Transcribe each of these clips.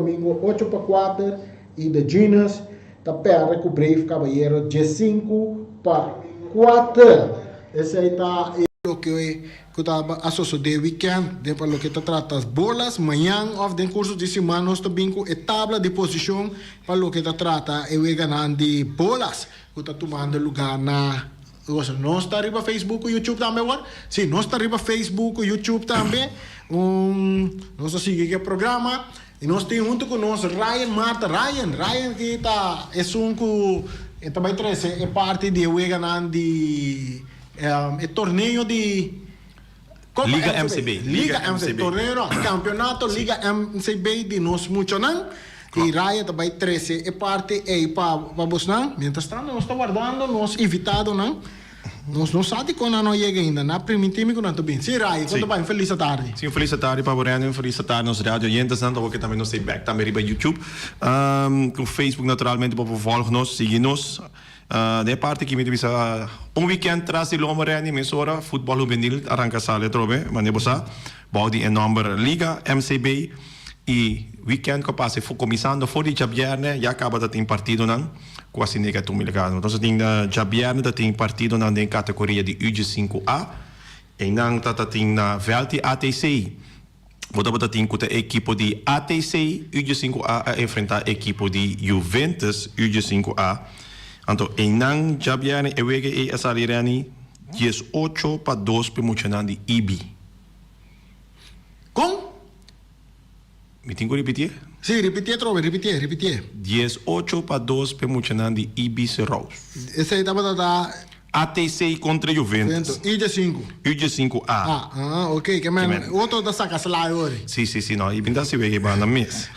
djadomingo ocho pa kuater i The Genius ta pèrdè ku Brave Caballero diesinku pa kuater. Esei ta e loke ku ta a sosodé wikènt den pa loke ta trata bolas. Mañan òf den kurso di siman nos ta bin ku e tabla di posishon pa loke ta trata e weganan di bolas ku ta tumando lugá na Nos ta riba Facebook ku YouTube tambe awor? Sí, nos ta riba Facebook ku YouTube tambe. Un, nos ta sigui ku e programa i nos tin huntu ku nos Ryan Marta. Ryan, Ryan ki ta esun ku e ta bai trese e parti di e weganan di e torneo di Copa Liga MCB. Liga MCB. Torneo no, campeonato Liga MCB di nos muchanan. I Ryan ta bai trece e parti ei pa pa bosnan. Mientras tanto nos ta wardando nos invitadonan. Nos no sa dikon nan no a yega ainda. Nan a primintí mi ku nan ta bin. Sí, Ryan, kon ta bai? Un felis atardi. Sí, un felis atardi pa bo, Randy. Un felis atardi nos radio oyentesnan. Ta wak tambe nos ta bek tambe riba YouTube. Ku Facebook naturalmente bo por volg nos, sigui nos. Den e parti aki mi ta bisa un weekend tras di lomba Randy mesora futbol hubenil a ranka sali atrobe mane bo sa bou di e nomber Liga MCB y weekend ku a pasa kuminsando for di djabierne ya kaba ta tin partidonan ku a sineka tuma lugar. Entonces tin djabierne ta tin partidonan den kategoria di U diesinku A einan ta ta tin na vèlt di ATC. Bo tabata tin ku ta e ekipo di ATC U diesinku A a enfrentá e ekipo di Juventus U diesinku A. Anto einan djabièrnè e wega ei a sali rèni diesocho pa dos p'e muchanan di IB. Kon? Mi tin ku ripitié? Sí, ripitié atrobe, ripitié, ripitié. Diesocho pa dos p'e muchanan di IB Serous. Esei tabata ta. ATC kontra Juventus. Juventus, U diesinku. U diesinku A. Ah, ah, ok, ke men otro ta saka sla e ori. Sí, sí, sí, no, i bin ta hasi wega e banda mes.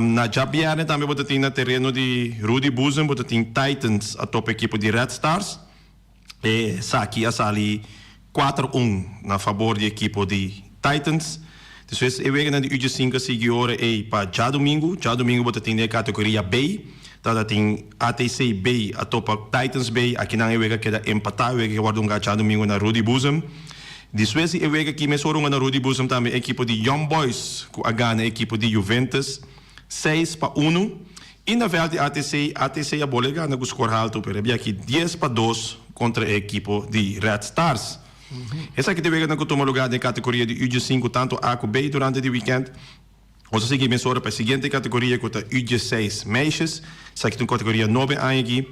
Na djabièrnè tambe bo ta tin na tereno di Rudy Boezem, bo ta tin Titans a topa ekipo di Red Stars. Esaki a sali kuater un na fabor di ekipo di Titans. Despues e weganan di uchi sinku a sigui ora ei pa djadumingu. Djadumingu bo ta tin den e kategoria B. Tabata tin ATC B a topa Titans B. Akinan e wega keda empatá. E wega ke wòrdu hunga djadumingu na Rudy Boezem. Despues di e wega aki mes ora hunga na Rudy Boezem tambe ekipo di Young Boys ku a gana ekipo di Juventus 6-1. I na vèlt di ATC, ATC a bole gana ku skor haltu, pero e biaha aki 10-2 kontra e ekipo di Red Stars. Esaki ta e weganan ku tuma lugá den e kategoria di U diesinku tantu A ku B durante di wikènt. Nos a sigui mesora pa e siguiente kategoria ku ta U diesseis meisjes. Esaki ta un kategoria nobe aña aki.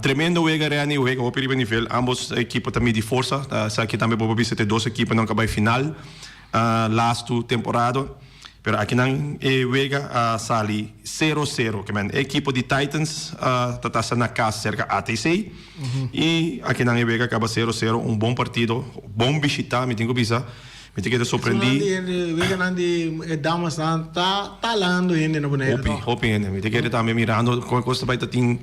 Tremendo wega Renny, wega hopi riba nivel. Ambos ekipo ta midi forsa. Esaki tambe bo por bisa ta e dos ekiponan ku a bai final lastu temporada. Pero akinan e wega a sali sero sero. Ke men e ekipo di Titans ta tasa na kas serka ATC i akinan e wega kaba sero sero. Un bon partido, bon bishita mi tin ku bisa. Mi ta keda sorprendí. Esunnan di hende, weganan di e damasnan ta talando hende na Boneiru Hopi, tòg? hopi hende. Mi ta kere tambe mirando kon e kos ta bai ta tin.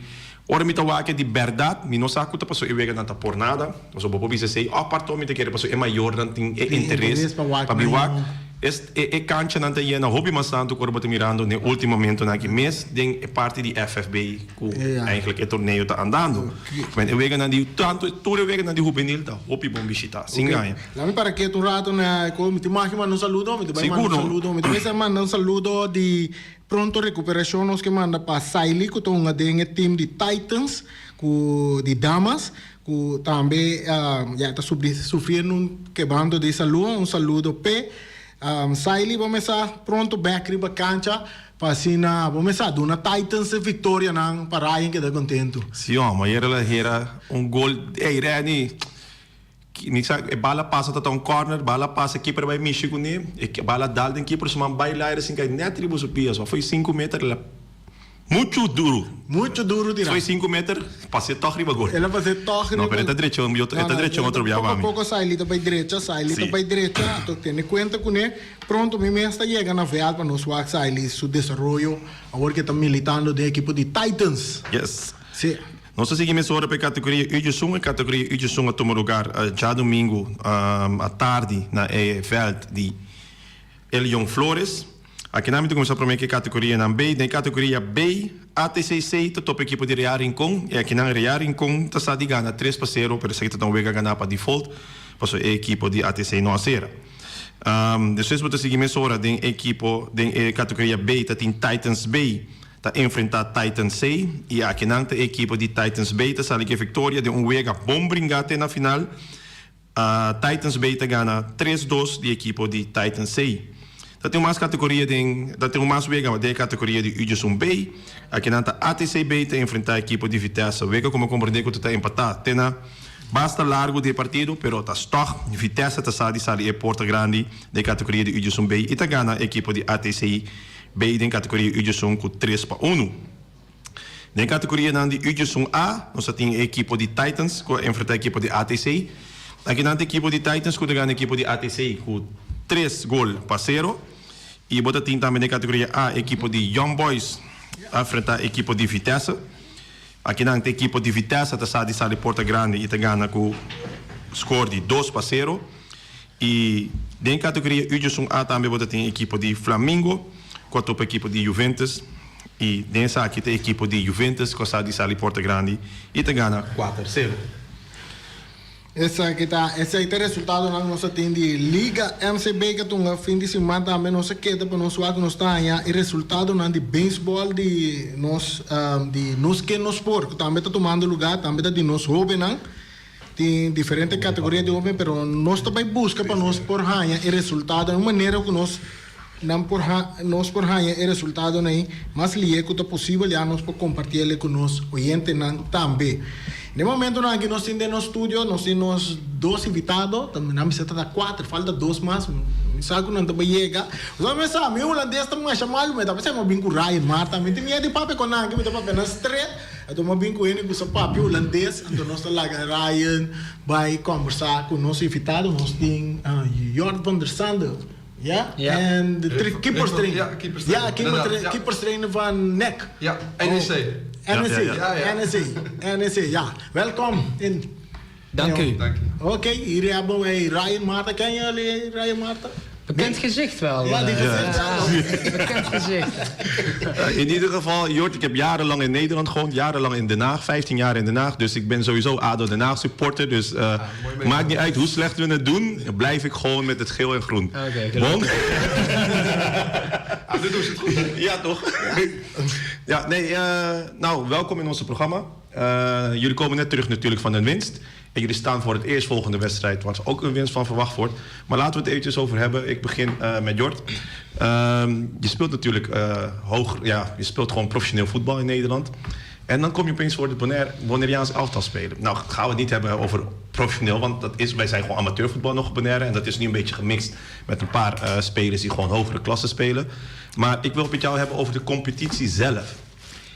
Ora mi ta wak di bèrdat mi no sa ku ta paso e weganan ta por nada. Pasobra bo por bisa esei, oh parto mi ta kere pasobra e mayornan tin e interes pa bin wak. E e kanchanan ta yena hopi mas tantu ku ora bo ta mirando den ultimo momentonan aki mes den e parti di FFB ku eigenlijk e torneo ta andando. Men e weganan di tantu tur e weganan di hubenil ta hopi bon bishita, sin gaña. Laat mi para ketu un rato na ku mi tin mag manda un saludo, mi ta bai manda un saludo, mi ta bai manda un saludo di pronto rekuperashon nos ke manda pa Saily ku ta hunga den e team di Titans ku di damas. Cu tambe ya ta sufriendo un quebranto di salud, un saludo p'e. Saily bo mesa pronto bek riba cancha pa asina bo mesa duna Titans e victorianan pa Ryan keda contento. Si hom, ayer el a hera un gol, ey Renny, mi sa e bala pasa ta ta un corner, bala pasa keeper a bay mishi cune, e bala dal den keeper su man bay laira sin cay net riba su pia, so foi sinku meter el a. Muchu duru. Muchu duru tira. Foi sinku meter, pas'é tòg riba gol. El a pas'é tòg riba. No, pero e ta drecha un, e ta drecha un otro bia pa mi. Poko poko Saily ta bai drecha, Saily ta bai drecha, anto tene kuenta kuné. Pronto mi mes ta yega na vèlt pa nos wak Saily su desaroyo awor ke ta militando den ekipo di Titans. Yes. Si. Nos ta sigui mesora pa e kategoria U diesun. E kategoria U diesun a tuma lugar djadumingu atardi na e vèlt di Elion Flores. Akinan mi ta kuminsá promé ku e kategorianan B. Den e kategoria B, ATCC ta topa ekipo di Real Rincon. E akinan Real Rincon ta sa di gana tres pa sero, pero esaki ta ta un wega ganá pa default, pasobra e ekipo di ATC no a sera. Despues bo ta sigui mesora den ekipo den e kategoria B ta tin Titans B ta enfrentá Titans C i akinan ta e ekipo di Titans B ta sali ku e viktoria den un wega bon bringá te na final. Titans B ta gana tres dos di ekipo di Titans C. Ta tin un mas kategoria den ta tin un mas wega den e kategoria di Ujesun B. Akinan ta ATC B ta enfrentá ekipo di Vitesse. Wega ku mi a komprendé ku ta ta empatá te na basta largu di e partido, pero ta stòg Vitesse ta sa di sali e porta grandi den e kategoria di Ujesun B i ta gana ekipo di ATC B den kategoria Ujesun ku 3-1. Den kategorianan di Ujesun A, nos a tin e ekipo di Titans ku a enfrentá ekipo di ATC. Akinan ta ekipo di Titans ku ta gana ekipo di ATC ku tres gol pa sero. I bo ta tin tambe den kategoria A ekipo di Young Boys a enfrentá ekipo di Vitesse. Akinan ta ekipo di Vitesse ta sa di sali porta grandi i ta gana ku skor di 2-0. I den kategoria Ujesun A tambe bo ta tin ekipo di Flamingo ku a topa ekipo di Juventus. I den esaki ta ekipo di Juventus ku a sa di sali porta grandi i ta gana 4-0. Esaki ta esei ta resultadonan ku nos a tin di Liga MCB ku a tunga fin di siman. Tambe nos a keda pa nos wak ku nos ta haña e resultadonan di beisbòl di nos di Nos Ken Nos Por ku tambe ta tumando lugá, tambe ta di nos hóbennan. Tin diferente kategoria di hóben pero nos ta bai buska pa nos por haña e resultado un manera ku nos nan por nos por haña e resultadonan ei mas lihe ku ta posibel ya nos por komparti el ku nos oyentenan tambe. Den momentonan aki nos tin den nos studio nos tin nos dos invitado ta nan mester ta kuater falta dos mas mi sa ku nan ta bai yega pasobra mi sa mi hulandes ta masha malu mi ta pensa mi a bin ku Ryan Marta mi tin miedu di papia ku nan mi ta papia nan stret. Anto m'a bin ku hende ku sa papia hulandes, anto nos ta laga Ryan bai kombersá ku nos invitado. Nos tin Jort van der Sande, ja? Ja. En de keeperstrainer. Ja, keeperstrainer. Ja, Inderdaad, ja. keeperstrainer van NEC. Ja, NEC. NEC, Ja, ja. NEC, NEC, ja. Welkom in. Dank u. Dank u. Oké, hier hebben wij Ryan Marta. Ken jullie Ryan Marta? Bekend gezicht wel. Ja, die gezicht ja, bekend gezicht. In ieder geval, Jort, ik heb jarenlang in Nederland gewoond, jarenlang in Den Haag, 15 jaar in Den Haag. Dus ik ben sowieso ADO Den Haag supporter. Dus maakt niet uit hoe slecht we het doen, blijf ik gewoon met het geel en groen. Oké, Bon? Ah, nu doen ze het goed. Ja, toch? Ja, nee, nou, welkom in ons programma. Jullie komen net terug natuurlijk van een winst. En jullie staan voor het eerstvolgende wedstrijd, waar ook een winst van verwacht wordt. Maar laten we het eventjes over hebben. Ik begin met Jort. Je speelt natuurlijk hoog, ja, je speelt gewoon professioneel voetbal in Nederland. En dan kom je opeens voor het Bonaireaans elftal spelen. Nou, gaan we het niet hebben over professioneel, want wij zijn gewoon amateurvoetbal nog op Bonaire. En dat is nu een beetje gemixt met een paar spelers die gewoon hogere klassen spelen. Maar ik wil het met jou hebben over de competitie zelf.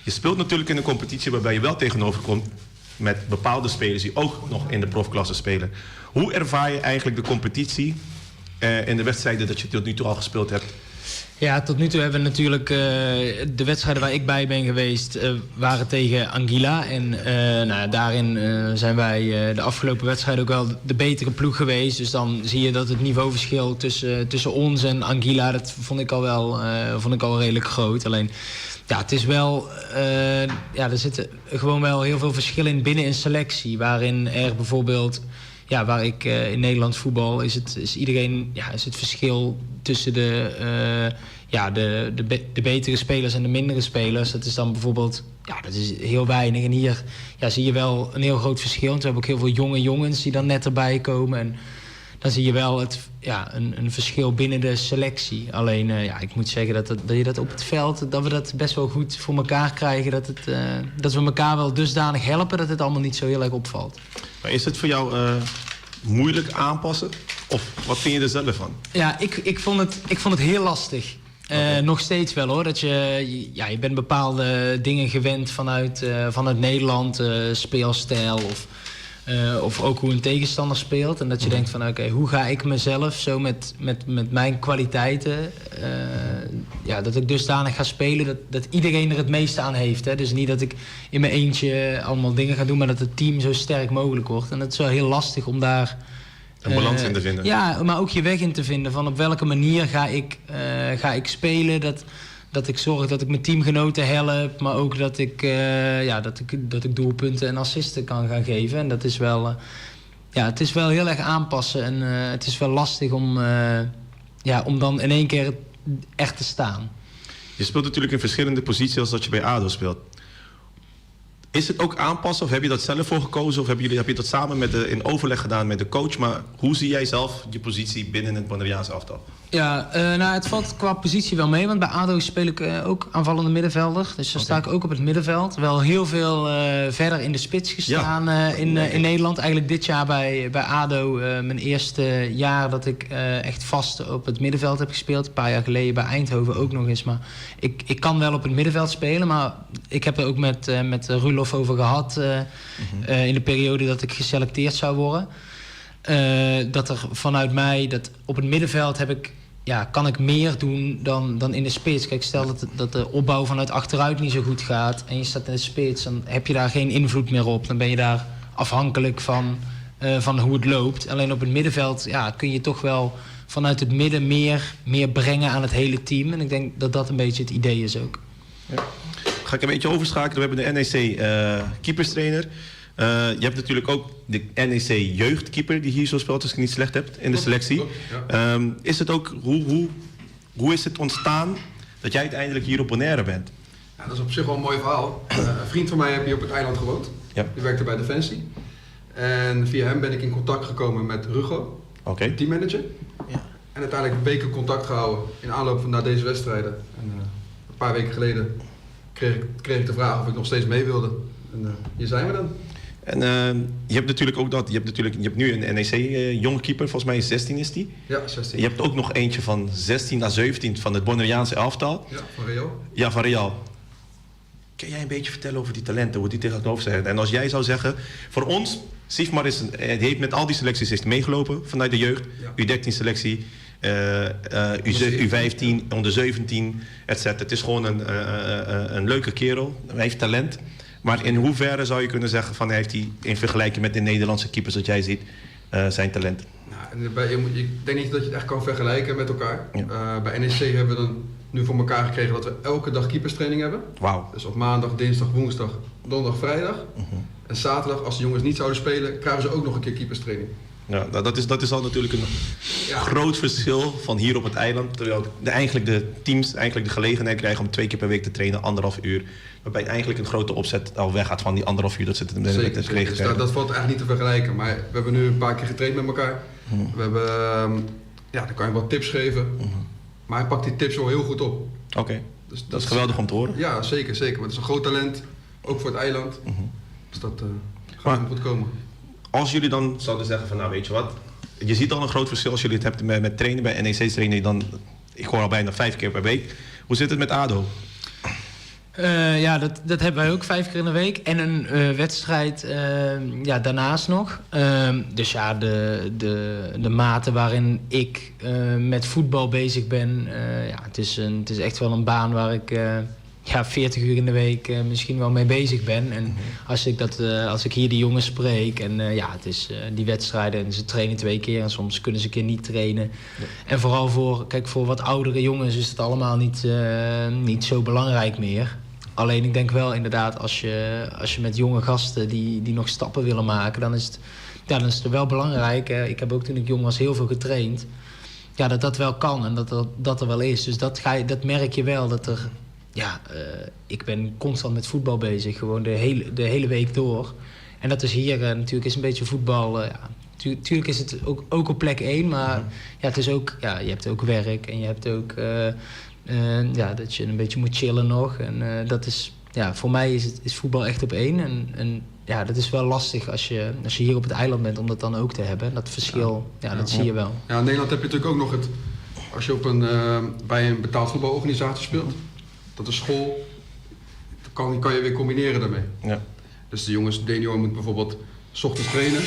Je speelt natuurlijk in een competitie waarbij je wel tegenover komt met bepaalde spelers die ook nog in de profklasse spelen. Hoe ervaar je eigenlijk de competitie in de wedstrijden dat je tot nu toe al gespeeld hebt? Ja, tot nu toe hebben we natuurlijk de wedstrijden waar ik bij ben geweest waren tegen Anguilla. En daarin zijn wij de afgelopen wedstrijden ook wel de betere ploeg geweest. Dus dan zie je dat het niveauverschil tussen ons en Anguilla, dat vond ik al wel vond ik al redelijk groot. Alleen, ja, het is wel, ja, er zitten gewoon wel heel veel verschillen in binnen een selectie. Waarin er bijvoorbeeld, ja, waar ik in Nederland voetbal, is het, is iedereen, ja, is het verschil tussen de betere spelers en de mindere spelers. Dat is dan bijvoorbeeld, ja, dat is heel weinig. En hier, ja, zie je wel een heel groot verschil. Want we hebben ook heel veel jonge jongens die dan net erbij komen. En dan zie je wel een verschil binnen de selectie. Alleen, ja, ik moet zeggen dat je dat op het veld, dat we dat best wel goed voor elkaar krijgen. Dat we elkaar wel dusdanig helpen dat het allemaal niet zo heel erg opvalt. Maar is het voor jou moeilijk aanpassen? Of wat vind je er zelf van? Ja, ik vond het heel lastig. Nog steeds wel hoor. Dat je bent bepaalde dingen gewend vanuit Nederland. Speelstijl of ook hoe een tegenstander speelt. En dat je denkt van oké, hoe ga ik mezelf zo met mijn kwaliteiten, ja, dat ik dusdanig ga spelen dat iedereen er het meeste aan heeft. Hè? Dus niet dat ik in mijn eentje allemaal dingen ga doen, maar dat het team zo sterk mogelijk wordt. En dat is wel heel lastig om daar een balans in te vinden. Ja, maar ook je weg in te vinden. Van op welke manier ga ik spelen. Dat ik zorg dat ik mijn teamgenoten help. Maar ook dat ik doelpunten en assisten kan gaan geven. En dat is wel, ja, het is wel heel erg aanpassen. En het is wel lastig om ja, om dan in één keer echt te staan. Je speelt natuurlijk in verschillende posities als dat je bij ADO speelt. Is het ook aanpassen of heb je dat zelf voor gekozen? Of heb je dat samen in overleg gedaan met de coach? Maar hoe zie jij zelf je positie binnen het Bonaireaanse elftal? Ja, nou, het valt qua positie wel mee. Want bij ADO speel ik ook aanvallende middenvelder. Dus dan sta ik ook op het middenveld. Wel heel veel verder in de spits gestaan in Nederland. Eigenlijk dit jaar bij ADO mijn eerste jaar dat ik echt vast op het middenveld heb gespeeld. Een paar jaar geleden bij Eindhoven ook nog eens. Maar ik kan wel op het middenveld spelen. Maar ik heb er ook met Roelof over gehad in de periode dat ik geselecteerd zou worden. Dat er vanuit mij, dat op het middenveld heb ik, ja, kan ik meer doen dan in de spits. Kijk, stel dat de opbouw vanuit achteruit niet zo goed gaat en je staat in de spits, dan heb je daar geen invloed meer op. Dan ben je daar afhankelijk van hoe het loopt. Alleen op het middenveld, ja, kun je toch wel vanuit het midden meer brengen aan het hele team. En ik denk dat dat een beetje het idee is ook. Ja. Ga ik een beetje overschakelen. We hebben de NEC keeperstrainer. Je hebt natuurlijk ook de NEC jeugdkeeper die hier zo speelt, als ik het niet slecht heb, in de selectie. Klopt, ja. Is het ook, hoe is het ontstaan dat jij uiteindelijk hier op Bonaire bent? Ja, dat is op zich wel een mooi verhaal. Een vriend van mij heeft hier op het eiland gewoond. Die werkte bij Defensie. En via hem ben ik in contact gekomen met Rugo, de teammanager. En uiteindelijk weken contact gehouden in aanloop naar deze wedstrijden. En een paar weken geleden kreeg ik de vraag of ik nog steeds mee wilde. En hier zijn we dan. En je hebt natuurlijk ook dat, je hebt natuurlijk, je hebt nu een NEC jonge keeper, volgens mij 16 is die. Ja, 16. Je hebt ook nog eentje van 16 à 17 van het Bonaireaanse elftal. Ja, van Real. Ja, van Real. Kun jij een beetje vertellen over die talenten, hoe die tegenover zijn? En als jij zou zeggen, voor ons, Sifmar is een, die heeft met al die selecties heeft meegelopen vanuit de jeugd. U13 selectie, U15, onder 17, et cetera. Het is gewoon een leuke kerel, hij heeft talent. Maar in hoeverre zou je kunnen zeggen van heeft hij in vergelijking met de Nederlandse keepers dat jij ziet, zijn talent? Ik denk niet dat je het echt kan vergelijken met elkaar. Bij NEC hebben we dan nu voor elkaar gekregen dat we elke dag keeperstraining hebben. Dus op maandag, dinsdag, woensdag, donderdag, vrijdag. En zaterdag, als de jongens niet zouden spelen, krijgen ze ook nog een keer keeperstraining. Ja, nou, dat is al natuurlijk een groot verschil van hier op het eiland. Terwijl eigenlijk de teams eigenlijk de gelegenheid krijgen om 2 keer per week te trainen, anderhalf uur. Waarbij eigenlijk een grote opzet al weggaat van die anderhalf uur dat ze het met het kregen. Dus dat valt eigenlijk niet te vergelijken. Maar we hebben nu een paar keer getraind met elkaar. Dan kan je wat tips geven. Maar hij pakt die tips wel heel goed op. Dus Dat is geweldig om te horen. Ja, zeker, zeker. Want het is een groot talent, ook voor het eiland. Dus dat gaat helemaal goed komen. Als jullie dan zouden zeggen van, nou weet je wat, je ziet al een groot verschil als jullie het hebben met trainen. Bij NEC trainen dan, ik hoor al bijna 5 keer per week. Hoe zit het met ADO? Ja, dat hebben wij ook 5 keer in de week. En een wedstrijd daarnaast nog. Dus ja, de mate waarin ik met voetbal bezig ben. Ja, het is echt wel een baan waar ik 40 uur in de week misschien wel mee bezig ben. En als ik hier de jongens spreek en het is die wedstrijden en ze trainen 2 keer en soms kunnen ze een keer niet trainen. En vooral voor wat oudere jongens is het allemaal niet zo belangrijk meer. Alleen ik denk wel inderdaad, als je met jonge gasten die nog stappen willen maken, dan is het wel belangrijk. Ik heb ook toen ik jong was heel veel getraind. Ja, dat dat wel kan en dat dat er wel is. Dus dat merk je wel, dat er... Ik ben constant met voetbal bezig, gewoon de hele week door. En dat is hier natuurlijk is een beetje voetbal. Tuurlijk is het ook op plek 1, maar ja, het is ook, ja, je hebt ook werk en je hebt ook dat je een beetje moet chillen nog. En dat is, ja, voor mij is, het, is voetbal echt op 1. En ja, dat is wel lastig als je hier op het eiland bent om dat dan ook te hebben. En dat verschil, ja, dat zie je wel. Ja, in Nederland heb je natuurlijk ook nog het, als je bij een betaald voetbalorganisatie speelt, dat is school, dat kan je weer combineren daarmee. Dus de jongens, Daniel moet bijvoorbeeld 's ochtends trainen.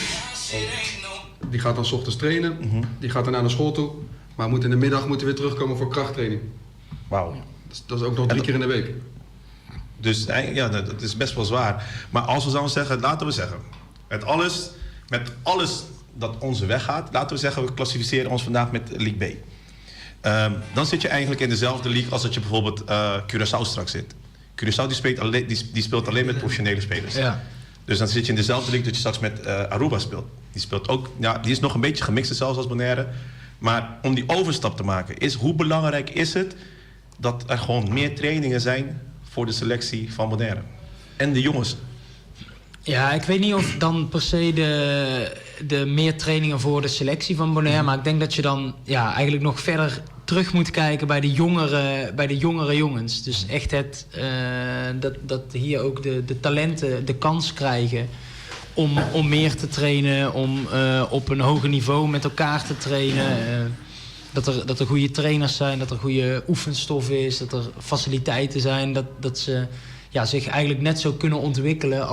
Die gaat dan 's ochtends trainen, die gaat daarna naar school toe. Maar moet in de middag weer terugkomen voor krachttraining. Dus dat is ook nog 3 keer in de week. Dus ja, dat is best wel zwaar. Maar als we zouden zeggen, laten we zeggen, met alles dat onze weg gaat, laten we zeggen, we klassificeren ons vandaag met League B. Dan zit je eigenlijk in dezelfde league als dat je bijvoorbeeld Curaçao straks zit. Curaçao die speelt alleen met professionele spelers. Dus dan zit je in dezelfde league dat je straks met Aruba speelt. Die speelt ook, ja, die is nog een beetje gemixt, zelfs als Bonaire. Maar om die overstap te maken, is hoe belangrijk is het dat er gewoon meer trainingen zijn voor de selectie van Bonaire? En de jongens. Ja, ik weet niet of dan per se de meer trainingen voor de selectie van Bonaire. Maar ik denk dat je dan, ja, eigenlijk nog verder terug moet kijken bij de jongere jongens. Dus echt dat hier ook de talenten de kans krijgen om meer te trainen, om op een hoger niveau met elkaar te trainen. Dat er goede trainers zijn, dat er goede oefenstof is, dat er faciliteiten zijn. Dat ze, ja, zich eigenlijk net zo kunnen ontwikkelen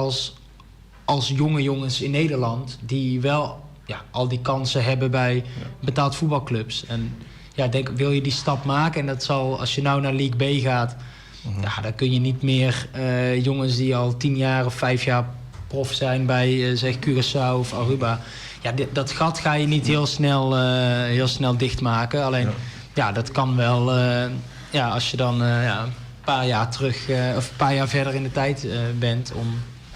als jonge jongens in Nederland, die wel, ja, al die kansen hebben bij betaald voetbalclubs. En ja, denk, wil je die stap maken, en dat zal, als je nou naar League B gaat, ja, dan kun je niet meer jongens die al 10 jaar of 5 jaar prof zijn bij zeg Curaçao of Aruba. Ja, dat gat ga je niet heel snel dichtmaken. Alleen, ja, dat kan wel, ja, als je dan ja, een paar jaar terug of een paar jaar verder in de tijd bent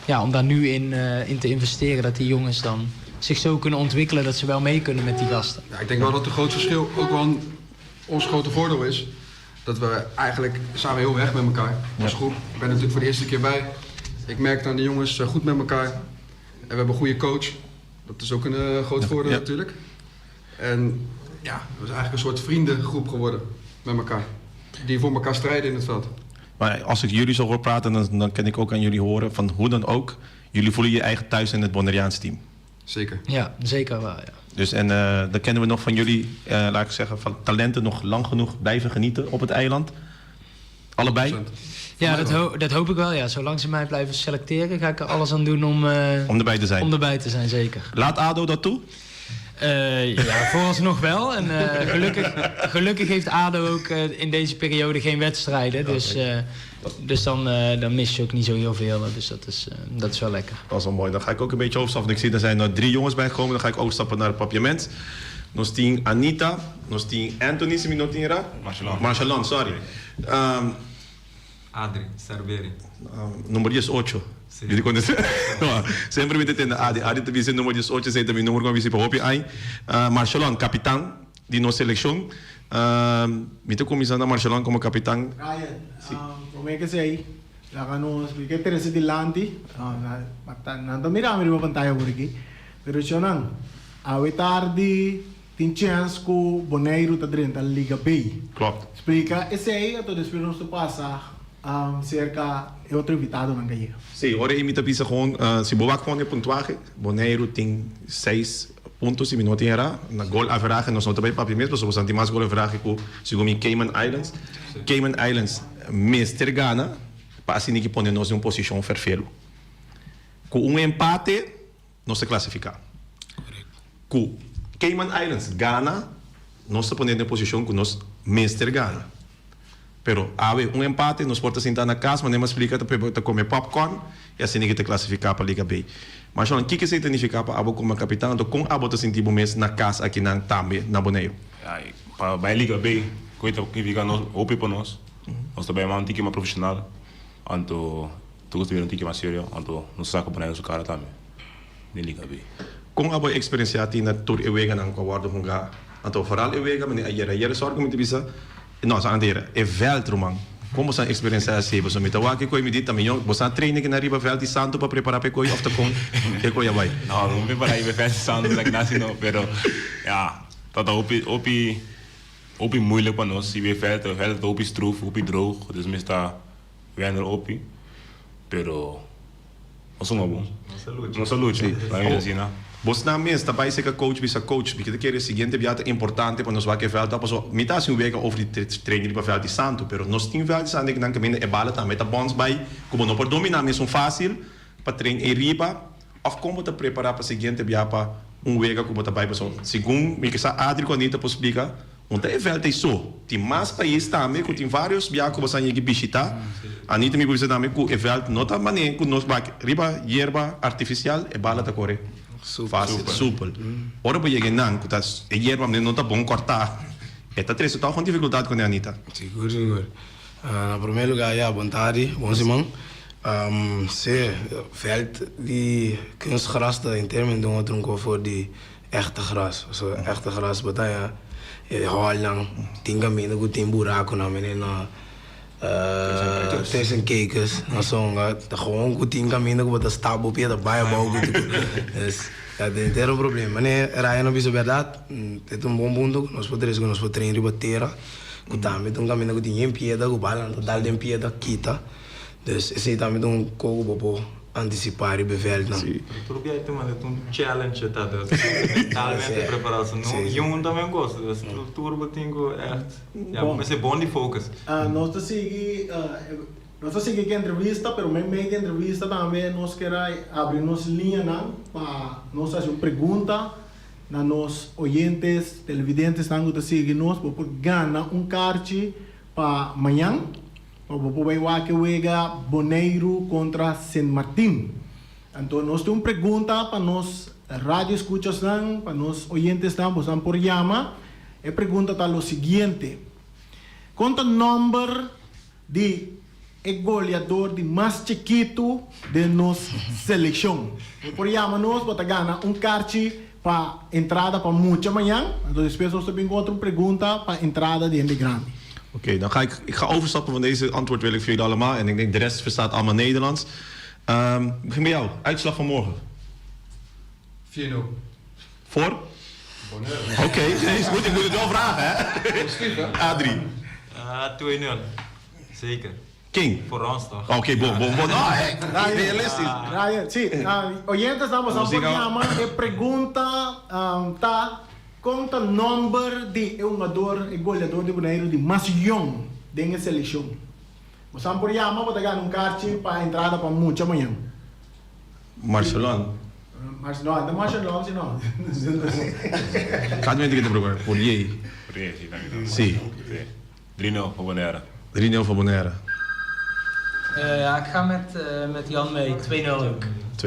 ja, om daar nu in te investeren, dat die jongens dan zich zo kunnen ontwikkelen dat ze wel mee kunnen met die gasten. Ja, ik denk wel dat het groot verschil ook wel ons grote voordeel is. Dat we eigenlijk zijn we heel weg met elkaar als groep. Ik ben natuurlijk voor de eerste keer bij. Ik merk dat de jongens goed met elkaar. En we hebben een goede coach. Dat is ook een groot voordeel natuurlijk. En ja, we zijn eigenlijk een soort vriendengroep geworden met elkaar. Die voor elkaar strijden in het veld. Maar als ik jullie zo hoor praten, dan kan ik ook aan jullie horen van hoe dan ook. Jullie voelen je eigen thuis in het Bonaireaans team. Zeker. Ja, zeker wel, ja. Dus en dan kennen we nog van jullie, laat ik zeggen, van talenten nog lang genoeg blijven genieten op het eiland. Allebei? 100%. Ja, Voor mij wel. dat hoop ik wel. Ja. Zolang ze mij blijven selecteren, ga ik er alles aan doen Om erbij te zijn. om erbij te zijn, zeker. Laat ADO dat toe? Ja, vooralsnog wel. En gelukkig heeft ADO ook in deze periode geen wedstrijden. Dus dan mis je ook niet zo heel veel. Dus dat is wel lekker. Dat is wel mooi. Dan ga ik ook een beetje overstappen. Want ik zie, er zijn er 3 jongens bijgekomen. Dan ga ik overstappen naar het Papiaments. Nos tin Anita, nos tin Anthony, si mi no tin ra? Marcelon. Marcelon, sorry. Adri, Cerveri. Nummer 18. Si. Jullie konden no, semper mi ta Adi. Adi ta bisa nummer 18, esey ta mi nummer cu mi bisa hopi ay. Marcelon, capitan di nos seleccion. Mi ta cuminsa na Marcelon como capitan. Ryan, prome cu esey, laga nos explica e trece dilanti. Nan ta mira mi riba pantaya por aki. Pero Shonan, awe tardi tin chance cu Boneiru ta drenta Liga B. Klopt. Explica esey, anto despues nos ta pasa cerca e otro invitado nan cayega. Si, ora mi ta bisa gewoon, si bo wak gewoon e puntuaje, Boneiru tin 6 punto si mi no tin era, na goal average nos no ta bay papia mes, pasobra boso tin mas goal average cu segun mi Cayman Islands. Cayman Islands mester gana pa asina ki pone nos den un posicion ferfelu. Cu un empate nos ta clasifica. Cu Cayman Islands gana, nos ta pone den posicion cu nos mester gana. Pero awe un empate nos por ta sinta na cas, manera mi a splica, ta come popcorn y asina ki ta clasifica pa Liga B. Maar Sean, kiko esey ta nifica pa abo como capitan? Anto con abo ta sinti bo mes na cas aki nan tambe na Boneiru? Ja, pa bay Liga B, cu ta nifica nos hopi pa nos. Nos ta bay mas un tiki mas profesional. Anto tur ta bira un tiki mas serio. Anto nos saca Boneiru su cara tambe den Liga B. Con abo experiencia tin na tur e weganan cu a wordo hunga? Anto vooral e wega, meneer, ayer, ayer zorg mi ta bisa, no, sa anteayer, e veld, ruman. Con bo san experiencia así? Bo mi ta wak e koe mi di tambe, yo, bo san trainen ki na riba veld di santo pa prepara pa e koe of ta con e koe a bai? No, no prepara riba veld di santo, sa ki no, pero ja, dat ta hopi, hopi, hopi moeilijk pa nos. Si veld, veld ta hopi stroef, hopi droog, dus mi sta wennen hopi, pero nos ta bon. Nos ta lucha. Laat me zien, no? Bos na mes, ta bai seka coach bisa coach, mi ta kere siguiente biata importante pa nos wak e veld op, so mi ta hasi un wega over di training riba veld di santo, pero nos tin veld di santo nan caminda e bala tambe ta bons bai, como no por domina mes un fácil pa train e riba, of como ta prepara pa siguiente bia pa un wega como ta bai paso. Segun mi ke sa Adri cu Anita por explica, un ta e veld ei so. Tin mas pais tambe cu tin varios bia cu boso a yega bishita. Anita mi por bisa tambe cu e veld no ta mane cu nos bak riba yerba artificial e bala ta core fácil, soepel. Ora bo yega nan cu ta e yerba no ta bon corta, e ta trece toch un dificultad cu ne, Anita. Sigur, sigur. Na prome lugar, ja, bon tardi, bon siman. Si, veld di kunstgras ta in termen di un otro for di Echte gras. So echte gras bo ta haña e hòlnan tin kaminda ku tin burakunan mene na tussenkijkers na songa ta gewoon ku tin kaminda ku bo ta stap bo pia ta bai abou ku tuku. Dus ta henter un problema. Mane Ryan a bisa bèrdat e ta un bon punto ku nos por trese ku nos por train riba tera ku tambe ta un kaminda ku tin yen piedra ku balanan ta dal den piedra kita. Dus esei tambe ta un ko ku bo por antisipá riba e vèldnan. Sí. Tur biaha ta manda ta un challenge ta dus mentalmente prepará so no yun ta men kos dus tur bo tin ku ègt ya bo mester bon di focus. Nos ta sigui nos ta sigui ku entrevista pero meimei di entrevista tambe nos kier a abri nos liñanan pa nos hasi un pregunta na nos oyentes televidentesnan ku ta sigui nos bo por gana un karchi pa mañan. Pa bo por bai wak e wega Boneiru kontra Sint Martin. Anto nos tin un pregunta pa nos radio escuchasnan, pa nos oyentesnan, bosnan por yama. E pregunta ta lo siguiente, Kon ta nomber di e goleador di mas chikitu den nos seleccion? Bo por yama nos, bo ta gana un karchi pa entrada pa mucha mañan. Anto despues nos ta bin ku otro pregunta pa entrada di hende grandi. Oké, dan ga ik, ik ga overstappen want deze antwoord wil ik voor jullie allemaal en ik denk de rest verstaat allemaal Nederlands. Um, ik begin bij jou. Uitslag van morgen. 4-0. Voor? Bonaire. Oké, nee, is goed. Ik moet het wel vragen, hè? Positief, hè? Adrie. Uh, 2-0. Zeker. King. Voor ons toch? Oké, okay, bon, bon, bon. No, hey, realistisch. Ryan, sí. Uh, oyentes, vamos a yama e pregunta um, ta Kon ta nomber di e hungador, e goleador di Boneiru di mas yong den e selekshon? Bosan por yama bo ta gana un karchi pa entrada pa mucha mañan. Marcelon. Marce, no, no Marcelon si no. Cada mente ki ta pregunta, por yey. Por yey, si, tambe. Si. Si. 3-0 voor Bonaire. 3-0 voor Bonaire. Ja, ik ga met, met Jan mee. 2-0 ook. 2-0.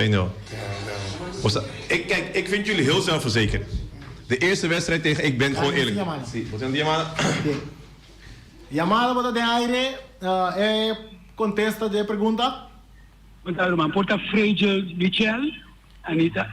Ik, kijk, ik vind jullie heel zelfverzekerd. De eerste wedstrijd tegen, ik ben gewoon eerlijk. Sí, bo tin yamada? Yamada bo ta den aire, e contesta di e pregunta? Bo ta ruman por ta Fragile Michel, Anita.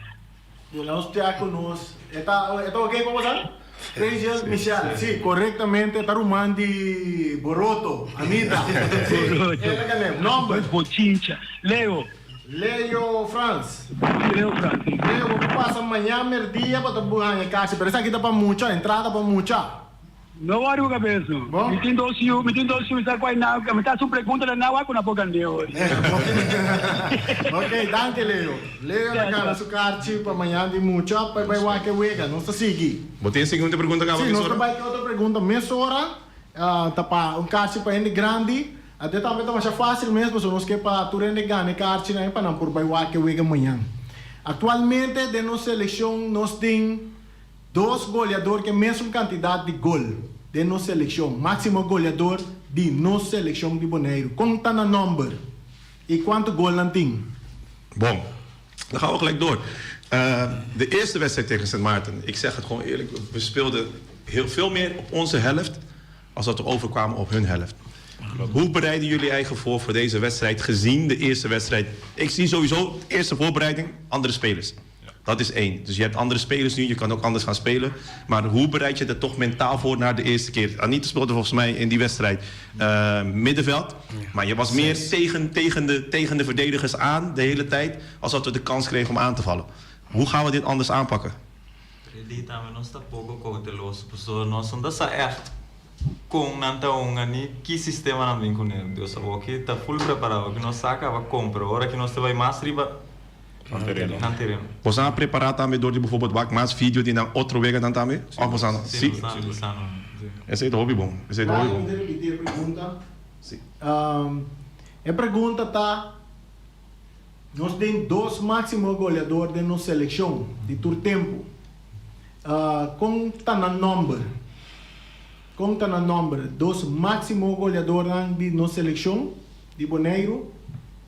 Yo nos tia cu nos. E ta e ta ok pa bosa? Fragile Michel, si, corectamente e ta ruman di Boroto, Anita. Si, e ta gané. Nomber? Bochincha. Leo. Leo Frans. Leo Frans, si. Leo, bo por pasa mañan merdia pa ta haña e kashi, pero esaki ta pa mucha, entrada pa mucha. No wòri ku kabes no. Bon. Mi tin dos yu, mi tin dos yu, mi sa kual nan, mi ta hasi un pregunta na nan wak ku nan por gand'é hoy. Ok, danki Leo. Leo ta gana su karchi pa mañan di mucha pa e bai wak e wega. Nos ta sigui. Bo tin e siguiente pregunta kaba Si, nos mesora? ta bai ku otro pregunta mesora. Ta pa un karchi pa hende grandi. Ate tambe ta masha fácil mes pasobra nos ke pa tur hende gana e karchinan pa nan por bai wak e wega mañan. Aktualmente den nos selekshon nos tin. Dos goleador ke mesun kantidat di gol den nos selekshon. Máksimo goleador di nos selekshon di Boneiru. Kon ta nan nòmber i kuantu gol nan tin? Bon, dan gaan we gelijk door. De eerste wedstrijd tegen Sint Maarten, ik zeg het gewoon eerlijk, we speelden heel veel meer op onze helft als dat we overkwamen op hun helft. Hoe bereiden jullie eigen voor voor deze wedstrijd, gezien de eerste wedstrijd? Ik zie sowieso, eerste voorbereiding, andere spelers. Dat is één. Dus je hebt andere spelers nu, je kan ook anders gaan spelen. Maar hoe bereid je er toch mentaal voor naar de eerste keer? Anita speelde volgens mij in die wedstrijd uh, middenveld. Maar je was meer tegen, tegen, de, tegen de verdedigers aan de hele tijd... als dat we de kans kregen om aan te vallen. Hoe gaan we dit anders aanpakken? Nos ta poko kouteloso pasobra nos no ta sa ègt kon nan ta hunga ni ki sistema nan bin kuné. Dus awoki ta full prepará, awoki nos sa kaba kon, pero ora ki nos ta bai mas riba nan tereno. Boso a prepará tambe dor di bijvoorbeeld wak mas video di nan otro weganan tambe? Òf boso a. Sí, nos a sa no. Esei ta hopi bon, esei ta hopi bon. Ryan, mi ta ripití e pregunta. Sí. E pregunta ta. Nos tin dos máksimo goleador den nos selekshon di tur tempu. Kon ta nan nòmber? Kon ta nan nòmber? Dos máksimo goleadornan di nos selekshon di Boneiru,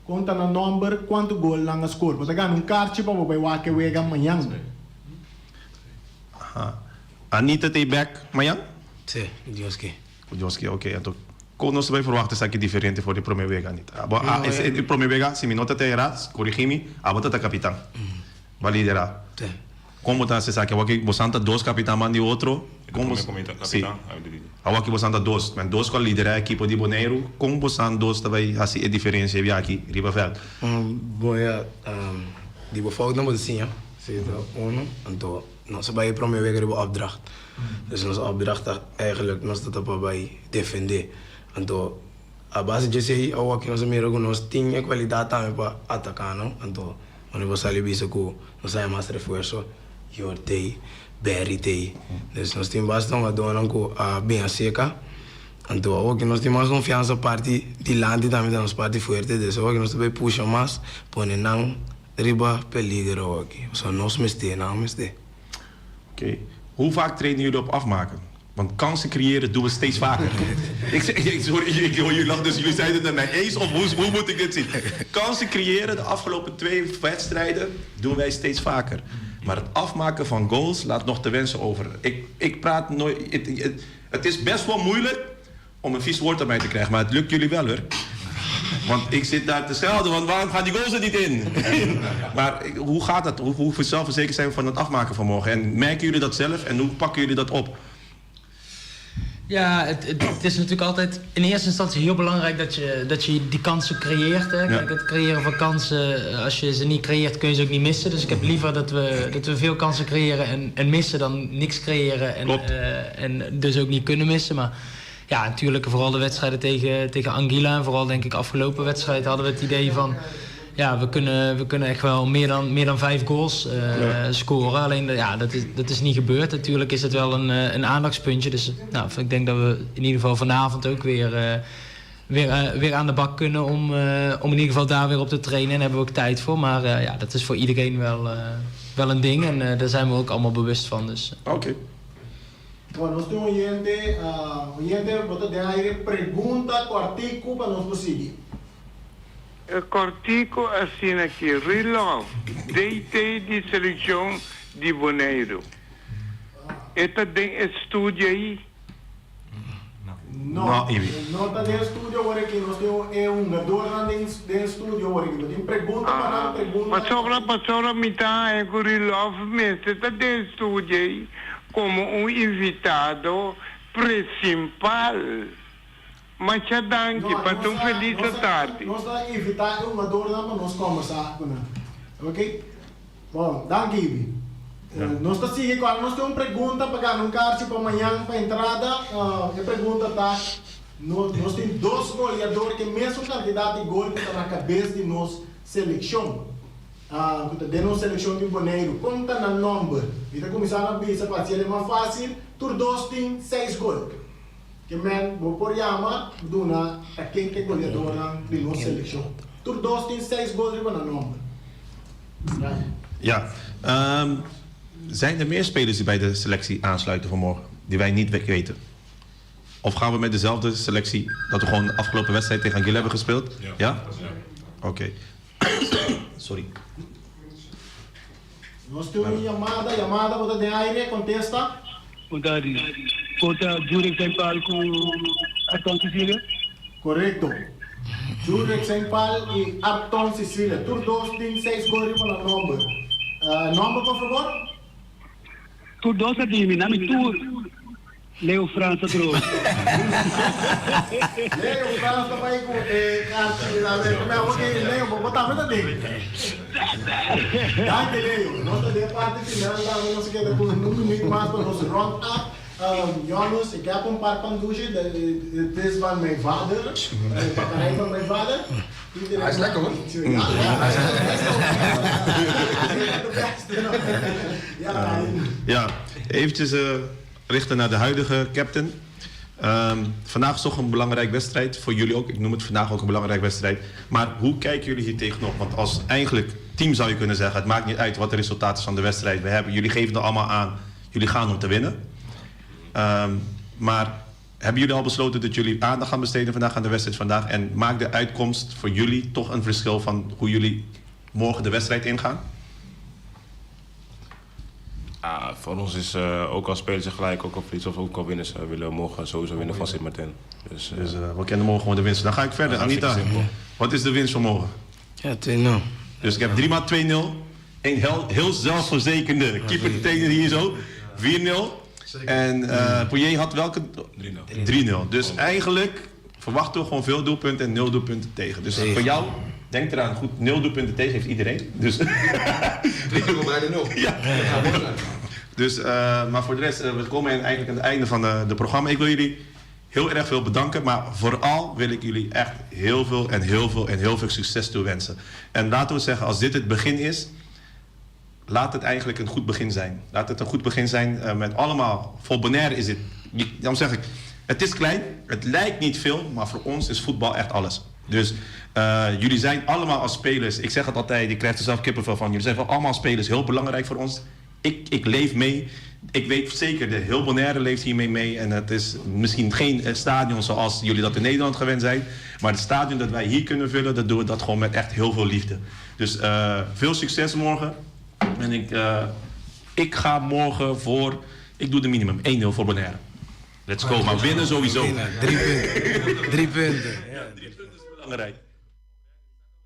kon ta nan nòmber? Kuantu gol nan a skor? Bo ta gana un karchi pa bo bai wak e wega mañan. Anita ta e bèk mañan? Sí, Dios ke. Ku Dios ke, oke. Anto kon nos ta bai ferwagt esaki diferente for di prome wega, Anita? Abo a No, e e. prome wega, si mi no ta te erá, korigí mi, abo ta ta kapitan. Bo a liderá. Sí. Kon bo ta hasi esaki? Awor ki bosan ta dos kapitan man di otro, kon bo, si, awor ki bosan ta dos, men dos ku a liderá e ekipo di Boneiru, kon bosan dos ta bai hasi e diferensia e biaha riba vèlt? Bon ya, di bo foutnan bo ta siña, si ta uno, anto nos a bai e prome wega riba opdracht, dus nos opdracht ta eigenlijk nos ta ta pa bai defendé, anto a base di esei awor ki nos a mira ku nos tin e kualidat tambe pa ataká no, anto Ora bo sali bisa ku nos haña mas refuerso, Yor t'ei, Berry t'ei. Dus nos tin basta hungadónan ku a bin aseka. Anto awor ku nos tin mas konfiansa parti dilanti tambe ta nos parti fuerte. Dus awor ku nos ta bai pusha mas, pone nan riba peliger awor aki. Pasobra nos mester, nan mester. Oké. Hoe vaak trainen jullie op afmaken? Want kansen creëren doen we steeds vaker. ik, ik, sorry, ik hoor jullie lachen, dus jullie zijn het met mij eens? Of hoe, hoe moet ik dit zien? Kansen creëren de afgelopen twee wedstrijden doen wij steeds vaker. Maar het afmaken van goals laat nog te wensen over. Ik, ik praat nooit. Het, het, het is best wel moeilijk om een vies woord aan mij te krijgen, maar het lukt jullie wel hoor. Want ik zit daar te schelden, want waarom gaan die goals er niet in? maar hoe gaat dat? Hoe, hoe zelfverzekerd zijn we van het afmaken van morgen? En merken jullie dat zelf en hoe pakken jullie dat op? Ja, het, het, is natuurlijk altijd in eerste instantie heel belangrijk dat je, dat je die kansen creëert. Hè. Kijk, het creëren van kansen, als je ze niet creëert, kun je ze ook niet missen. Dus ik heb liever dat we, dat we veel kansen creëren en, en missen dan niks creëren en, uh, en dus ook niet kunnen missen. Maar ja, natuurlijk vooral de wedstrijden tegen, tegen Anguilla en vooral denk ik afgelopen wedstrijd hadden we het idee van ja, we kunnen, we kunnen echt wel meer dan, meer dan vijf goals uh, ja. scoren. Alleen ja, dat is, dat is niet gebeurd. Natuurlijk is het wel een, een aandachtspuntje. Dus nou, ik denk dat we in ieder geval vanavond ook weer, uh, weer, uh, weer aan de bak kunnen om, om in ieder geval daar weer op te trainen. En daar hebben we ook tijd voor. Maar ja, dat is voor iedereen wel, wel een ding. En daar zijn we ook allemaal bewust van. Dus. Oké. Okay. Bon, nos tin un oyente, uh, oyente, bo ta den aire, pregunta kòrtiku pa nos por sigui. E kòrtiku asina ki Rilov, DT di selekshon di Boneiru. E ta den e studio ei? No, e no ta den e studio awor aki. Nos tin e hungadornan den den e studio awor aki. Bo tin pregunta pa nan? Pregunta. Pasobra pasobra mi ta haña ku Rilov mester ta den e studio ei komo un invitado presimpal. Masha danki, pasa un felis atardi. Nos ta invita e hungadornan pa nos combersa cu nan. Ok. Bon, danki Ibi. Nos ta sigui cu nos tin un pregunta pa gana un karchi pa mañan pa entrada. E pregunta ta, nos tin dos goleador cu e mesun cantidad di gol cu ta na cabes di nos seleccion, cu ta den nos seleccion di Boneiru. Con ta nan nomber? Mi ta cuminsa na bisa pa haciel e mas facil, tur dos tin seis gol. Ke men bo por yama duna ta ken ke goleadornan di nos selekshon. Tur dos tin seis gol riba nan nomber. Ryan. Ja. Zijn er meer spelers die bij de selectie aansluiten vanmorgen, die wij niet weten? Of gaan we met dezelfde selectie dat we gewoon de afgelopen wedstrijd tegen Anguilla hebben gespeeld? Ja? ja? Oké. Okay. Sorry. Nos tin un yamada, yamada bo ta den aire, contesta. Bon tardi. Por ta Jurek Saint Paul ku Arton Cecilia? Korekto. Jurek Saint Paul i Arton Cecilia. Tur dos tin seis gol riba nan nomber. Nomber por fabor? Tur dos a dimi, nami tur. Leo Frans a trobe. Leo Frans ta bai ku e karchi la wet. Mi amo ke Leo, bo tambe ta den. Danki Leo. Nos ta den parti final tambe. Nos a keda ku un minuut mas pa nos rond up. Jonas, ik heb een paar pandushi. Het is van mijn vader. De bakkerij van mijn vader. Hij is lekker hoor. Ja, hij is de beste. Ja, ja, eventjes richten naar de huidige captain. Vandaag is toch een belangrijk wedstrijd. Voor jullie ook. Ik noem het vandaag ook een belangrijk wedstrijd. Maar hoe kijken jullie hier tegenop? Want als eigenlijk team zou je kunnen zeggen... het maakt niet uit wat de resultaat is van de wedstrijd. We hebben, jullie geven er allemaal aan. Jullie gaan om te winnen. Maar hebben jullie al besloten dat jullie aandacht gaan besteden vandaag aan de wedstrijd vandaag? En maakt de uitkomst voor jullie toch een verschil van hoe jullie morgen de wedstrijd ingaan? Ja, voor ons is uh, ook al spelen ze gelijk, ook al verliezen of ook al winnen ze, willen morgen sowieso winnen van Sint Maarten. Dus, uh, dus uh, we kennen morgen gewoon de winst. Dan ga ik verder. Anita, wat is de winst van morgen? Ja, 2-0. Dus ik heb 3 maal 2-0. Een heel, heel zelfverzekerde keeper trainer hier zo. 4-0. En eh Poirier had welke? 3-0. Dus eigenlijk verwachten we gewoon veel doelpunten en 0 doelpunten tegen. Dus voor jou, denk eraan, goed, 0 doelpunten tegen heeft iedereen. Dus, 3-0 bijna 0. Ja. Dus, eh, maar voor de rest, eh, we komen eigenlijk aan het einde van de, de programma. Ik wil jullie heel erg veel bedanken. Maar vooral wil ik jullie echt heel veel en heel veel en heel veel succes toewensen. En laten we zeggen, als dit het begin is, laat het eigenlijk een goed begin zijn. Laat het een goed begin zijn eh, met allemaal. Voor Bonaire is het, daarom zeg ik, het is klein, het lijkt niet veel, maar voor ons is voetbal echt alles. Dus eh, jullie zijn allemaal als spelers, ik zeg het altijd, ik krijg er zelf kippenvel van. Jullie zijn wel allemaal spelers, heel belangrijk voor ons. Ik, ik leef mee. Ik weet zeker, de heel Bonaire leeft hiermee mee. En het is misschien geen eh, stadion zoals jullie dat in Nederland gewend zijn. Maar het stadion dat wij hier kunnen vullen, dat doen we dat gewoon met echt heel veel liefde. Dus eh, veel succes morgen. En ik, eh, ik ga morgen voor, ik doe de minimum, 1-0 voor Bonaire. Let's go, maar winnen sowieso. Drie punten. Drie punten. Ja, drie punten is belangrijk.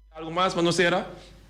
Algo mas, Manosera?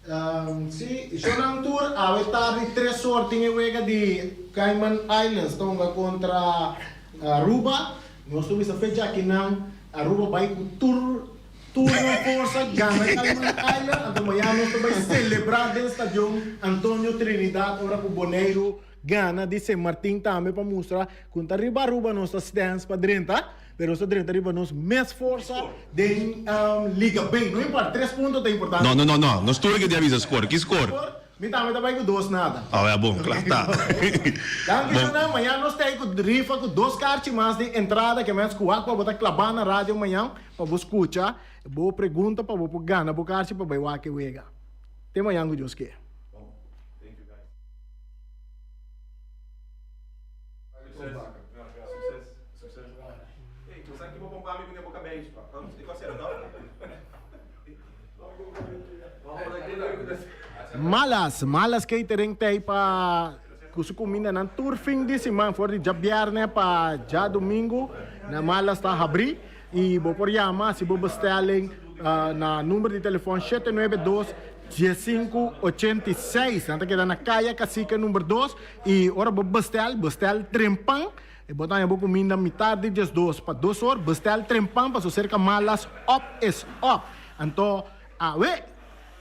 Um, si, Shonan Tour, awe tardi tres or tin e wega di Cayman Islands tonga kontra Aruba. Nos ta bisa fecha akinan Aruba bai ku tur tur nan forsa gana Cayman Island anto mañana nos ta bai celebra den stadion Antonio Trinidad ora ku Boneiru gana di Sint Martin tambe pa mustra ku ta riba Aruba nos ta stens pa drenta. Pero nos ta drenta riba nos mes forsa den Liga B. No importa, tres punto ta importante. No, no, no, no. Nos tur ke di a bisa score. Ki score? Mi tambe ta bai ku dos nada. Oh, ya bon, kla ta. Danki Shona. Mañan nos ta ei ku rifa ku dos karchi mas di entrada ke mens ku wak pa bo ta klabá na radio mañan pa bo skucha bo pregunta pa bo por gana bo karchi pa bai wak e wega. Te mañan ku Dios ke. Malas, Malas Catering ta ei pa ku su kumindanan tur fin di siman for di djabièrnè pa djadumingu na Malas ta habrí i bo por yama si bo bestelling na number di telefòn shete nuebe dos diesinku ochenta i seis. Nan ta keda na Kaya Kasike number dos i ora bo bestèl, bestèl trempan. E bo ta haña bo kuminda mitar di diesdos pa dos or, bestel trempan paso serka malas op is op. Anto awe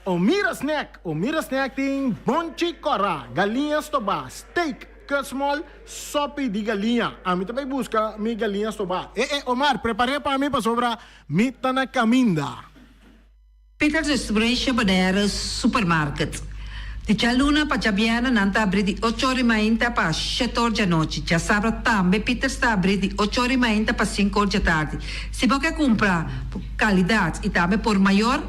Omira Snack, Omira Snack tin bonchi kòrá, galiña stobá, steak, kutsmol, sopi di galiña. Ami ta bai buska mi galiña stobá. E e Omar, prepar'é pa mi pasobra mi ta na kaminda. Peters Distribution Bonaire Supermarket. Di djaluna pa djabièrnè nan ta abrí di ocho or i mainta pa shete or djanochi. Djasabra tambe Peters ta abrí di ocho or i mainta pa sinku or djatardi. Si bo ke kumpra por kalidat i tambe por mayor,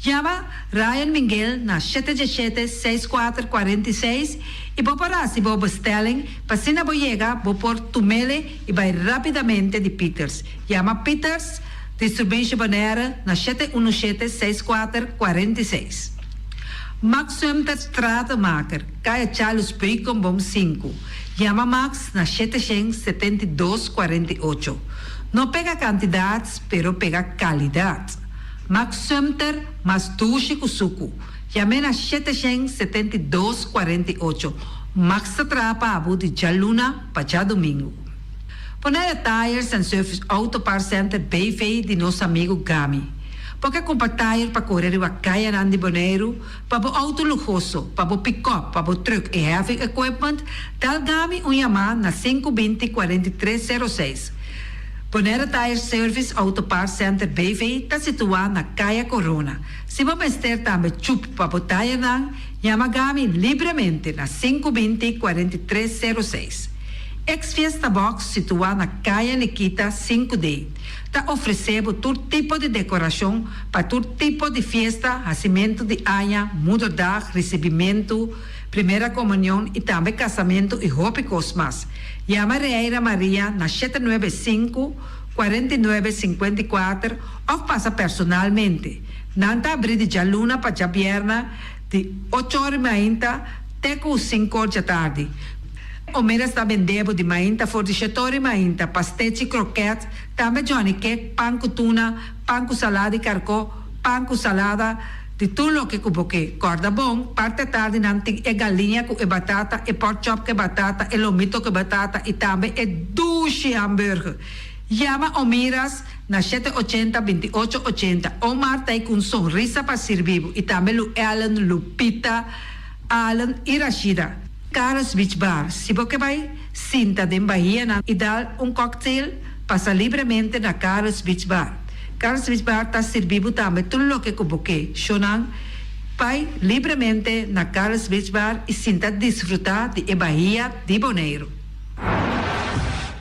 yama Ryan Minguel na shete djeshete, seis kuater, kuarenta i seis i bo por hasi bo bestelling pa asina bo yega bo por tumele i bai rapidamente di Peters. Yama Peters Distribution Bonaire na shete unu shete seis kuater kuarenta i seis. Max Sumter Stratenmaker, Kaya Charles Beukenboom sinku. Yama Max na shete shen 72 48. No pega kantidat, pero pega kalidat. Max Sumter mas dushi ku suku. Yam'é na shete shen 72 48. Max ta traha pa bo di djaluna pa djadumingu. Bonaire Tires and Service Auto Parts Center BV di nos amigu Gami. Bo ke kumpra tire pa kore riba kayanan di Boneiru, pa bo outo luhoso, pa bo pikòp, pa bo trùk i heavy equipment, dal Gami un yamá na sinku binti 43 sero seis. Bonaire Tires Service Auto Parts Center BV ta situá na Kaya Corona. Si bo mester tambe chup pa bo tirenan, yama Gami libremente na sinku binti 43 sero seis. Ex Fiesta Box situá na Kaya Nikita sinku D ta ofresé bo tur tipo di dekorashon pa tur tipo di fiesta, hasimentu di aña, moederdag, risibimentu, primera komunion i tambe kasamentu i hopi kos mas. Yama Reira Maria na shete nuebe sinku, 49, 54 òf pasa personalmente. Nan ta abrí di djaluna pa djabièrnè di ocho or i mainta te ku sinku or djatardi. Omeras ta bende bo di mainta for di shetor i mainta, pastechi, kroket, tambe johnny cake, pan ku tuna, pan ku salada di karkó, pan ku salada. Di tur loke ku bo ke. Kòrda bon, parti atardi nan tin e galiña ku e batata, e porkchop ku e batata, e lomito ku e batata i tambe e dushi hamburger. Yama Omiras na shete ochenta, binti ocho ochenta. Omar ta ei ku un sonrisa pa sirbi bo i tambe Lu Ellen, Lupita, Allen i Rashida. Carlos Beach Bar, Si bo ke bai sinta den bahianan i dal un cocktail, pasa libremente na Carlos Beach Bar. Carlos Beach Bar ta sirbi bo tambe tur loke ku bo ke. Shownan, bai libremente na Carlos Beach Bar i sinta disfrutá di e bahia di Boneiru.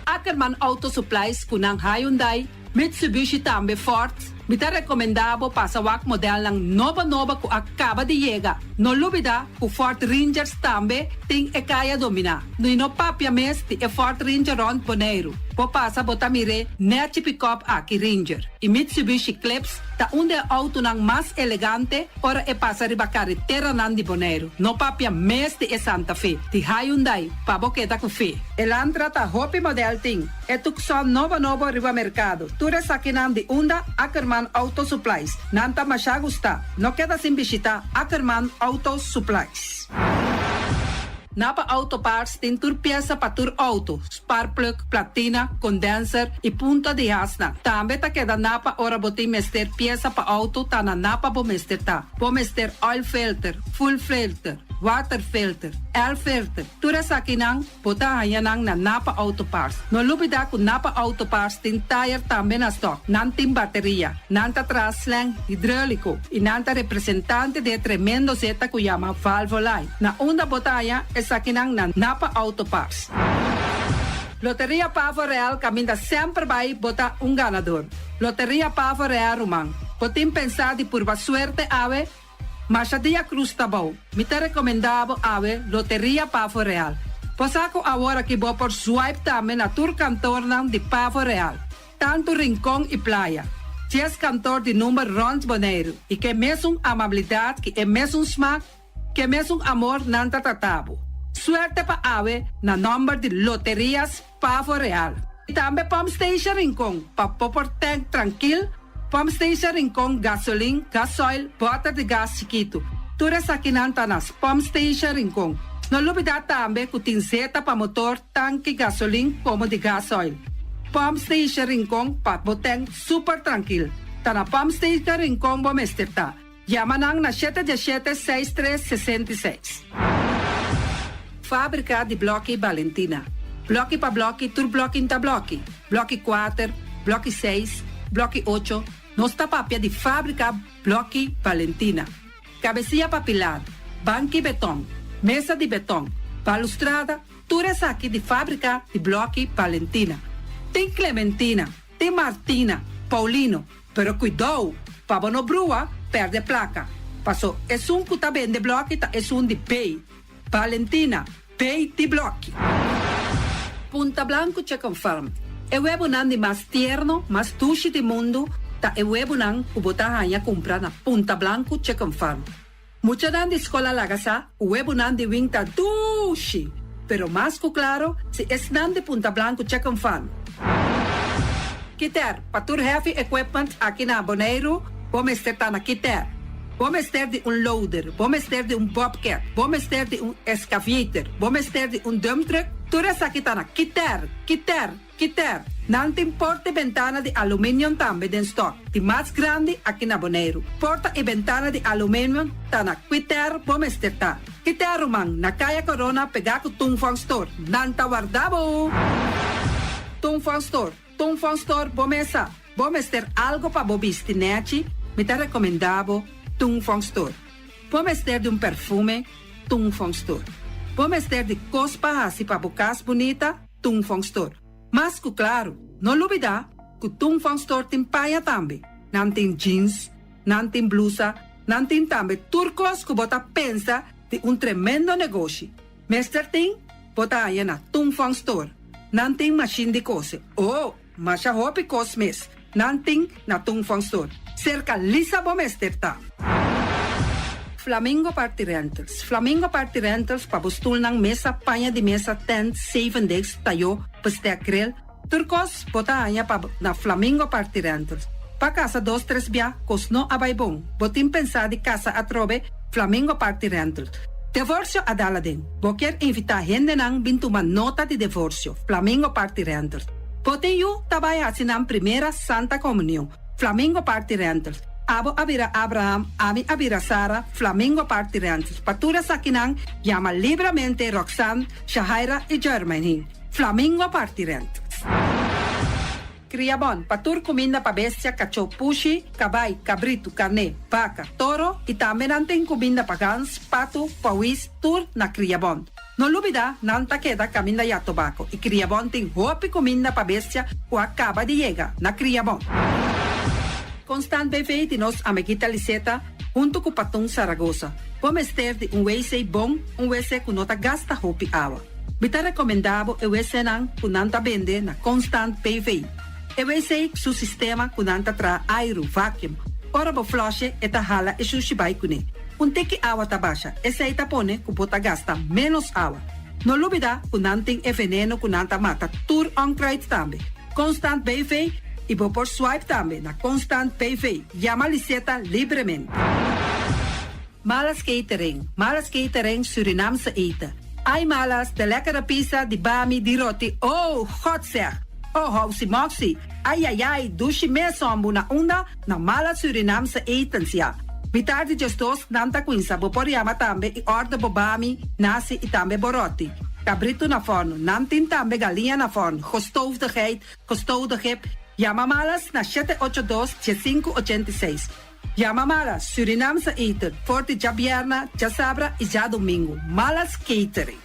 Ackerman Auto Supplies ku nan Hyundai, Mitsubishi tambe Ford, mi ta rekomendá bo pasa wak modelnan nobo nobo ku a kaba di yega. No lubidá ku Ford Rangers tambe tin e kaya dominá. I no papia mes di e Ford Ranger rònt Boneiru. Bo pasa bo ta mir'é nèchi pikòp aki Ranger. I Mitsubishi Eclipse ta un di e outonan mas elegante ora e pasa riba kareteranan di Boneiru. No papia mes di e Santa Fe, di Hyundai, pa bo keda ku fe. Elantra ta hopi modèl tin. E Tucson nobo nobo riba merkado. Tur esakinan di unda Ackerman Auto Supplies. Nan ta masha gusta. No keda sin bishita Ackerman Auto Supplies. Napa Auto Parts tin tur piesa pa tur auto, sparkplug, platina, condenser y punta di hasnan. Tambe ta keda Napa ora bo tin mester piesa pa auto ta na Napa bo mester ta. Bo mester oil filter, fuel filter, water filter, air filter, tur esakinan Bo ta haña nan na Napa Auto Parts. No lubidá ku Napa Auto Parts tin tayer tambe na stòk. Nan tin bateria, nan ta traha slang hidróliko i nan ta representante di e tremendo zeta ku yama Valvoline. Na unda bo ta haña esakinan na Napa Auto Parts. Loteria Pavo Real kaminda semper bai bo ta un ganador. Loteria Pavo Real ruman, bo tin pensá di purba suerte awe? Masha dia cruz ta bou. Mi ta recomenda bo awe Loteria Pavo Real. Bo sa cu awor aki bo por swipe tambe na tur kantornan di Pavo Real, tanto Rincon y Playa. Dies kantor di number rond Boneiru y ke mesun amabilidad ki e mesun smak, ke mesun amor nan ta trata bo. Suerte pa awe na nomber di Loterias Pavo Real. Y tambe Pump Station Rincon pa bo por tank trankil, Pump Station Rincon gasolin, gasoil, boter di gas chikitu. Tur esakinan ta na Pump Station Rincon. No lubida tambe cu tin zeta pa motor, tanki gasolin como di gasoil. Pump Station Rincon pa bo tank super trankil. Ta na Pump Station Rincon bo mester ta. Yama nan na shete diesshete seis tres sesenta i seis. Fábrika di blòki Balentina. Blòki pa blòki tur blòki n'ta blòki. Blòki kuater, blòki seis, blòki ocho, nos ta papia di fábrika blòki Balentina. Kabesia pa pilar, banki beton, mesa di beton, balustrada, tur esaki di fábrika di blòki Balentina. Tin Clementina, tin Martina, Paulino, Pero kuidou, pa bo no brua, pèrdè plaka. Paso esun ku ta bende blòki ta esun di bei. Valentina, bei di blòki. Punta Blanco Chicken Farm, E webonan di mas tierno, mas dushi di mundu ta e webonan ku bo ta haña kumpra na Punta Blanco Chicken Farm. Muchanan di skol a laga sa ku webonan di wing ta dushi, pero mas ku klaro si esnan di Punta Blanco Chicken Farm. Kiter, pa tur heavy equipment aki na Boneiru, bo mester ta na Kiter. Bo mester di un loader, bo mester di un bobcat, bo mester di un excavator, bo mester di un dump truck, tur esaki ta na Kiter, Kiter. Kiter, nan tin porta i bentana di aluminium tambe den stock, di mas grandi aki na Boneiru. Porta i bentana di aluminium ta na Kwiter bo mester ta. Kiter ruman, na Kaya Corona pegá ku Tung Fong Store. Nan ta warda bo! Tung Fong Store, Tung Fong Store bo mesa. Bo mester algo pa bo bisti nèchi, mi ta rekomendá bo Tung Fong Store. Bo mester di un perfume, Tung Fong Store. Bo mester di kos pa hasi pa bo kas bunita, Tung Fong Store. Mas ku klaru, no lubidá ku Tung Fong Store tin paña tambe. Nan tin jeans, nan tin blusa, nan tin tambe tur kos ku bo ta pensa di un tremendo negoshi. Mester tin, bo ta haña na Tung Fong Store. Nan tin mashin di kose. Oh, masha hopi kos mes nan tin na Tung Fong Store. Serka Lisa bo mester ta. Flamingo Party Rentals Flamingo Party Rentals pa bo stulnan, mesa, paña di mesa, tent, zeven desk, tayó, bestek, grill, tur kos bo ta haña pa na Flamingo Party Rentals. B'a kasa dos tres bia, kos no a bai bon. Bo tin pensá di kasa atrobe? Flamingo Party Rental. Devorsio a dal aden. Bo kier invitá hendenan bin tuma nota di devorsio? Flamingo Party Rental. Bo tin yu ta bai hasi nan primera Santa Komunion? Flamingo Party Rental. Abo a bira Abraham, ami a bira Sara, Flamingo Party Rental. Pa tur esakinan, yama libramente Roxanne, Shahaira i Jermaine. Flamingo Party Rentals. Kriabon, pa tur kuminda pa bestia, kachó, pushi, kabai, kabritu, karné, baka, toro i tambe nan tin kuminda pa gans, patu, pawis, tur na Kriabon. No lubida, nan ta keda kaminda ya tobako i Kriabon tin hopi kuminda pa bestia ku a kaba di yega na Kriabon. Constant BV di nos amiguita Liseta huntu ku Patun Saragoza. Bo mester di un wc bon, un wc ku no ta gasta hopi awa. Mi ta rekomendá bo e wcnan ku nan ta bende na Constant BV. E wc su sistema ku nan ta traha airu, vacuum, ora bo flush'e e ta hala e shushi bai kuné. Un tiki awa ta basha, esei ta pone ku bo ta gasta ménos awa. No lubidá ku nan tin e veneno ku nan ta mata tur onkruid tambe. Constant BV i bo por swipe tambe na Constant BV. Yama Liseta libremente. Malas Catering, Malas Catering Surinaamse eten. Ai Malas, de lekkere pizza, di bami, di roti, oh, God zeg! Oh, housi moxi, ai ai ai, dushi mes hombu na unda? Na Malas Surinaamse etens, ya. Mitar di djesdos nan ta cuinsa, bo por yama tambe y order bo bami, nasi y tambe bo roti. Cabrito na forno, nan tin tambe galiña na forno, gestoofde geit, gestoofde kip. Yama Malas na shete ocho dos, diesinku ochenta i seis. Yama Malas Surinaamse eten for di djabierna, djasabra y djadomingo. Malas Catering.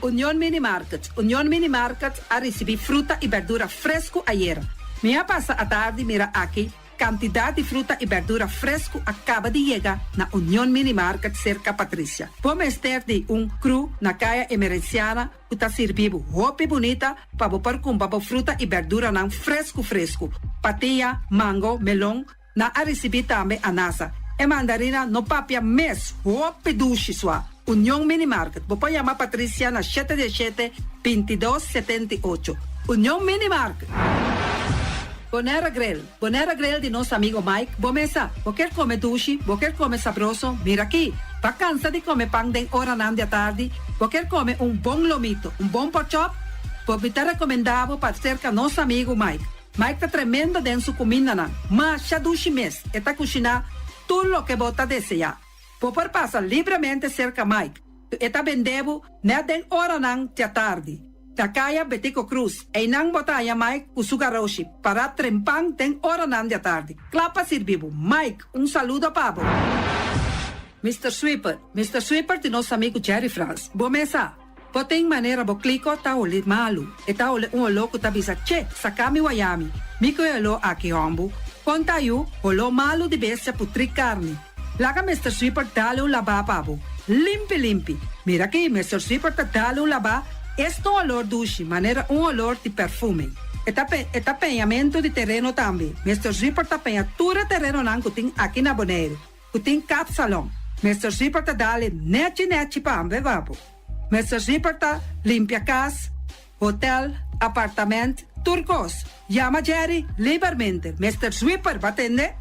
Union Mini Market Union Mini Market a ricibi fruta y berdura fresco ayera. Mi a pasa atardi mira aki cantidad di fruta y berdura fresco a caba di yega na Union Mini Market cerca Patricia. Bo mester di un cru na Caya Emerenciana ku ta sirbi bo hopi bunita pa bo por kumpra bo fruta i berduranan fresku fresku. Patia, mango, melon, nan a risibí tambe anasa. E mandarina no papia mes, hopi dushi sua. Union Mini Market, bo por yama Patricia na shete dieshete, bintidos, setenta i ocho. Union Mini Market. Bonaire Grill, Bonaire Grill di nos amigo Mike, bo mesa, bo kier come dushi, bo kier come sabroso, mira aki. Bo a cansa di come pan den oranan di atardi, bo kier come un bon lomito, un bon porkchop, bo mi ta recomenda bo pa cerca nos amigo Mike. Mike ta tremendo den su cumindanan, masha dushi mes, e ta cushina tur loke bo ta desea. Bo por pasa libremente cerca Mike, e ta bende bo net den oranan di atardi. Na Kaya Betico Croes, einan bo ta haña Mike ku su garoshi, pará trempan den oranan di atardi, kla pa sirbi bo. Mike, un saludo pa bo. Mister Sweeper, Mister Sweeper di nos amigu Jerry Frans. Bo mes sa, bo tin manera bo kliko ta holi malu. E ta holi un oló ku ta bisa, Che, saka mi wayami. Mi ku e oló aki hòmbu. Kon ta yu, holó malu di bestia putrí karni. Laga Mister Sweeper dale un labá pa bo. Limpi limpi. Mira aki, Mister Sweeper ta dale un labá, es ta un olor dushi, manera un olor di perfume. E ta pe, e ta peñamentu di tereno tambe. Mister Sweeper ta peña tur e terenonan ku tin aki na Boneiru, ku tin kapsalon. Mister Sweeper ta dale nechi nechi pa ambe pa bo. Mister Sweeper ta limpia kas, hotel, apartament, tur kos. Yama Jerry libermente. Mister Sweeper ba tende?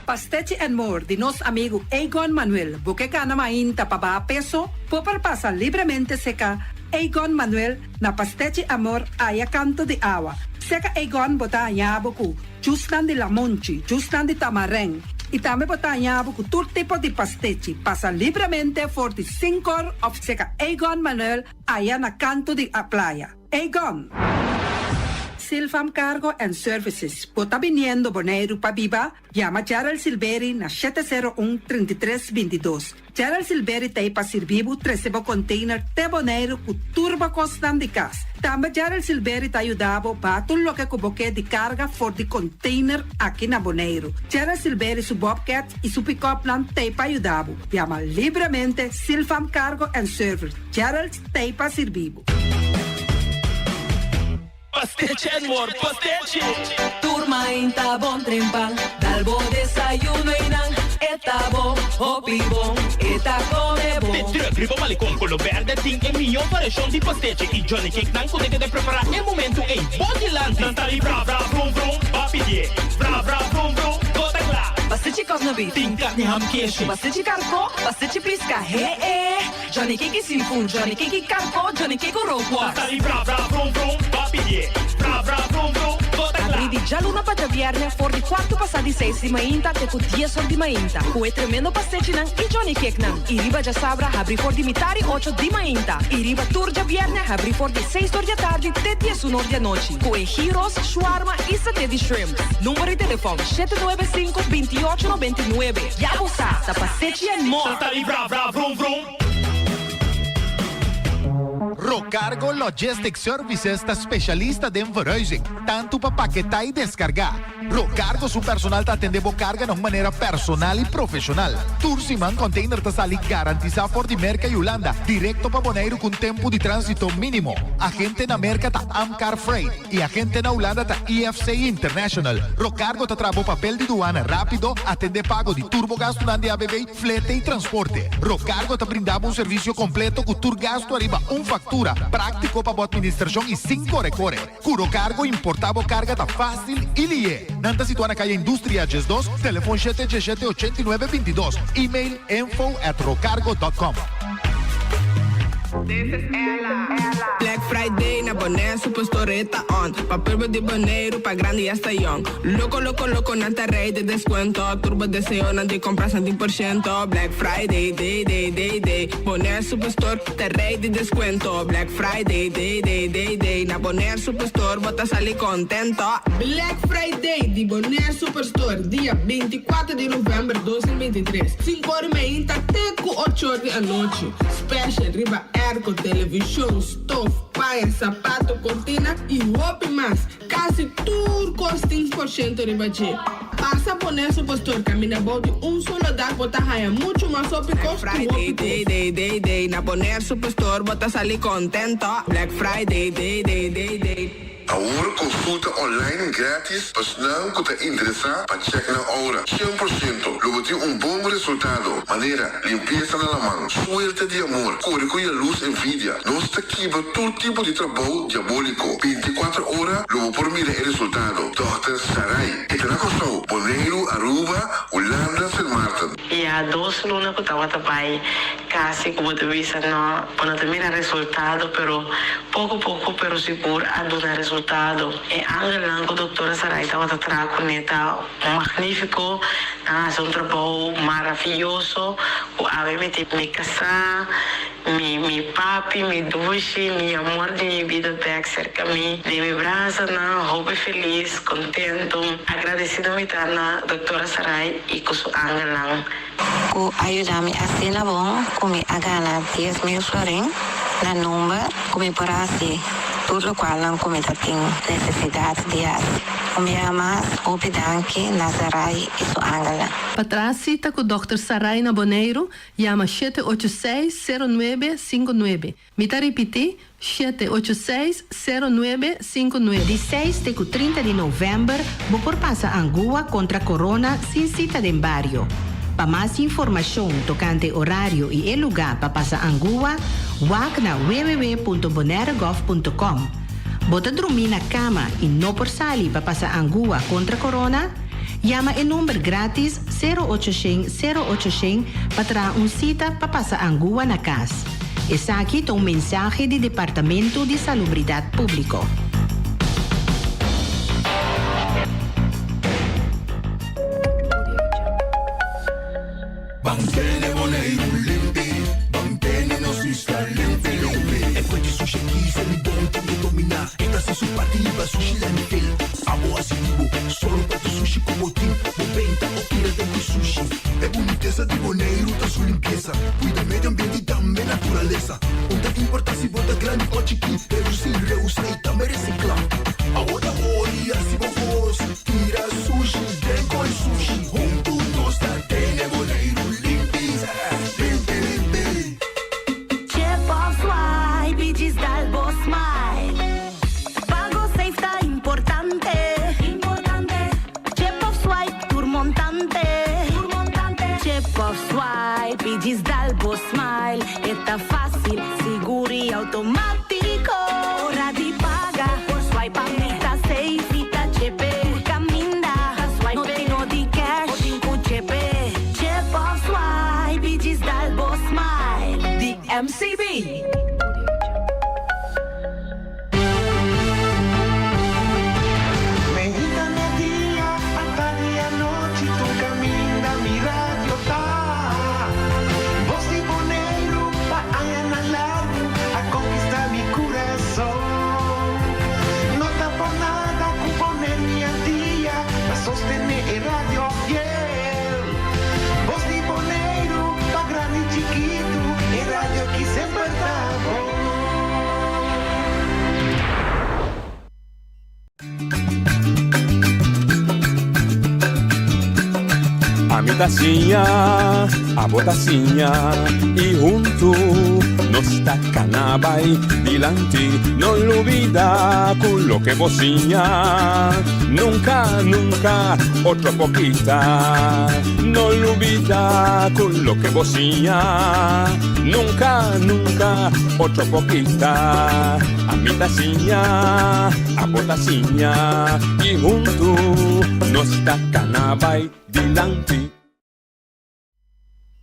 Pastechi and More di nos amigu Egon Manuel. Bo ke gana mainta pa baha peso? Bo por pasa libremente seka Egon Manuel na Pastechi Amor aya kanto di awa. Seka Egon bo ta haña bo ku jusnan di lamonchi, jusnan di tamarèn i tambe bo ta haña bo ku tur tipo di pastechi. Pasa libremente for di sinkor òf seka Egon Manuel aya na kanto di a playa. Egon! Silvam Cargo and Services, bo ta biniendo Boneiru pa biba? Yama Gerald Silveri na 701 33 22. Gerald Silveri ta ei pa sirbi bo trese bo container te Boneiru ku tur bo kosnan di kas. Tambe Gerald Silveri ta yuda bo baha tur loke ku bo ke di karga for di container aki na Boneiru. Gerald Silveri su Bobcat i su pick-upnan ta ei pa yuda bo. Yama libremente Silvam Cargo and Service. Gerald ta ei pa sirbi bo. Pastechi and more, pastechi! Tur mainta bon trempan, dal bo desayuno y nan e ta bon, hopi bon, e ta come bon. De truck riba Malecon Colo Berde tin e miyon variacion di pastechi y Johnny Cake nan cu ta keda prepara e momento ey bo dilanti. Nan ta di bra bra vrum vrum, ba pidi. kòsnabif. Tin karni ham keshi. Pastechi karkó, pastechi piska, he e. Johnny Cake seafood, Johnny Cake karkó, Johnny Cake rookworst. Ta sali bra bra vrom vrom, bo a pidié. Bra bra vrom vrom, bo ta kla. Abrí di djaluna pa djabièrnè for di kuartu pasá di seis di mainta te ku dies or di mainta ku e tremendo pastechinan i Johnny Cakenan. I riba djasabra habrí for di mitar i ocho di mainta i riba tur djabièrnè habrí for di seis or di atardi te diesun or di anochi ku e gyros, shawarma i saté di shrimp. Number di telefòn, 795 28 99. Ya bo sa, ta pastechi and more! Ta sali bra bra vrom vrom. Rocargo Logistic Services ta specialista den verhuizing, tanto pa paketá y descargá. Rocargo su personal ta atendé bo carga na un manera personal y profesional. Tur siman container ta sali garantisa for di Merca y Hulanda directo pa Boneiru cu un tempo di transito minimo. Agente na Merca ta Amcar Freight. Y agente na Hulanda ta IFC International. Rocargo ta traha bo papel di duana rapido, atende pago di tur bo gastunan di ABV, flete y transporte. Rocargo ta brinda bo un servicio completo cu tur gastu ariba un factura, practico pa bo administracion y sin core core. Cu Rocargo importa bo carga ta facil y lihe. Nan ta situa na Calle Industria 12, telefon shete djeshete ochenta i nuebe bintidos, email info at rocargo dot com. Black Friday na Bonaire Superstore e ta on Pa pueblo di Boneiru, pa grandi y hasta young Loco loco loco nan ta rey di descuento Tur bo deseonan di compra san tin por ciento Black Friday day day day day Bonaire Superstore ta rey di descuento Black Friday day day day day Na Bonaire Superstore bo ta sali contento Black Friday di Bonaire Superstore dia 24 di november 2023, sinku or meinta te ku ocho or di anochi. Special riba airco, television, stof, paña, sapato, cortina y hopi mas. Casi tur cos tin por ciento riba dje. Pasa Bonaire Superstore caminda bou di un solo dak bo ta haya mucho mas hopi cos ku Friday hopi day cos. day day day na Bonaire Superstore bo ta sali contento. Black Friday day day day day. Awor konsulta online gratis pa esnan ku ta interesá pa chèk nan oura. 100% lo bo tin un bon resultado, manera, limpiesa na laman, suerte di amor, kore ku yalus envidia. Nos ta kibra tur tipo di trabou diabóliko. 24 ora lo bo por mira e resultado. Dòkter Sarai. E ta na Kòrsou, Boneiru, Aruba, Hulanda, Sint Maarten. Ya dos luna ku tabata bai kasi ku bo ta bisa no, bo no ta mira resultado pero poko poko pero sigur a duna resultado. E angelnan ku doktora Sarai tabata traha kuné ta magnifiko, nan a hasi un trabou maraviyoso ku awe mi tin mi kasá, mi mi papi, mi dushi, mi amor di mi bida bèk serka mi den mi brasanan, hopi felis, kontentu, agradesido mi ta na doktora Sarai i ku su angelnan. Ku a yuda mi asina bon ku mi a gana 10,000 florin na number ku mi por hasi tur lokualnan ku mi ta tin nesesidat di hasi. Un biaha mas, hopi danki na Sarai i su angelnan. Pa traha sita ku dòkter Sarai na Boneiru, yama 786 09 59. Mi ta ripití, 786 09 59. Di seis te ku 30 di novèmber bo por pasa angua kontra corona sin sita den bario. Pa mas informashon tokante orario i e lugá pa pasa angua, wak na www.bonairegov.com. Bo ta drumí na kama i no por sali pa pasa angua kontra corona? Yama e number grátis 0800 0800 pa traha un sita pa pasa angua na kas. Esaki ta un mensahe di Departamento di Salubridat Públiko. Ban tene Boneiru limpi, ban tene nos isla limpi limpi. E fuente sushi aki Selibon tin di dominá, e ta hasi su parti hiba sushi landfill. Abo hasi di bo, sòru pa tur sushi ku bo tin, bo benta o tira den ku sushi. E bunitesa di Boneiru ta su limpiesa, kuida medio ambiente i tambe naturalesa. Un ta importá si bo ta grandi o chikí, redusí, reusá i tambe resiklá. Abo ta hori, hasi bo kos, tira sushi den koi sushi. Huntu nos ta tene Boneiru limpi, limpi limpi. Chip of swipe i djis dal bo smile. Pago safe ta importante. Chip of swipe tur montante. Chip of swipe i djis dal bo smile. E ta fácil, sigur i automático. Ora di paga. ta siña, abo ta siña i huntu nos ta kana bai dilanti. No lubida ku loke bo siña nunka, nunka otro por kita. No lubida ku loke bo siña nunka, nunka otro por kita. Ami ta siña, abo ta siña i huntu nos ta kana bai dilanti.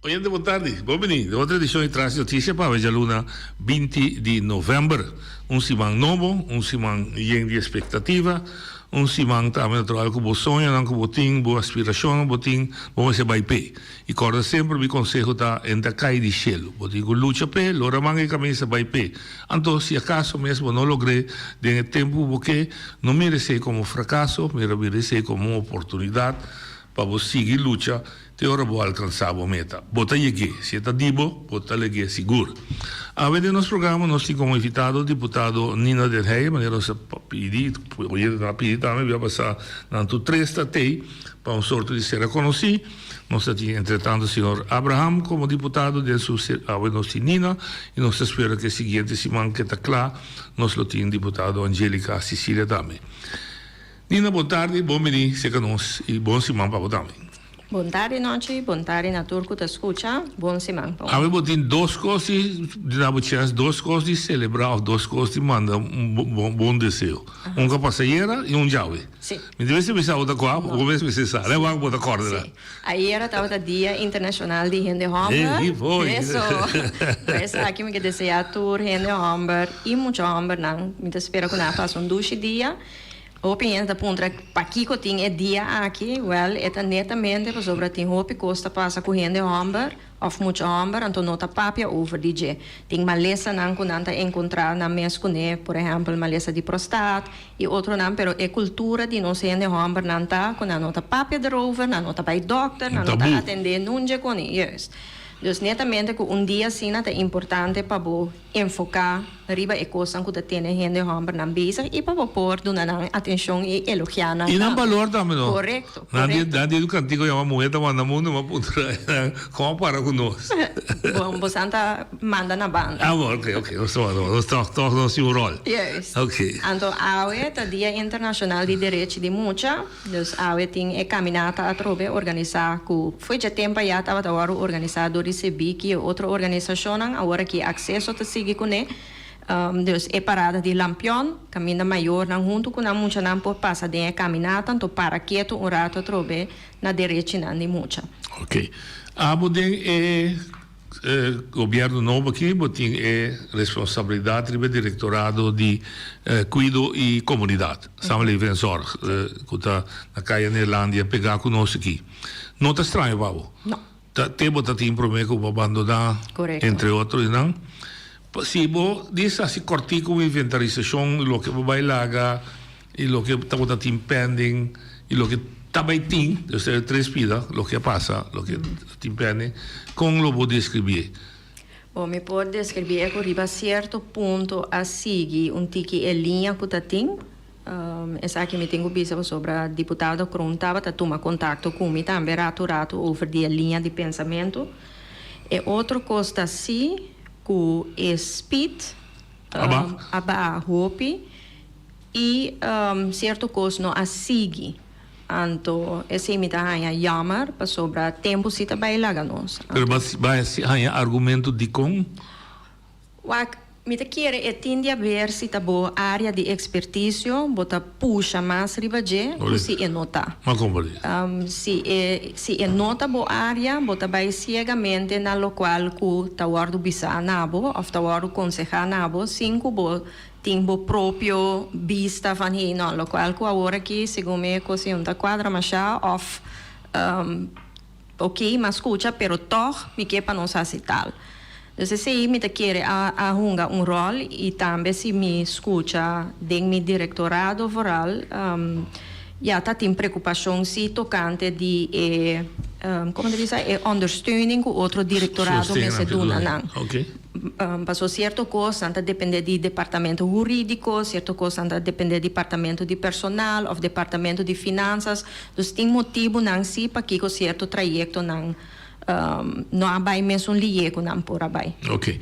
Oyente bon tardi, bon bini den otro edicion di Tras di Noticia pa awe djaluna 20 di november. Un siman nobo, un siman yen di expectativa, un siman tambe natural cu bo soñonan cu bo tin, bo aspiracionnan bo tin, bo mester bay p'e. I corda semper mi conseho ta, en ta cay di cielo. Bo tin cu lucha p'e, lora manga e camisa bay p'e. Anto si acaso mes bo no logr'é den e tempo cu bo ke, no mira esey como fracaso, mira mira esey como un oportunidad pa bo sigui lucha te ora bo alcansa bo meta. Bo ta yeg'é. Si e ta di bo, bo ta leg'é sigur. Awe den nos programa nos tin como invitado diputado Nina den Heyer, manera nos a pidi, oyentenan a pidi tambe, bia pasa nan tur tres ta tey pa un sorto di sera conoci. Nos ta tin entretanto señor Abraham como diputado den su awe nos tin Nina y nos ta spera cu e siguiente siman ke ta cla nos lo tin diputado Angelica Cicilia tambe. Nina bon tardi, bon bini cerca nos y bon siman pa bo tambe. Bon tardi Nochi, bon tardi na tur cu ta scucha, bon siman pa Awe bo tin dos cos di duna bo chens, dos cos di celebra of dos cos di manda un bon deseo. Un cu a pasa ayera y un djawe. Si. Mi ta mester bisa bo ta kua, bo mes mester sa. Lei wak bo ta kòrda la. Si. Ayera tabata Dia Internashonal di Hende Hòmber. Hey, boy. Eso. Por esaki mi ke deseá tur hende hòmber i mucha hòmbernan. Mi ta spera ku nan a pasa un dushi dia. Hopi hende ta puntra pakiko tin e dia aki. Wèl, e ta netamente pasobra tin hopi kos ta pasa ku hende hòmber. Of mucha homber anto no ta papia over di dje. Tin malesanan ku nan ta enkontrá nan mes kuné, por ehèmpel malesa di prostat i otronan, pero e kultura di nos hende hombernan ta ku nan no ta papia derover, nan no ta bai dòkter, nan no ta atendé nun dje koni. Juist. Dus netamente ku un dia asina ta importante pa bo enfoká riba e kosnan ku ta tene hende hombernan bezig i pa bo por duna nan atenshon i elogiá nan I nan tambe. balor tambe no. Korekto, Nan di korekto. nan di kantiko yama muhé ta manda mundu ma puntra nan kon a para ku nos. Bon, bosan ta manda na banda. Ah bon, ok, ok, nos ta manda nos tòg tòg nos tin un ròl. Juist. Ok. Anto awe ta Dia Internashonal di Derechi di Mucha, dus awe tin e kaminata atrobe organisá ku fo'i dje tempu ayá tabata wòrdu organisá dor di Sebiki i otro organisashonnan, awor aki Akseso ta sigui kuné. Dus e parada di lampion, kaminda mayornan huntu ku nan muchanan por pasa den e kaminata, anto para ketu un ratu atrobe na derechinan di mucha. Ok. Abo den e gobierno nobo aki bo tin e responsabilidad riba e directorado di Cuido y Comunidad, Samenleving en Zorg, cu ta na Caya Neerlandia pega cu nos aki. No ta straño pa bo? No. Ta te bo ta tin prome cu bo abandona, Correcto. entre otro di nan. Si bo dis haci cortico un inventarisacion di loke bo bay laga y loke tabata tin pending y loke ta bay tin, dus e tres pida, loke a pasa, loke tin pending, con lo bo describié? Bo mi por describié cu riba cierto punto a sigui un tiki e liña cu ta tin. Esaki mi tin cu bisa pasobra diputado Kroon tabata tuma contacto cu mi tambe ratu ratu over di e liña di pensamento. E otro cos ta si cu e speed a baha hopi y cierto cos no a sigui. Anto esey mi ta haña jammer pasobra tempo si ta bay laga nos. Pero bo a haña argumento dicon? Wak, mi ta kere e tin di haber si ta bo area di experticio, bo ta pusha mas riba dje ku si e no ta. Ma komprendé. Si e si e no ta bo area, bo ta bai ciegamente na lokual ku ta wòrdu bisá na bo òf ta wòrdu konsehá na bo sin ku bo tin bo propio bista van hey no, lokual ku awor aki segun mi e kos ei no ta kuadra mashá òf Ok, m'a scucha, pero tog mi ke pa nos haci tal. Dus esey mi ta kere a a hunga un rol y tambe si mi scucha den mi directorado vooral, ya ta tin preocupacion si tocante di e, como ta bisa, e ondersteuning cu otro directorado mester duna nan. Paso cierto cosnan ta depende di departamento huridico, cierto cosnan ta depende di departamento di personal of departamento di finanzas. Dus tin motibunan si pakico cierto trayectonan no a bay mesun liye cu nan por a bay. Ok.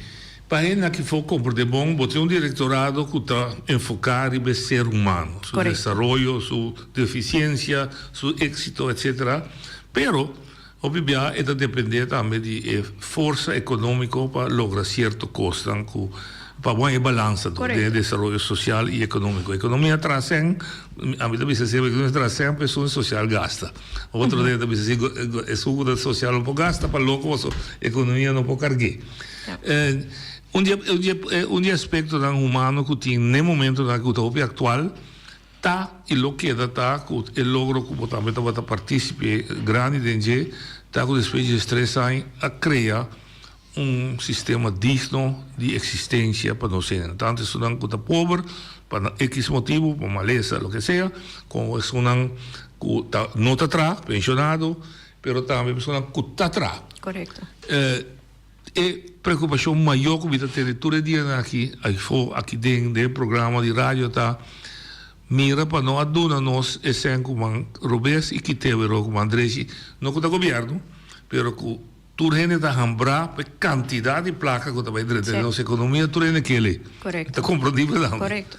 Pa hende aki for comprende bon, bo tin un directorado cu ta enfoca riba e ser humano, su desaroyo, su deficiencia, su exito, etcetera. Pero, Hopi bia e ta dependé tambe di e forsa ekonómiko pa logra sierto kosnan ku pa bon e balansa den e desaroyo sosial i ekonómiko. Ekonomia traha sèn, ami ta bisa semper ekonomia traha sèn pa esun sosial gasta. Otro den ta bisa si esun ku ta sosial no por gasta pa loko pasobra ekonomia no por karg'é. Un di e un di e aspektonan humano ku tin n'e momentonan ku ta hopi aktual Ta i lo keda ta ku e logro ku bo tambe tabata partísipe grandi den dje, ta ku despues di diestres aña a krea un sistema digno di eksistensia pa nos hende, tantu esunnan ku ta pober pa nan ekis motibu, pa malesa, loke sea, komo esunnan ku ta no ta traha, penshonado, pero tambe esunnan ku ta traha. Korekto. E preokupashon mayó ku mi ta tene tur e dianan aki afó, aki den den e programa di radio ta mira pa no a duna nos e sèn ku man robes i kit'é wero ku man drechi. No ku ta gobièrnu, pero ku tur hende ta hambrá pa e kantidat di plaka ku ta bai drenta den nos ekonomia, tur hende kele. Korekto. Ta komprondibel tambe. Korekto.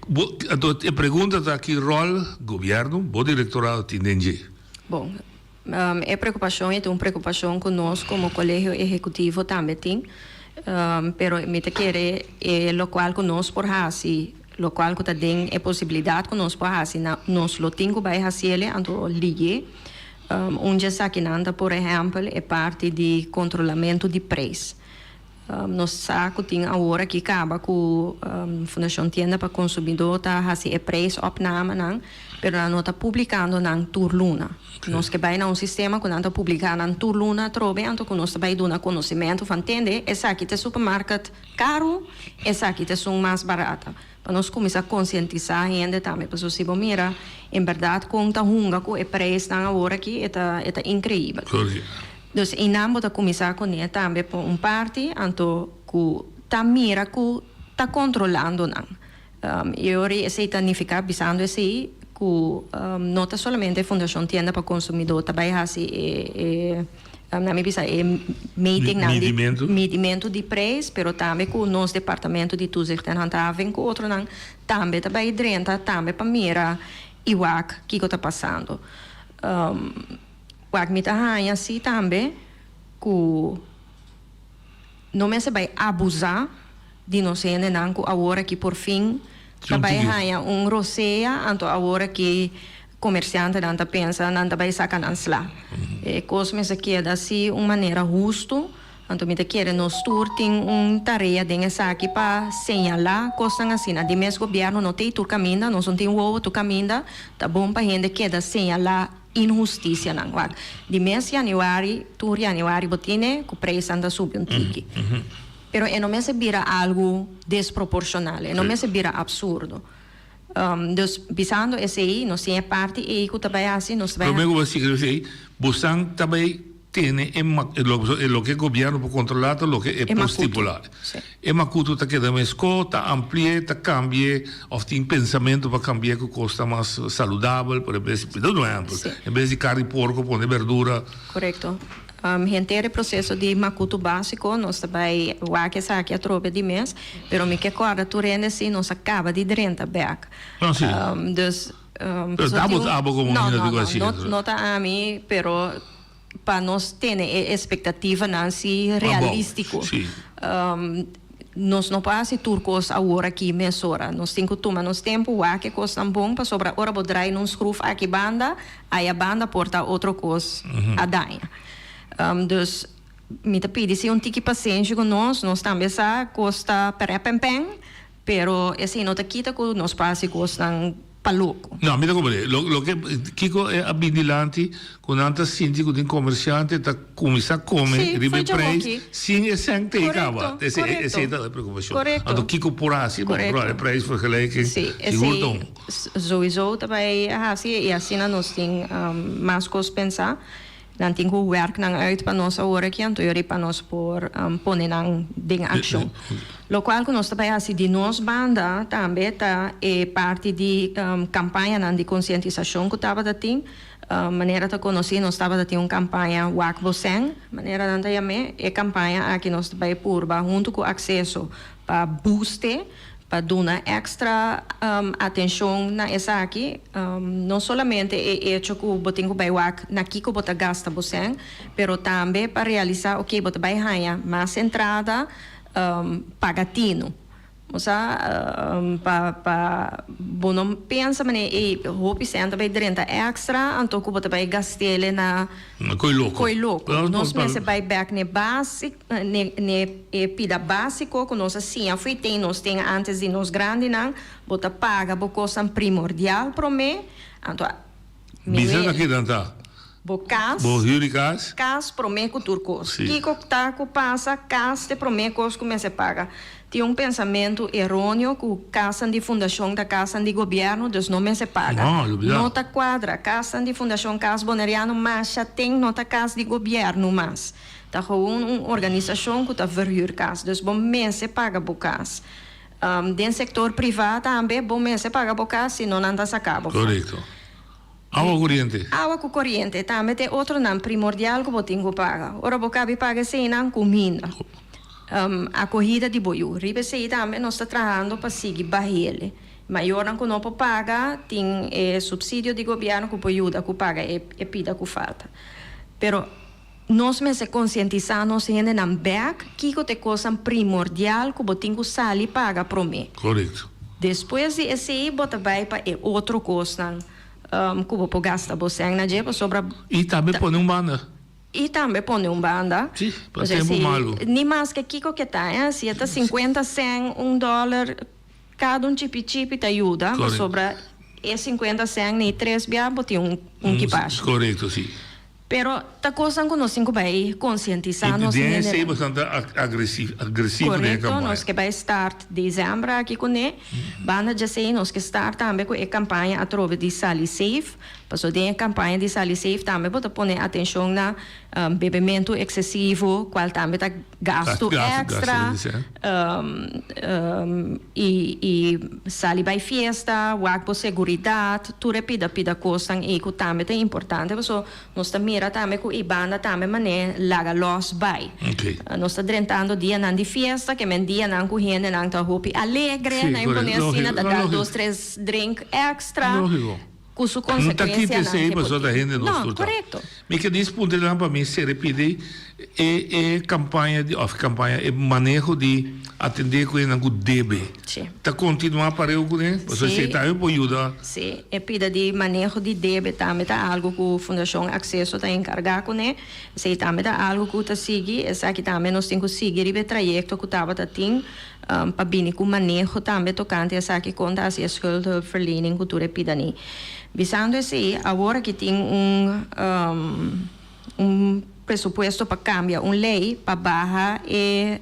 Bo, anto e pregunta ta ki ròl gobièrnu, bo direktorado tin den dje? Bon, E preokupashon e ta un preokupashon ku nos komo Kolegio Ehekutivo tambe tin, pero mi ta kere e lokual ku nos por hasi, lokual ku ta den e posibilidat ku nos por hasi, nos lo tin ku bai hasiel anto liye. Un dje esakinan ta por ehèmpel e parti di kontrolamentu di preis. Nos sa ku tin awor aki kaba ku Fundashon Tienda pa Konsumidó ta hasi e prijsopnamenan, pero nan no ta publikando nan tur luna. Nos ke bai na un sistema ku nan ta publiká nan tur luna atrobe, anto ku nos ta bai duna konosementu van tende esaki ta e supermarket karu, esaki ta esun mas barata. Pa nos kuminsá konsientisá hende tambe, pasobra si bo mira en bèrdat kon ta hunga ku e prijsnan awor aki e ta e ta inkreibel. Dus einan bo ta kuminsá kuné tambe pa un parti, anto ku ta mira ku ta kontrolando nan. I ora esei ta nifiká bisando esei ku no ta solamente Fundashon Tienda pa Konsumidó ta bai hasi e e nan mi bisa e meetingnan di midimentu di preis, pero tambe ku nos departamento di Toezicht en Handhaving ku otronan tambe ta bai drenta tambe pa mira i wak kiko ta pasando. Wak mi ta haña si tambe ku no mester bai abusá di nos hendenan ku awor aki por fin ta bai haña un rosea, anto awor aki komersiantenan ta pensa nan ta bai saka nan sla. E kos mester keda si un manera hustu, anto mi ta kere nos tur tin un tarea den esaki pa señalá kosnan asina. Di mes gobièrnu no t'ei tur kaminda, nos no tin wowo tur kaminda, ta bon pa hende keda señalá. Inhustisianan. Wak, di mes yanüari tur yanüari bo tine ku preisnan ta subi un tiki. Pero e no mester bira algu desproporshonal, e no mester bira absurdo. Dus, bisando esei, nos tin e parti ei ku ta bai hasi, nos ta bai. Promé ku bo sigui esei, bosan ta bai tene e loke gobièrnu por kontrolá ta loke e por stipulá. E makutu ta keda meskó, ta ampli'é, ta kambi'é òf tin pensamentu pa kambi'é ku kos ta mas saludabel, por ehempel, mi ta duna un ehempel, en bes di karni porko pone berdura. Korekto. Henter e proseso di makutu básiko nos ta bai wak esaki atrobe di mes, pero mi ke kòrda tur hende si nos a kaba di drenta bèk. Ah, si. Dus, Pero ta abo ta abo komo No, hende no, ta no, hasi no, eso. no ta ami, pero pa nos tene e espektativanan si realístiko. Nos no por hasi tur kos awor aki mesora. Nos tin ku tuma nos tempu, wak e kosnan bon, pasobra ora bo drai nun skruf aki banda, aya banda por ta otro kos a daña. Dus mi ta pidi si un tiki pasenshi ku nos, nos tambe sa kos ta pèrèpènpèn, Pero esei no ta kita ku nos por hasi kosnan pa loko. No, mi ta komprendé. Lo, loke, kiko e a bin dilanti ku nan ta sinti ku tin komersiante ta kuminsá kome Sí, riba fo'i e preis djawoki. sin e sèn te Korekto, kaba. Esei, korekto. esei ta e preokupashon. Korekto. Anto kiko por hasi? Bon, Korekto. e prijsvergelijking Sí, sigur esei ta un. sowieso ta bai hasi i asina nos tin mas kos pensá. Nan tin ku wèrk nan uit pa nos awor aki anto yori pa nos por pone nan den akshon. Lokual ku nos ta bai hasi di nos banda tambe ta e parti di kampañanan di konsientisashon ku tabata tin. Manera ta konosí nos tabata tin un kampaña Wak Bo Sèn, manera nan ta yam'é. E kampaña aki nos ta bai purba huntu ku Akseso pa boost e, pa duna èkstra atenshon na esaki. No solamente e echo ku bo tin ku bai wak na kiko bo ta gasta bo sèn, pero tambe pa realisá oke bo ta bai haña mas entrada, paga tinu. Bo sa, pa pa bo no pensa manera ey hopi sèn ta bai drenta èkstra anto ku bo ta bai gast'el na Na koi loko. Koi loko. Nos mester bai bèk n'e base, n'e n'e e pida básiko ku nos a siña fo'i ten nos ten antes di nos grandinan. Bo ta paga bo kosnan primordial promé, anto mi Bisa na kinan ta? Bo kas. Bo hür di kas? Kas promé ku tur kos. Sí. Kiko ta ku pasa, kas t'e promé kos ku mester paga. Tin un pensamentu eróneo ku kasnan di fundashon ta kasnan di gobièrnu, dus no mester paga. No, lubidá. No ta kuadra. Kasnan di fundashon Kas Boneriano masha ten no ta kas di gobièrnu mas. Ta gewoon un organisashon ku ta verhür kas. Dus bo mester paga bo kas. Den sektor privá tambe bo mester paga bo kas, si no nan ta saka bo. Korekto. Awa koriente. Awa ku koriente tambe ta e otronan primordial ku bo tin ku paga. Ora bo kabi paga eseinan, kuminda. Akohida di bo yu. Riba esei tambe nos ta trahando pa sigui bahele. Mayornan ku no por paga tin e supsidio di gobièrnu ku por yuda ku paga e pida ku falta. Pero nos mester konsientisá nos hendenan bèk kiko ta e kosnan primordial ku bo tin ku sali paga promé. Korekto. Despues di esei bo ta bai pa e otro kosnan ku bo por gasta bo sèn na dje pasobra. I tambe pone un banda. I tambe pone un banda. Sí, pa tempu malu. Ni maske kiko ke ta, eh, si e ta sinkuenta sèn, un dòler, kada un chipi chipi ta yuda pasobra e sinkuenta sèn ni tres bia bo tin un kipashi. Korekto, sí. Pero ta kosnan ku nos tin ku bai konsientisá nos I den hendenan. esei bastante agresivo den e Korekto, kampaña. nos ke bai start desèmber aki kuné. Banda djesei nos ke start tambe ku e kampaña atrobe di Sali Safe. Pasobra den e kampaña di Sali Safe tambe bo ta pone atenshon na bebementu eksesivo, kual tambe ta gastu èkstra, i i sali bai fiesta, wak bo seguridat, tur e pida pida kosnan ei ku tambe ta importante paso nos ta mira tambe ku e banda tambe manera laga lòs bai. Nos ta drentando dianan di fiesta, ke men dianan ku hendenan ta hopi alegre, nan e pone asina ta dal dos tres drink èkstra. Ku su No ta kita konsekuensianan esei ke por pasobra ta tin. hende nos No, tur ta. korekto. Mi ke dis puntra nan pa mi sere pidi e e kampaña di of kampaña e maneho di atende ku hendenan ku debe. Si. Ta kontinua pareu kuné? Pasobra Si. esei tambe por yuda. Si, e pida di maneho di debe tambe ta algu ku Fundashon Akseso ta enkargá kuné. Esei tambe ta algu ku ta sigui. Esaki tambe nos tin ku sigui riba e trayekto ku tabata tin. Pa bini ku maneho tambe tokante esaki kon ta hasi e schuldhulpverlening ku tur e pidani. Bisando esei, awor aki tin un un presupuesto pa kambia un lei pa baha e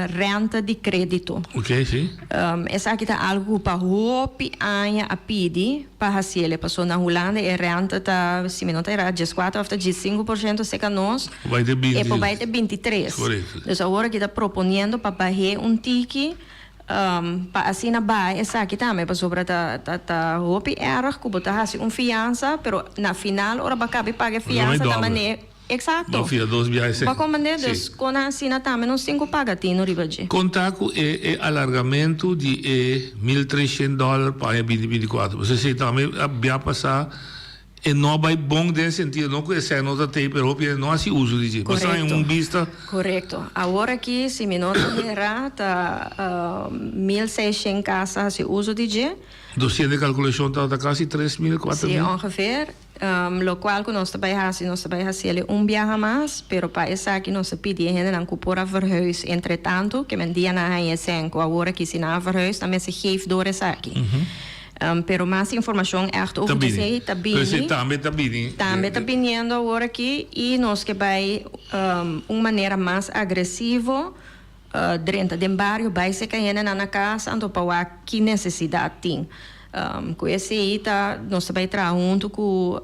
rente di kredito. Oké, si. Esaki ta algu ku pa hopi aña a pidi pa hasiel. Pasobra na Hulanda e rente ta, si mi no ta erá, dieskuater òf ta diesinku por shento, seka nos e por bai te bintitres. Dus awor aki ta proponiendo pa bah'é un tiki pa asina baha esaki tambe, pasobra ta ta hopi erg ku bo ta hasi un fiansa, pero na final ora bo a kaba di paga e fiansa ta manera. Exacto. Bo fia dos biahe sen. Bo comprende? Sí. Dus con asina tambe nos tin cu paga tino riba dje. Conta cu e e alargamento di e 1300 dollar pa aña binti 24. Pasobra esey tambe a bia pasa e no a bay bon den sentido no cu esey no ta tey pero hopi hende no haci uso di dje. Bo sa Correcto. un bista. Correcto. Awor aki si mi no ta hera ta 1600 cas a haci uso di dje. Doscientos calculacion ta casi 3000, 4000. Si ongeveer. Locual cu nos ta bay haci, nos ta bay haciele un biaha mas, pero pa esaki nos ta pidi e hendenan cu por a verhuis entre tanto, ke men dia nan haña esèn cu awor aki si nan a verhuis, nan mester geef door esaki. Pero mas informacion echt over esey ta bini. Pero esey tambe ta bini. Tambe ta biniendo awor aki y nos ke bay un manera mas agresivo drenta den bario, bay seca hendenan na cas anto pa wak ki necesidad tin. Ku esei ta nos ta bai traha huntu ku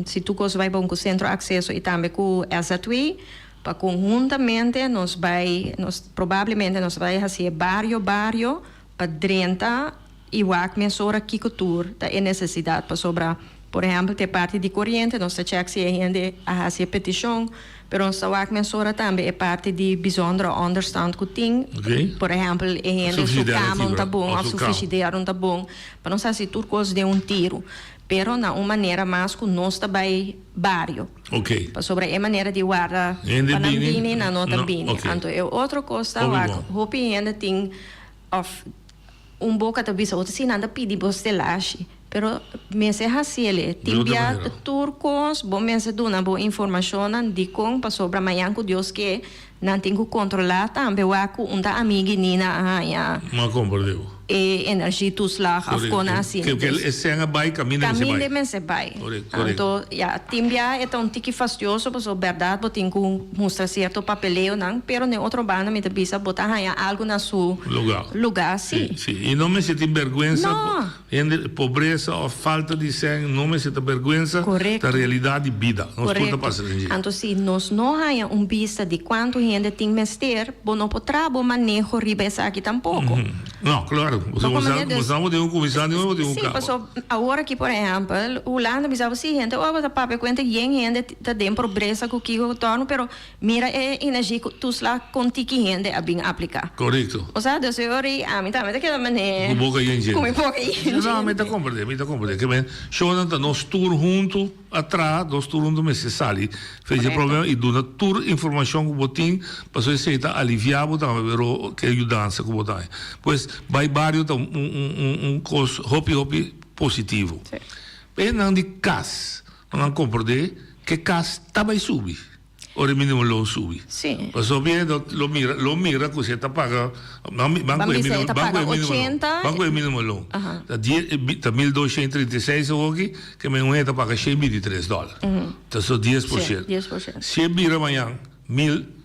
si tur kos bai bon ku Sentro Akseso i tambe ku SZW pa konhuntamente nos bai nos probablemente nos ta bai hasié bario bario pa drenta i wak mesora kiko tur ta e nesesidat pasobra por ehèmpel te parti di koriente nos ta chèk si e hende a hasi e petishon pero nos ta wak mesora tambe e parti di bijzondere onderstand ku tin por ehèmpel e hende su kama un ta bon òf su frishider un ta bon pa nos hasi tur kos den un tiru pero na un manera mas ku nos ta bai bario pasobra e manera di warda pa nan bini nan no ta bini anto e otro kos ta wak hopi hende tin Of un boka ta bisa otro, si nan ta pidi bo stelashi. Pero mester hasiel Tin bia tur kos, bo mester duna bo informashonnan dikon pasobra mañan ku Dios ke nan tin ku kontrolá tambe wak ku un ta amigi Nina a haña Ma komprendé bo. e energietoeslag of kon asina. Ke e sèn a bai kaminda mester bai. Kaminda mester bai. Korekto, korekto. Anto ya tin bia e ta un tiki fastioso pasobra bèrdat bo tin ku mustra sierto papeleonan, pero n'e otro banda mi ta bisa bo ta haña algu na su Lugá. lugá sí. Sí, sí. I no mester tin bèrgwensa. No. Hende, pobresa òf falta di sèn no mester ta bèrgwensa, Korekto. ta realidat di bida. Nos tur ta Korekto. pasa den dje. Anto si nos no haña un bista di kuantu hende tin mester, bo no por traha bo maneho riba esaki tampoko. No, claro. Bo comprende? Dus, Bo sa bo tin ku kuminsá di bo tin ku sí, kaba. paso awor aki por ehèmpel, Hulanda bisa bo sí hende ora bo ta papia kuenta yen hende ta den pobresa ku kiko ku torno, pero mira e energietoeslag kon tiki hende a bin apliká. Korekto. O sea, dus e ora ei ami tambe ta keda manera Ku boka yen djente. ku mi boka yen djente. No, mi ta komprendé, mi ta komprendé. Ke men, shownan ta nos tur huntu. A traha dos tur huntu mester sali fe dje problema i duna tur informashon ku bo tin pasobra esei ta aliviá bo tambe pero ke yudansa ku bo ta haña. Pues bai bario ta un un un kos hopi hopi positivo. Esnan di kas pa nan komprendé ke kas ta bai subi. Ora e minimo loon subi. Sí. Pasobra mi lo lo mira lo mira ku si e ta paga ban ban Ban ku e bisa e minimo ta ban ku paga e minimo loon ochenta. ban ku e minimo loon Aha. ta die ta 1236 awoki ke men un hende ta paga 123 dòler ta so dies por Sí, shento. 10%. Si e bira mañan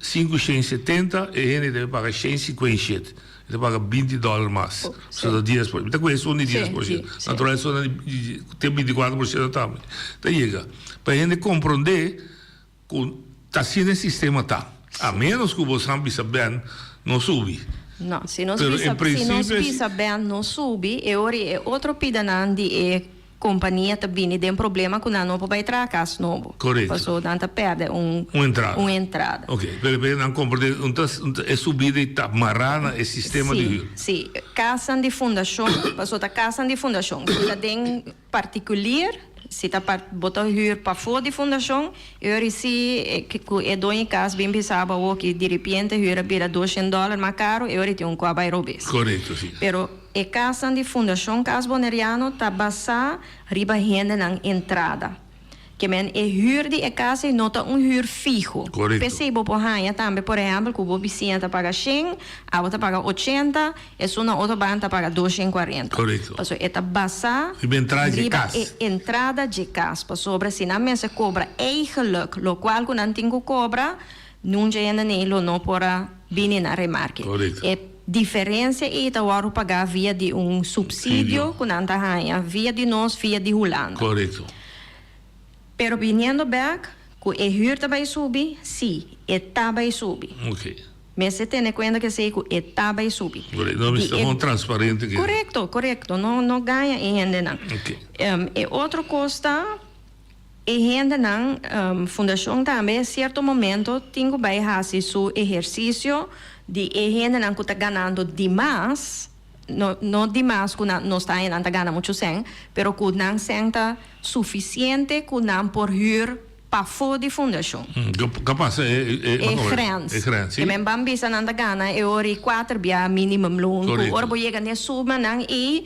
1570 e hende debe paga 157 e ta paga binti dòler mas Oh, so ta dies por mi ta ku esun di dies Sí, por sí, shento sí. natural esun di di te 24% tambe ta yega pa e hende komprondé Ku ta asina e sistema ta. A menos ku bo san bisa Ben no subi. No, si nos Pero bisa, en si nos principio es. bisa Ben no subi, e ora e otro pidanan di e kompania ta bini den problema ku nan no por bai traha kas nobo. Korekto. Paso nan ta pèrdè un, Un entrada. un entrada. Ok, pero pero nan komprende un ta un ta e subida ei ta mará na e sistema di Sí, hür. sí. Kasnan di fundashon, paso ta kasnan di fundashon. Si ta den Partikulier, si ta pa bo ta hür pafó di fundashon, e ora si ku e doño di kas bin bisa bo awor ki diripiente hür a bira doshen dòler mas karu, e ora tin un ku a bai robes. Korekto, si. Pero e kasnan di Fundashon Kas Boneriano ta basá riba hendenan entrada. Ke men e hür di e kas ei no ta un hür fiho. Korekto. P'esei bo por haña tambe, por ehèmpel, ku bo bisiña ta paga shen, abo ta paga ochenta, esun na otro banda ta paga doshen kuarenta. Korekto. Pasobra e ta basá Riba entrada dje riba kas. e entrada dje kas. Pasobra si nan mester kobra eigenlijk lokual ku nan tin ku kobra, nunca hende nei lo no por a bini na remarke. Korekto. E diferensia ei ta wòrdu pagá via di un supsidio ku nan ta haña via di nos, via di Hulanda. Korekto. Pero biniendo bek ku e hür ta bai subi, sí, e ta bai subi. Ok. Mester tene kuenta ku esei ku e ta bai subi. Korekto, no mester gewoon transparente ke. Korekto, korekto, no no gaña e hendenan. Ok. E otro kos ta e hendenan, fundashon tambe sierto momento tin ku bai hasi su ehersisio di e hendenan ku ta ganando dimas. No, no di mas ku nan nos ta haña nan ta gana muchu sèn, pero ku nan sèn ta sufisiente ku nan por hür pafó di fundashon. Ka pasa e e E grens. E grens, si. E men ban bisa nan ta gana e ora i kuater bia minimumloon, ku ora bo yega n'e sumanan ei,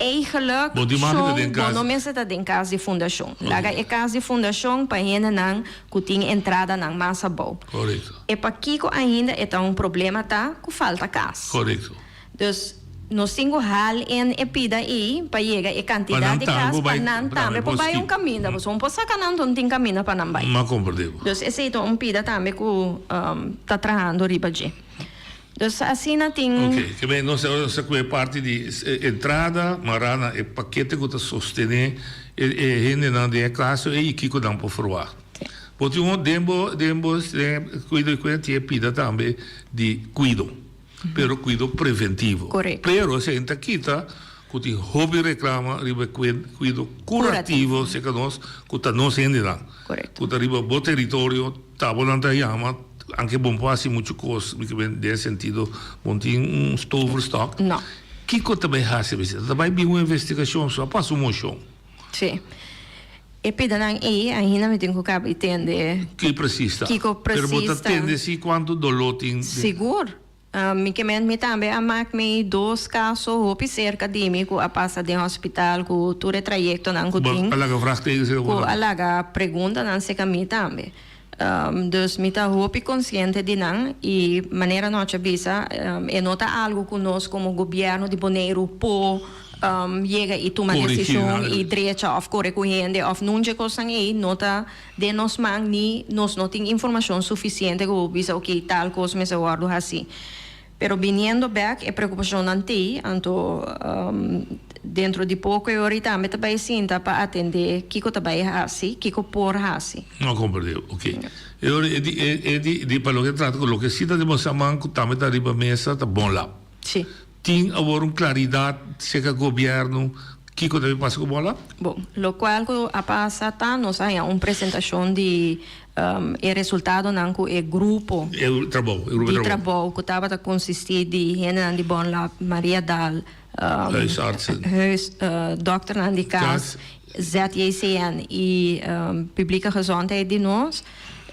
Eigenlijk, Bo tin mag ta shon, den bo kas. no mester ta den kas di fundashon. Laga e kas di fundashon pa hendenan ku tin entradanan mas abou. Korekto. E pakiko ainda e ta un problema ta ku falta kas. Korekto. Dus, nos tin ku hal en e pida ei pa yega e kantidat di kas pa nan tambe por bai un kaminda. Pasobra un por saka nan no tin kaminda pa nan bai. M'a komprendé bo. Dus esei ta un pida tambe ku ta trahando riba dje. Dus asina tin. Ok, ke men nos nos ta kue parti di entrada mará na e pakete ku ta sostené e e hendenan den e kaso ei i kiko nan por ferwagt. Bo tin un den bo den bo den e kuido di kuenta tin e pida tambe di kuido, pero kuido preventivo. Korekto. Pero esei ta kita ku tin hopi reklama riba e kuido kurativo serka nos ku ta nos hendenan. Korekto. Ku ta riba bo teritorio. Ta bo nan ta yama, anke bon por hasi muchu kos, mi ke ben den e sentido bon tin un stoverstok. No. Kiko ta bai hasi bisita? Ta bai bin un investigashon so a pasa un moshon. Si. E pidanan ei ainda mi tin ku kaba i tende. Ki presis ta. Kiko presis ta. Pero bo ta tende si kuantu doló tin. Sigur. Mi ke ment mi tambe a mak mi dos kaso hopi serka di mi ku a pasa den hospital ku tur e trayektonan ku tin. Ku a laga vraagtekens serka bo Ku a laga preguntanan serka mi tambe. Dus mi ta hopi konsiente di nan i manera nochi a bisa e no ta algu ku nos komo gobièrnu di Boneiru por yega i tuma desishon i drecha òf kore ku hende òf nunca e kosnan ei no ta Den nos man ni nos no tin informacion suficiente cu bo bisa ok tal cos mester wordo haci. Pero biniendo bek e preocupacionnan tey, anto dentro di poco e ora y tambe ta bay sinta pa atende kico ta bay haci, kico por haci. No comprende, ok. E ora e di e di di pa loke trata cu loke si ta demostra man cu tambe ta riba mesa ta bon lap. Si. Tin awor un claridad cerca gobierno kico ta bin pasa cu bola? Bon, locual cu a pasa ta nos a haña un presentacion di e resultadonan cu e grupo E trabou, e grupo di trabou cu tabata consisti di hendenan di Bonlab, Maria Daal, Huisartsen. huis, dokternan di cas, ZJCN y Publieke Gezondheid di nos.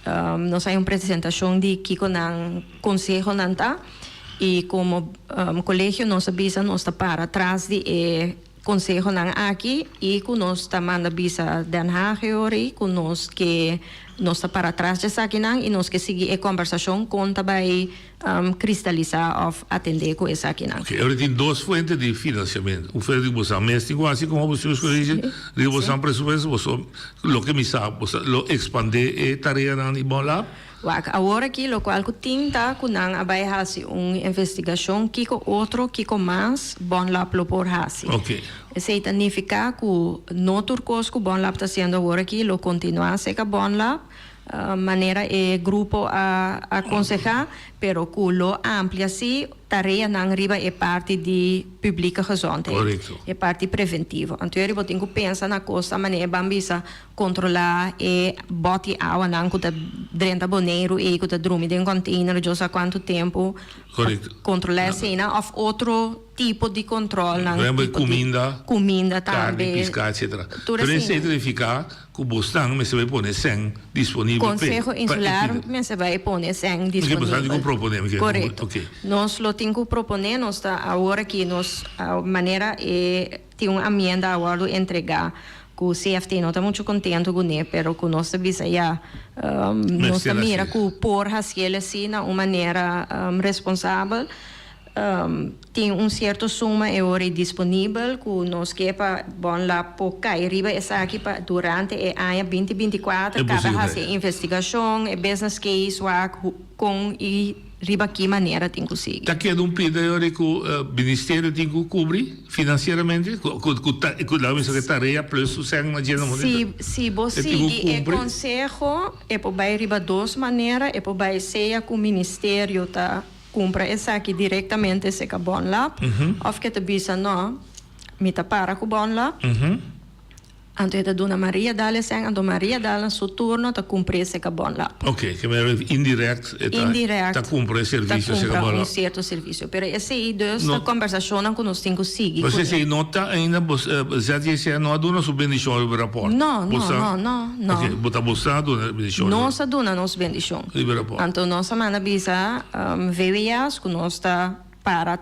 Nos a haña un presentacion di kico nan consehonan ta. Y como colegio nos a bisa nos ta para tras di e consehonan aki y cu nos ta manda bisa Den Haag e ora ey cu nos ke nos ta para tras di esakinan y nos ke sigui e combersacion con ta bay cristalisa of atende cu esakinan. Ok, ora tin dos fuente di financiamento. Un fuente di boso mes tin cu haci como bestuurscollege, riba boso presupuesto, boso loke mi sa, boso lo expande e tareanan di Bonlab. Wak, awor aki lokual ku tin ta ku nan a bai hasi un investigashon kiko otro, kiko mas Bonlab lo por hasi. Oké. Esei ta nifiká ku no tur kos ku Bonlab ta hasiendo awor aki lo kontinuá seka Bonlab, manera e grupo a akonsehá, pero ku lo amplia sí tareanan riba e parti di publieke gezondheid, Korekto. e parti preventivo. Anto yori bo tin ku pensa na kos ta manera ban bisa Kontrolá e bòt di awanan ku ta drenta Boneiru ei ku ta drumi den kònteiner djo sa kuantu tempu. Korekto. Kontrolá eseinan òf otro tipo di kòntròlnan. Por ehèmpel kuminda. Kuminda tambe. Karni, piská etsetera. Tur Pero eseinan. esei ta nifiká ku bosnan mester bai pone sèn disponibel p'e. Konseho Insular mester bai pone sèn disponibel. Oke, bosnan tin ku proponé. Korekto. Oke. Nos lo tin ku proponé, nos ta awor aki nos manera e tin un amienda a wòrdu entregá Ku CFT no ta muchu kontentu kuné, pero ku nos ta bisa ya, nos ta mira ku por hasiel así na un manera responsabel. Tin un sierto suma e ora ei disponibel ku nos ke pa Bonlab por kai riba esaki pa durante e aña binti 24 kaba hasi e investigashon, e business case, wak kon i riba ki manera tin ku sigui. Ta keda un pida e ora ku ministerio tin ku kubri finansieramente? Ku ku ta ku laga mi sa tarea plus su sèn na dje na momento. Si si bo sigui e konseho e por bai riba dos manera, e por bai sea ku ministerio ta kumpra esaki direktamente seka Bonlab òf ke ta bisa no mi ta para ku Bonlab. Anto e ta duna Maria Dal e sèn, anto Maria Dal na su turno ta kumpr'é seka Bonlab. Oké, ke manera indirèkt e ta Indirèkt ta kumpra e servisio ta seka kumpra un Bonlab. sierto servisio. Pero esei dus No. ta kòmbersashonnan ku nos tin ku sigui Pues kuné. esei no ta ainda bos ZJCN no a duna su bendishon riba e rapòrt. No, no, Bo sa? no, no, no. Oké, bo ta bo sa duna bendishon riba. Nos a duna nos bendishon. Riba e rapòrt. Anto nos a manda bisa VWS ku nos ta para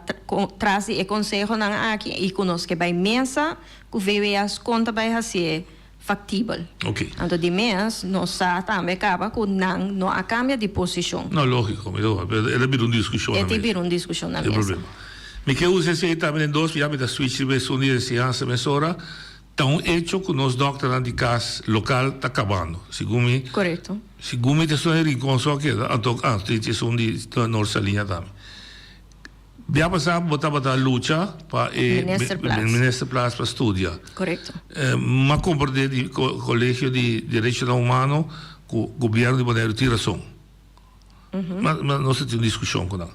tras di e konsehonan aki i ku nos ke bai mesa Ku VWS kon ta bai hasié faktibel. Ok. Anto di mes nos sa tambe kaba ku nan no a kambia di posishon. No, lógiko, mi ta wak. Pero e ta bira un diskushon na E ta mesa. bira un diskushon na E mesa. problema. Mi ke usa esei tambe den dos, ya mi ta switch riba esun di enseñansa mesora. Ta un echo ku nos dòkternan di kas lokal ta kabando. Segun mi. Korekto. Segun mi ta esun di Rincon so a keda, anto ah, tin esun di Noord Saliña tambe. Bia pasá bo tabata lucha pa e Ministerplaats. Ministerplaats pa studia. Korekto. M'a komprendé di Kolegio di Derechonan Humano ku gobièrnu di Boneiru tin rason. Ma nos a tin un diskushon ku nan.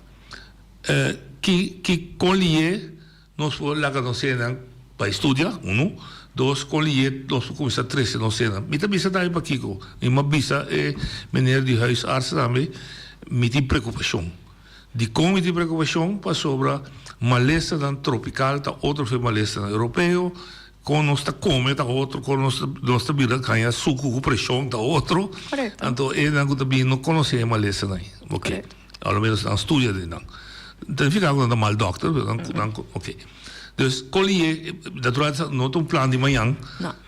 Ki ki kon lié nos por laga nos hendenan bai studia, unu. Dos, kon lié nos por kuminsá trese nos hendenan. Mi ta bisa tambe pakiko. Mi a bisa e meneer di huisarts tambe mi tin preokupashon. Dikon mi tin preokupashon? Pasobra malesanan tropikal ta otro fe malesanan europeo, kon nos ta kome ta otro, kon nos nos ta bira haña suku ku preshon ta otro. Anto enan ku ta bini no konosé e malesanan ei. Oke. A lo menos nan studia den nan. Ta nifiká ku nan ta mal dòkter, pero nan nan oke. Dus kon liye, natural no ta un plan di mañan,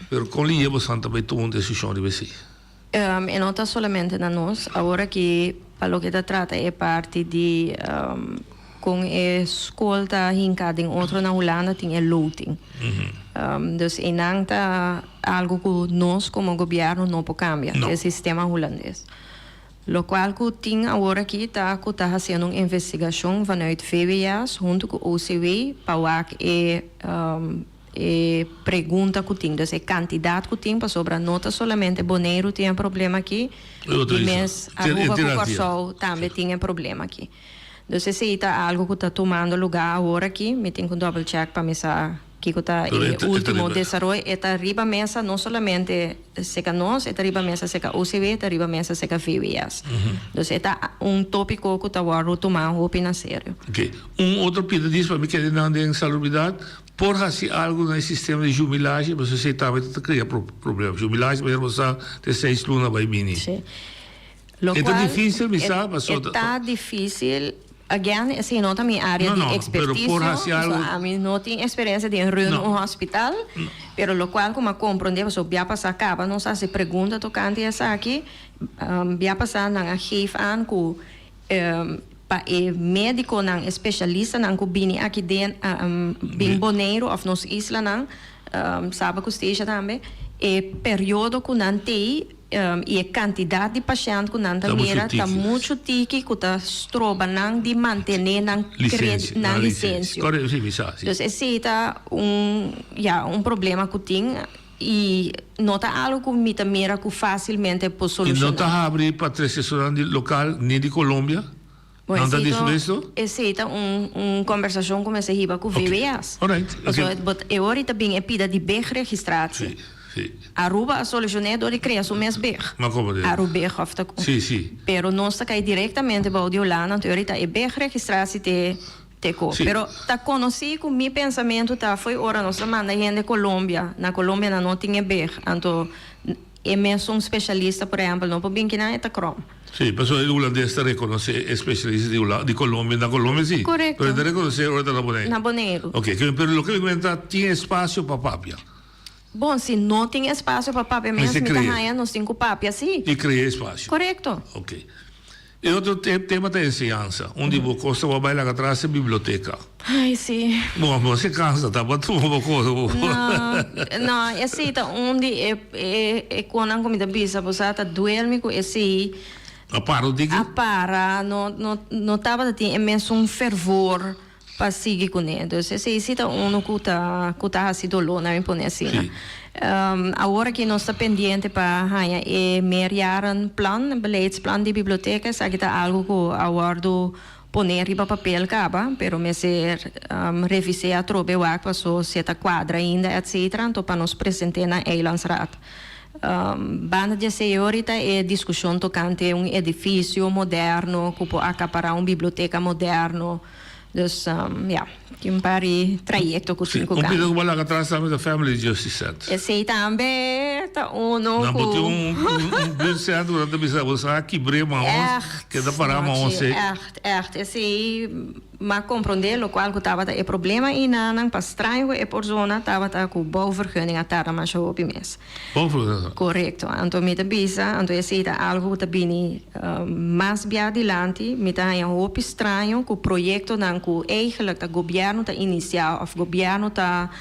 pero kon liye bosan ta bai tuma un desishon riba esei? E no ta solamente na nos. Awor aki pa loke ta trata e parti di con e scol ta hinca den otro na Hulanda tin e loting. Dus eynan ta algo cu nos como gobierno no por cambia, e sistema Hulandes. Locual cu tin awor aki ta cu ta haciendo un investigacion vanuit VWS hunto cu OCW pa wak e E pregunta ku tin, dus e kantidat ku tin, pasobra no ta solamente Boneiru tin e problema aki, di mes Aruba ku Kòrsou tambe tin e problema aki. Dus esei ta algu ku ta tumando lugá awor aki, mi tin ku double check pa mi sa kiko ta e último desaroyo. E ta riba mesa no solamente seka nos, e ta riba mesa seka OCW, e ta riba mesa seka VWS. Dus e ta un tópiko ku ta wòrdu tumá hopi na serio. Oke, un otro pida dis pa mi keda nan den salubridat, Por hasi algu na e sistema di jubilashi, pasobra esei tambe ta kria problema. Jubilashi manera bo sa te seis luna bai bini. Sí. E ta dificil mi sa, pasobra. E ta dificil, again esei no ta mi area di experticio, pero por hasi algu. Pasobra ami no tin experiencia den run un hospital, pero locual cu mi a comprende, pasobra bia pasa caba nos a hasi pregunta tocante esaki, bia pasa nan a geef aan cu Pa e médikonan, e spesialistanan ku bini aki den bin Boneiru òf nos islanan, Saba ku Statia tambe, e periodo ku nan tei i e kantidat di pashènt ku nan ta mira ta muchu tiki ku ta stroba nan di mantené nan nan lisensio. Dus esei ta un ya un problema ku tin. I no ta algo ku mi ta mira ku fásilmente por I no solushoná. ta habri pa trese estudiantenan di lokal ni di Colombia? Bon, Nan ta esei ta dispuesto? esei ta un un kombersashon ku mester hiba ku VWS. Alright, Pasobra oké. bo ta e ora i ta bin e pida di beg-registratie. Sí, sí. Aruba a solushoné dor di krea su mes beg. Ma komo di? Arubeg òf ta ku. Sí, sí. Pero nos ta kai direktamente bou di Hulanda, anto e ora i ta e beg-registratie te Te ko. Sí. Pero ta konosí ku mi pensamentu ta fo'i ora nos ta manda hende Colombia, na Colombia nan no tin e beg, anto e mesun spesialista por ehèmpel no por bin kinan e ta krom. Sí, pasobra e hulandes ta rekonosé e spesialista di Hula, di Colombia, na Colombia sí. Korekto. Pero e ta rekonosé ora ta na Boneiru. Na Boneiru. Oké, pero loke mi kuenta tin espasio pa papia. Bon, si no tin espasio pa papia mes, Mester mi ta krea. haña nos tin ku papia sí. I krea espasio. Korekto. Oké. E otro tema ta enseñansa. Un di bo kos ta bo a bai laga atras e biblioteka. Ai, si. Bo bo si kansa ta bo tuma bo kos bo. No, no, esei ta un di e e e konan ku mi ta bisa bo sa ta duel mi ku esei. A para un tiki? A para, no no no tabata tin e mesun fervor. pa sigui kuné. Dus esei si ta unu ku ta ku ta hasi doló na mi pone asina. Awor aki nos ta pendiente pa haña e meerjarenplan, beleidsplan di biblioteka. Esaki ta algu ku a wòrdu poné riba papel kaba, pero mester revis'é atrobe wak paso si e ta kuadra ainda etcetera, anto pa nos present'é na Eilandsraad. Banda di esei ahorita e diskushon tokante un edifisio moderno ku por akapará un biblioteka moderno. Dus ya, tin un par di trayekto ku tin ku Un kambia. pida ku bo laga atras tambe ta Family Justice Center. Esei tambe ta uno Nan ku. bo tin un un buurt centro ku nan ta bisa bo sa kibr'é ma ons, Ègt, keda pará ma ons Mochi, ei. ègt, ègt. Esei m'a komprondé lokual ku tabata e problema einanan pa straño ku e porsona tabata ku bouwvergunning a tarda masha hopi mes. Bouwvergunning. Korekto. Anto mi ta bisa, anto esei ta algu ku ta bini mas bia dilanti. Mi ta haña hopi straño ku proyektonan ku eigenlijk ta gobièrnu ta inisiá òf gobièrnu ta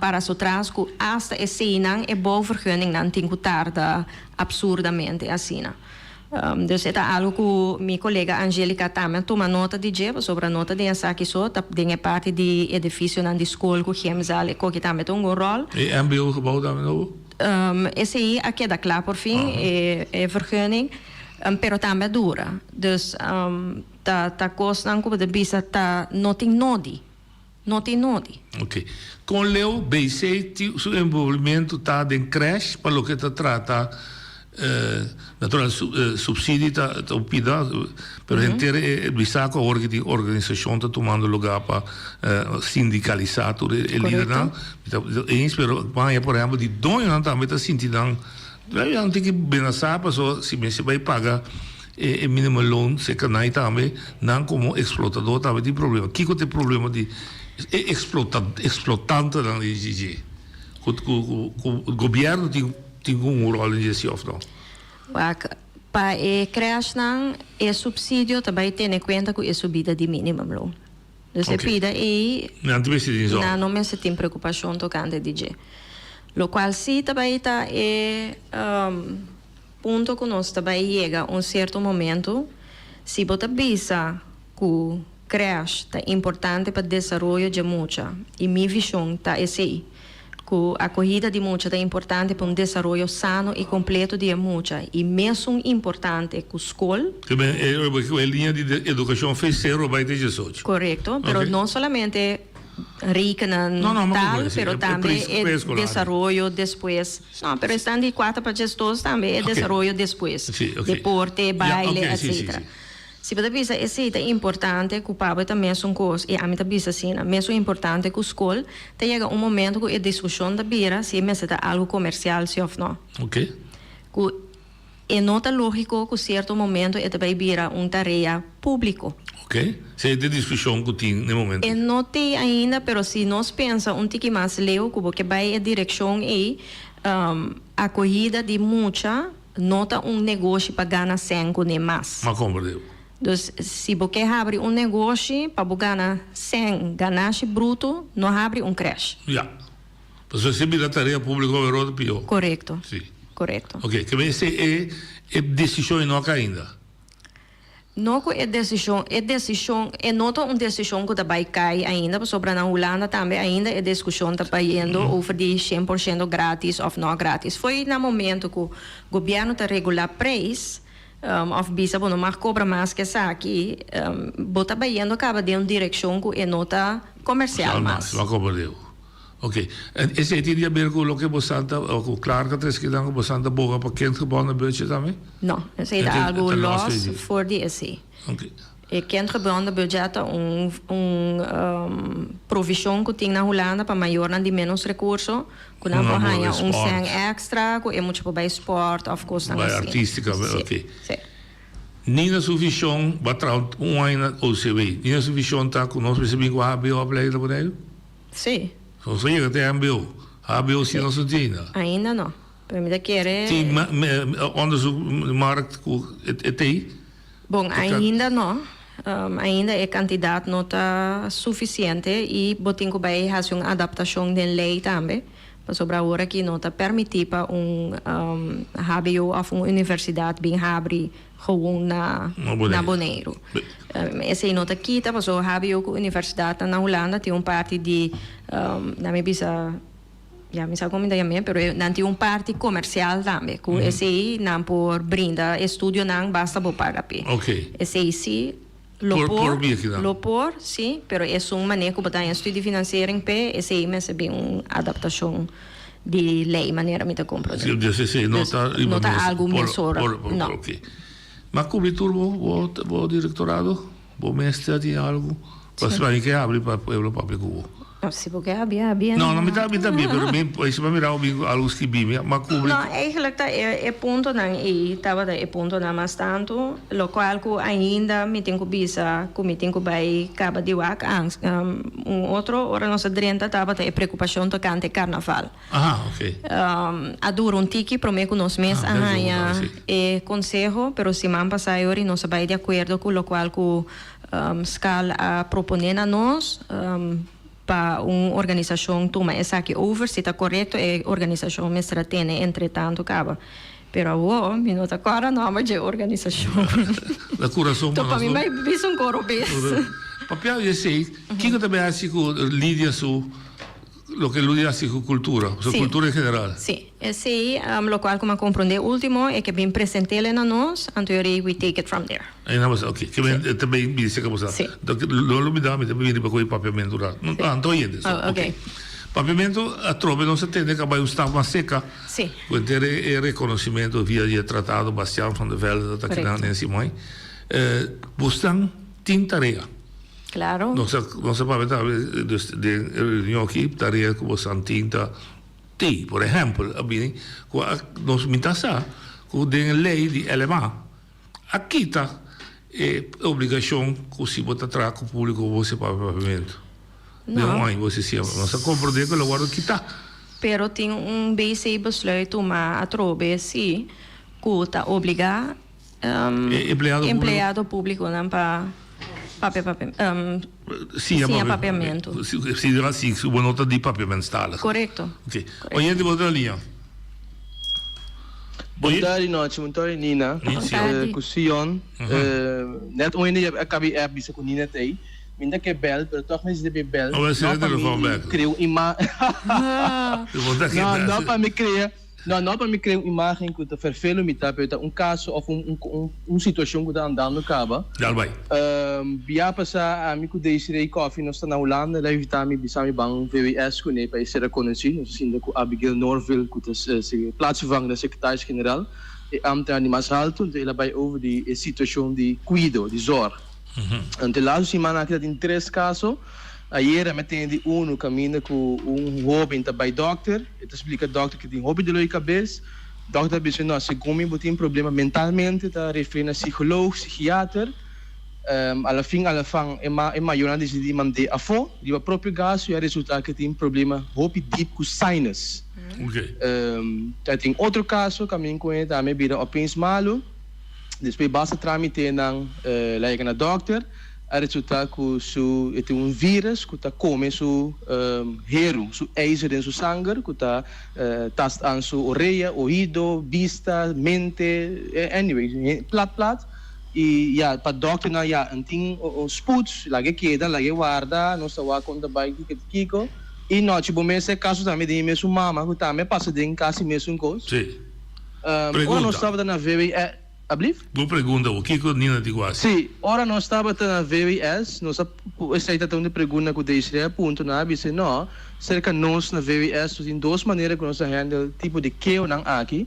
para su tras ku asta eseinan e bouwvergunningnan tin ku tarda absurdamente asina. Dus e ta algo ku mi kolega Angelica tambe a tuma nota di dje, pasobra no ta den esaki so, ta den e parti di edifisionan di skol ku gymzaal e koki tambe ta hunga un ròl. E mbo gebou tambe nobo? Esei a keda kla por fin, e vergunning, pero tambe a dura. Dus ta ta kosnan ku bo ta bisa ta no tin nodi. No tin nodi. Ok. Kon leu BC tin su envolvimentu ta den crèsh pa loke ta trata natural subsidie ta un pida pero henter e bisa ku awor ki tin organisashon ta tumando luga pa sindikalisa tur e lidernan. Mi ta eens pero bo haña por ehempel di doñonan tambe ta sinti nan nan tin ki menasa pasobra si mester bai paga E minimum loan cerca nai tambe, nan como explotador tambe tin problema. Kico ta e problema di e explota explotantenan di dje? Cu cu cu gobierno tin tin un rol den dje si of no? Wak, pa e crèshnan e subsidio ta bai tene cuenta cu e subida di minimum loan. Dus e pida ei Nan ta mester tin zorg. nan no mester tin preocupacion tocante di dje. Locual si ta bai ta e Punto ku nos ta bai yega un sierto momento, si bo ta bisa ku crèsh ta importante pa desaroyo dje mucha, i mi vishon ta esei, ku akohida di mucha ta importante pa un desaroyo sano i kompleto di e mucha i mesun importante ku skol. Ke men e liña di edukashon fe sero bai te diesocho. Korekto, pero no solamente rekenen No, no, tal, pero tambe e desaroyo despues. No, pero esnan di cuater pa diesdos tambe e desaroyo despues. Deporte, baile, etcetera. Si bo ta bisa esey ta importante cu pa bo ta mesun cos y ami ta bisa asina, mesun importante cu scol, ta yega un momento cu e discusion ta bira si e mester ta algo comercial si of no. Cu E no ta lógiko ku sierto momento e ta bai bira un tarea públiko. Ok. Esei ta e diskushon ku tin na e momento. E no t'ei ainda, pero si nos pensa un tiki mas leu ku bo ke bai e direkshon ei, akohida di mucha no ta un negoshi pa gana sèn kuné mas. M'a komprendé bo. Dus si bo ke habri un negoshi pa bo gana sèn, ganashi bruto, no habri un krèsh. Ya. Pasobra si bira tarea públiko awor ta pió. Korekto. Sí. Korekto. Oke, ke mester e e desishon e no a kai ainda? No ku e desishon, e desishon, e no ta un desishon ku ta bai kai ainda, pasobra na Hulanda tambe ainda e diskushon ta bayendo over di shen por shento gratis òf no gratis. Fo'i na momento ku gobièrnu ta regulá preis, òf bisa bo no mag kobra mas ku esaki, bo ta bayendo kaba den un direkshon ku e no ta komersial mas. Mas, mas. Ok, en esei tin di haber ku loke bosan ta, o ku Clark a trese kinan ku bosan ta boga pa kindgebonden budget tambe? No, esei ta algu los for di esei. Ok. E kindgebonden budget ta un un provishon ku tin na Hulanda pa mayornan di ménos rekurso, ku nan por haña un sèn èkstra, ku e mucha por bai spòrt òf kosnan asina. Bai artístika, ok. Si. Nina su vishon, bo a traha un aña na OCW, Nina su vishon ta ku nos mester bin ku hbo opleiding na Boneiru? Sí. Nos a yega te mbo. Hbo si nos no tin ainda. Ainda no. Pero mi ta kere. Tin onderzoek markt ku e tei? Bon, ainda no. Ainda e kantidat no ta sufisiente i bo tin ku bai hasi un adaptashon den lei tambe. Pasobra awor aki no ta permití pa un hbo òf un universidat bin habri Gewoon na na Boneiru. Esei no ta kita pasobra hbo ku universidatnan na Hulanda tin un parti di nan mi bisa ya mi sa kon mi ta yam'é pero nan tin un parti komersial tambe ku esei nan por brinda estudionan basta bo paga p'e. Esei si lo por lo por si pero esun manera ku bo ta haña studiefinanciering p'e esei mester bin un adaptashon di ley manera mi ta comprende. Sí, dus esey no ta riba No ta mesa. algo Por, mesora, por, por, no. ok. Ma cubri tur bo, bo, bo directorado? Bo mester tin algo? Pasobra mi ke habri pa pueblo papia cu bo. No, si bo ke habri, habri. No, no, mi ta, mi ta habri, pero mi, si bo mira bo bin cu algo skibi, mi, ma cubri. No, eigenlijk ta e, e puntonan ey tabata e puntonan mas tanto, locual cu ainda mi tin cu bisa cu mi tin cu bay caba di wak ans. Un otro ora nos a drenta tabata e preocupacion tocante carnaval. Aha, ok. A dura un tiki prome cu nos mes a haña e conseho, pero siman pasa e ora nos a bay di acuerdo cu locual cu Skal a propone na nos pa un organisacion tuma esaki over. Si ta corecto e organisacion mester a tene entre tanto caba. Pero awo mi no ta kòrda nòmber dje organisashon. Na kurason pa mi bai bisa un koro bes. Papia di esei, kiko ta bai hasi ku Lidia su, loke Lidia hasi ku kultura, su kultura en general? Sí, esei lokual ku mi a komprondé último e ke bin present'el na nos, anto yo rei we take it from there. Ei nan basa, ok. Ke men ta bai bisa ke bo sa. No lo bida mi ta bini riba koe papiamentu un rato. Ah, anto yende so. Ok. Papiamentu atrobe nos a tende ku a bai un stap mas seka. Ku henter e rekonosimento via di e tratado Bastiaan van de Velde ta kinan den Simoy. Bosnan tin tarea. Claro. Nos a nos a papia tambe dus den e reunion aki tarea ku bosnan tin ta tei. Por ehèmpel a bini ku a nos mi ta sa ku den e lei di LMA. A kita e obligashon ku si bo ta traha ku públiko bo se papia papiamentu. Den un aña bo se siña. Nos a komprondé ku lo wòrdu kitá. Pero tin un BC besluit tumá atrobe sí ku ta obligá empleado públikonan pa papia siña papiamentu. Si bo no ta di papiamentstalig. Korekto. Oyente bo ta na liña. Bon tardi nochi, bon tardi Nina. Bon tardi. Ku Sion. Net un hende a kabi app bisa ku Nina ta ei. Mi no ta ke bel, pero tòg mi debe bel. No pa mi krea un ima. No, no pa mi krea, no, no pa mi krea un imagen ku ta ferfelu mi ta, pero ta un kaso òf un un situashon ku ta andando kaba. Dal bai. Bia pasá ami ku Desiree Coffie nos ta na Hulanda, el a invitá mi bisa mi ban VWS kuné pa e sera konosí. Nos a sinta ku Abigail Norville ku ta plaatsvervangende secretaris-generaal, e ambtenaar di mas haltu. Enton el a bai over di e situashon di kuido, di zorg. Enton e laatste siman aki ta tin tres kaso. Ayera mi a tene di unu kaminda ku un hóben ta bai dòkter, e ta splika dòkter ku e tin hopi doló di kabes. Dòkter a bisa no, segun mi bo tin problema mentalmente, ta referí na psikoloog, psikiater. A la fin a la fan e ma e mayornan a disidí mand'é afó riba propio gastu i a resultá ku e tin problema hopi dip ku sinus. Ta tin otro kaso kaminda ku e tambe bira opeens malu, despues basta tramitenan la yega na dòkter. A resulta cu su e tin un virus cu ta come su heru, su ijzer den su sanger cu ta tast aan su orea, oido, bista, mente, anyway, plat plat. Y ya, pa dokternan ya, en tin un spoed, laga e keda, laga e warda, nos ta wak con ta bay kico ta kico. Y nochi bo mes e caso tambe den e mesun mama cu tambe a pasa den casi mesun cos. Sí. Ora nos tabata na VWS. Ablief? Bo pregunta bo, kiko Nina di ku hasi? Sí, ora nos tabata na VWS, nos a, esei ta un di pregunta ku Desiree a punta, nan a bisa, no, serka nos na VWS nos tin dos manera ku nos ta handle tipo di kehonan aki.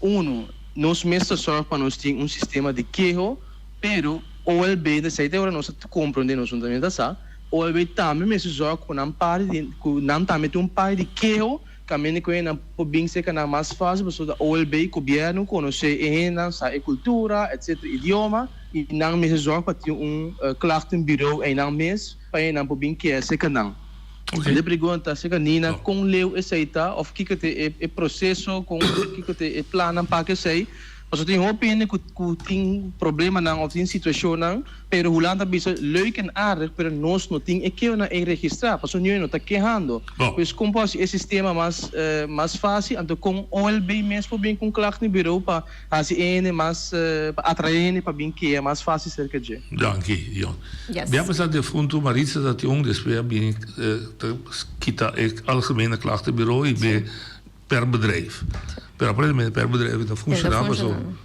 Uno, nos mes ta sòrg pa nos tin un sistema di keho, pero OLB, ta esei ta ora nos a komprondé, nos no tambe ta sa, OLB tambe mester sòrg ku nan parti di, ku nan tambe tin un parti di keho, Kaminda ku hendenan por bin serka nan mas fásil pasobra ta OLB, gobièrnu, konosé e hendenan, sa e kultura, etsetera, idioma, i nan mester zòrg pa tin un klachtenbureau einan mes pa hendenan por bin keda serka nan. E pregunta ta serka Nina, kon leu esei ta òf kiko ta e proseso, kon kiko ta e plannan pa esei? Pasobra tin hopi hende ku ku tin problemanan òf tin situashonnan. Pero Hulanda a bisa, leuk en aardig, pero nos no tin e kehonan ei registrá, pasobra niun no ta kehando. Pues kon por hasi e sistema mas mas fásil? Anto kon OLB mes por bin ku un klachtenbureau pa hasi e hende mas, pa atraé hende pa bin keha mas fásil serka dje? Danki, Dion. Mi a pasa defuntu Maritza ta tin un, despues a bini ta kita e algemene klachtenbureau i be per bedrijf. Pero aparentemente per bedrijf ta funciona pasobra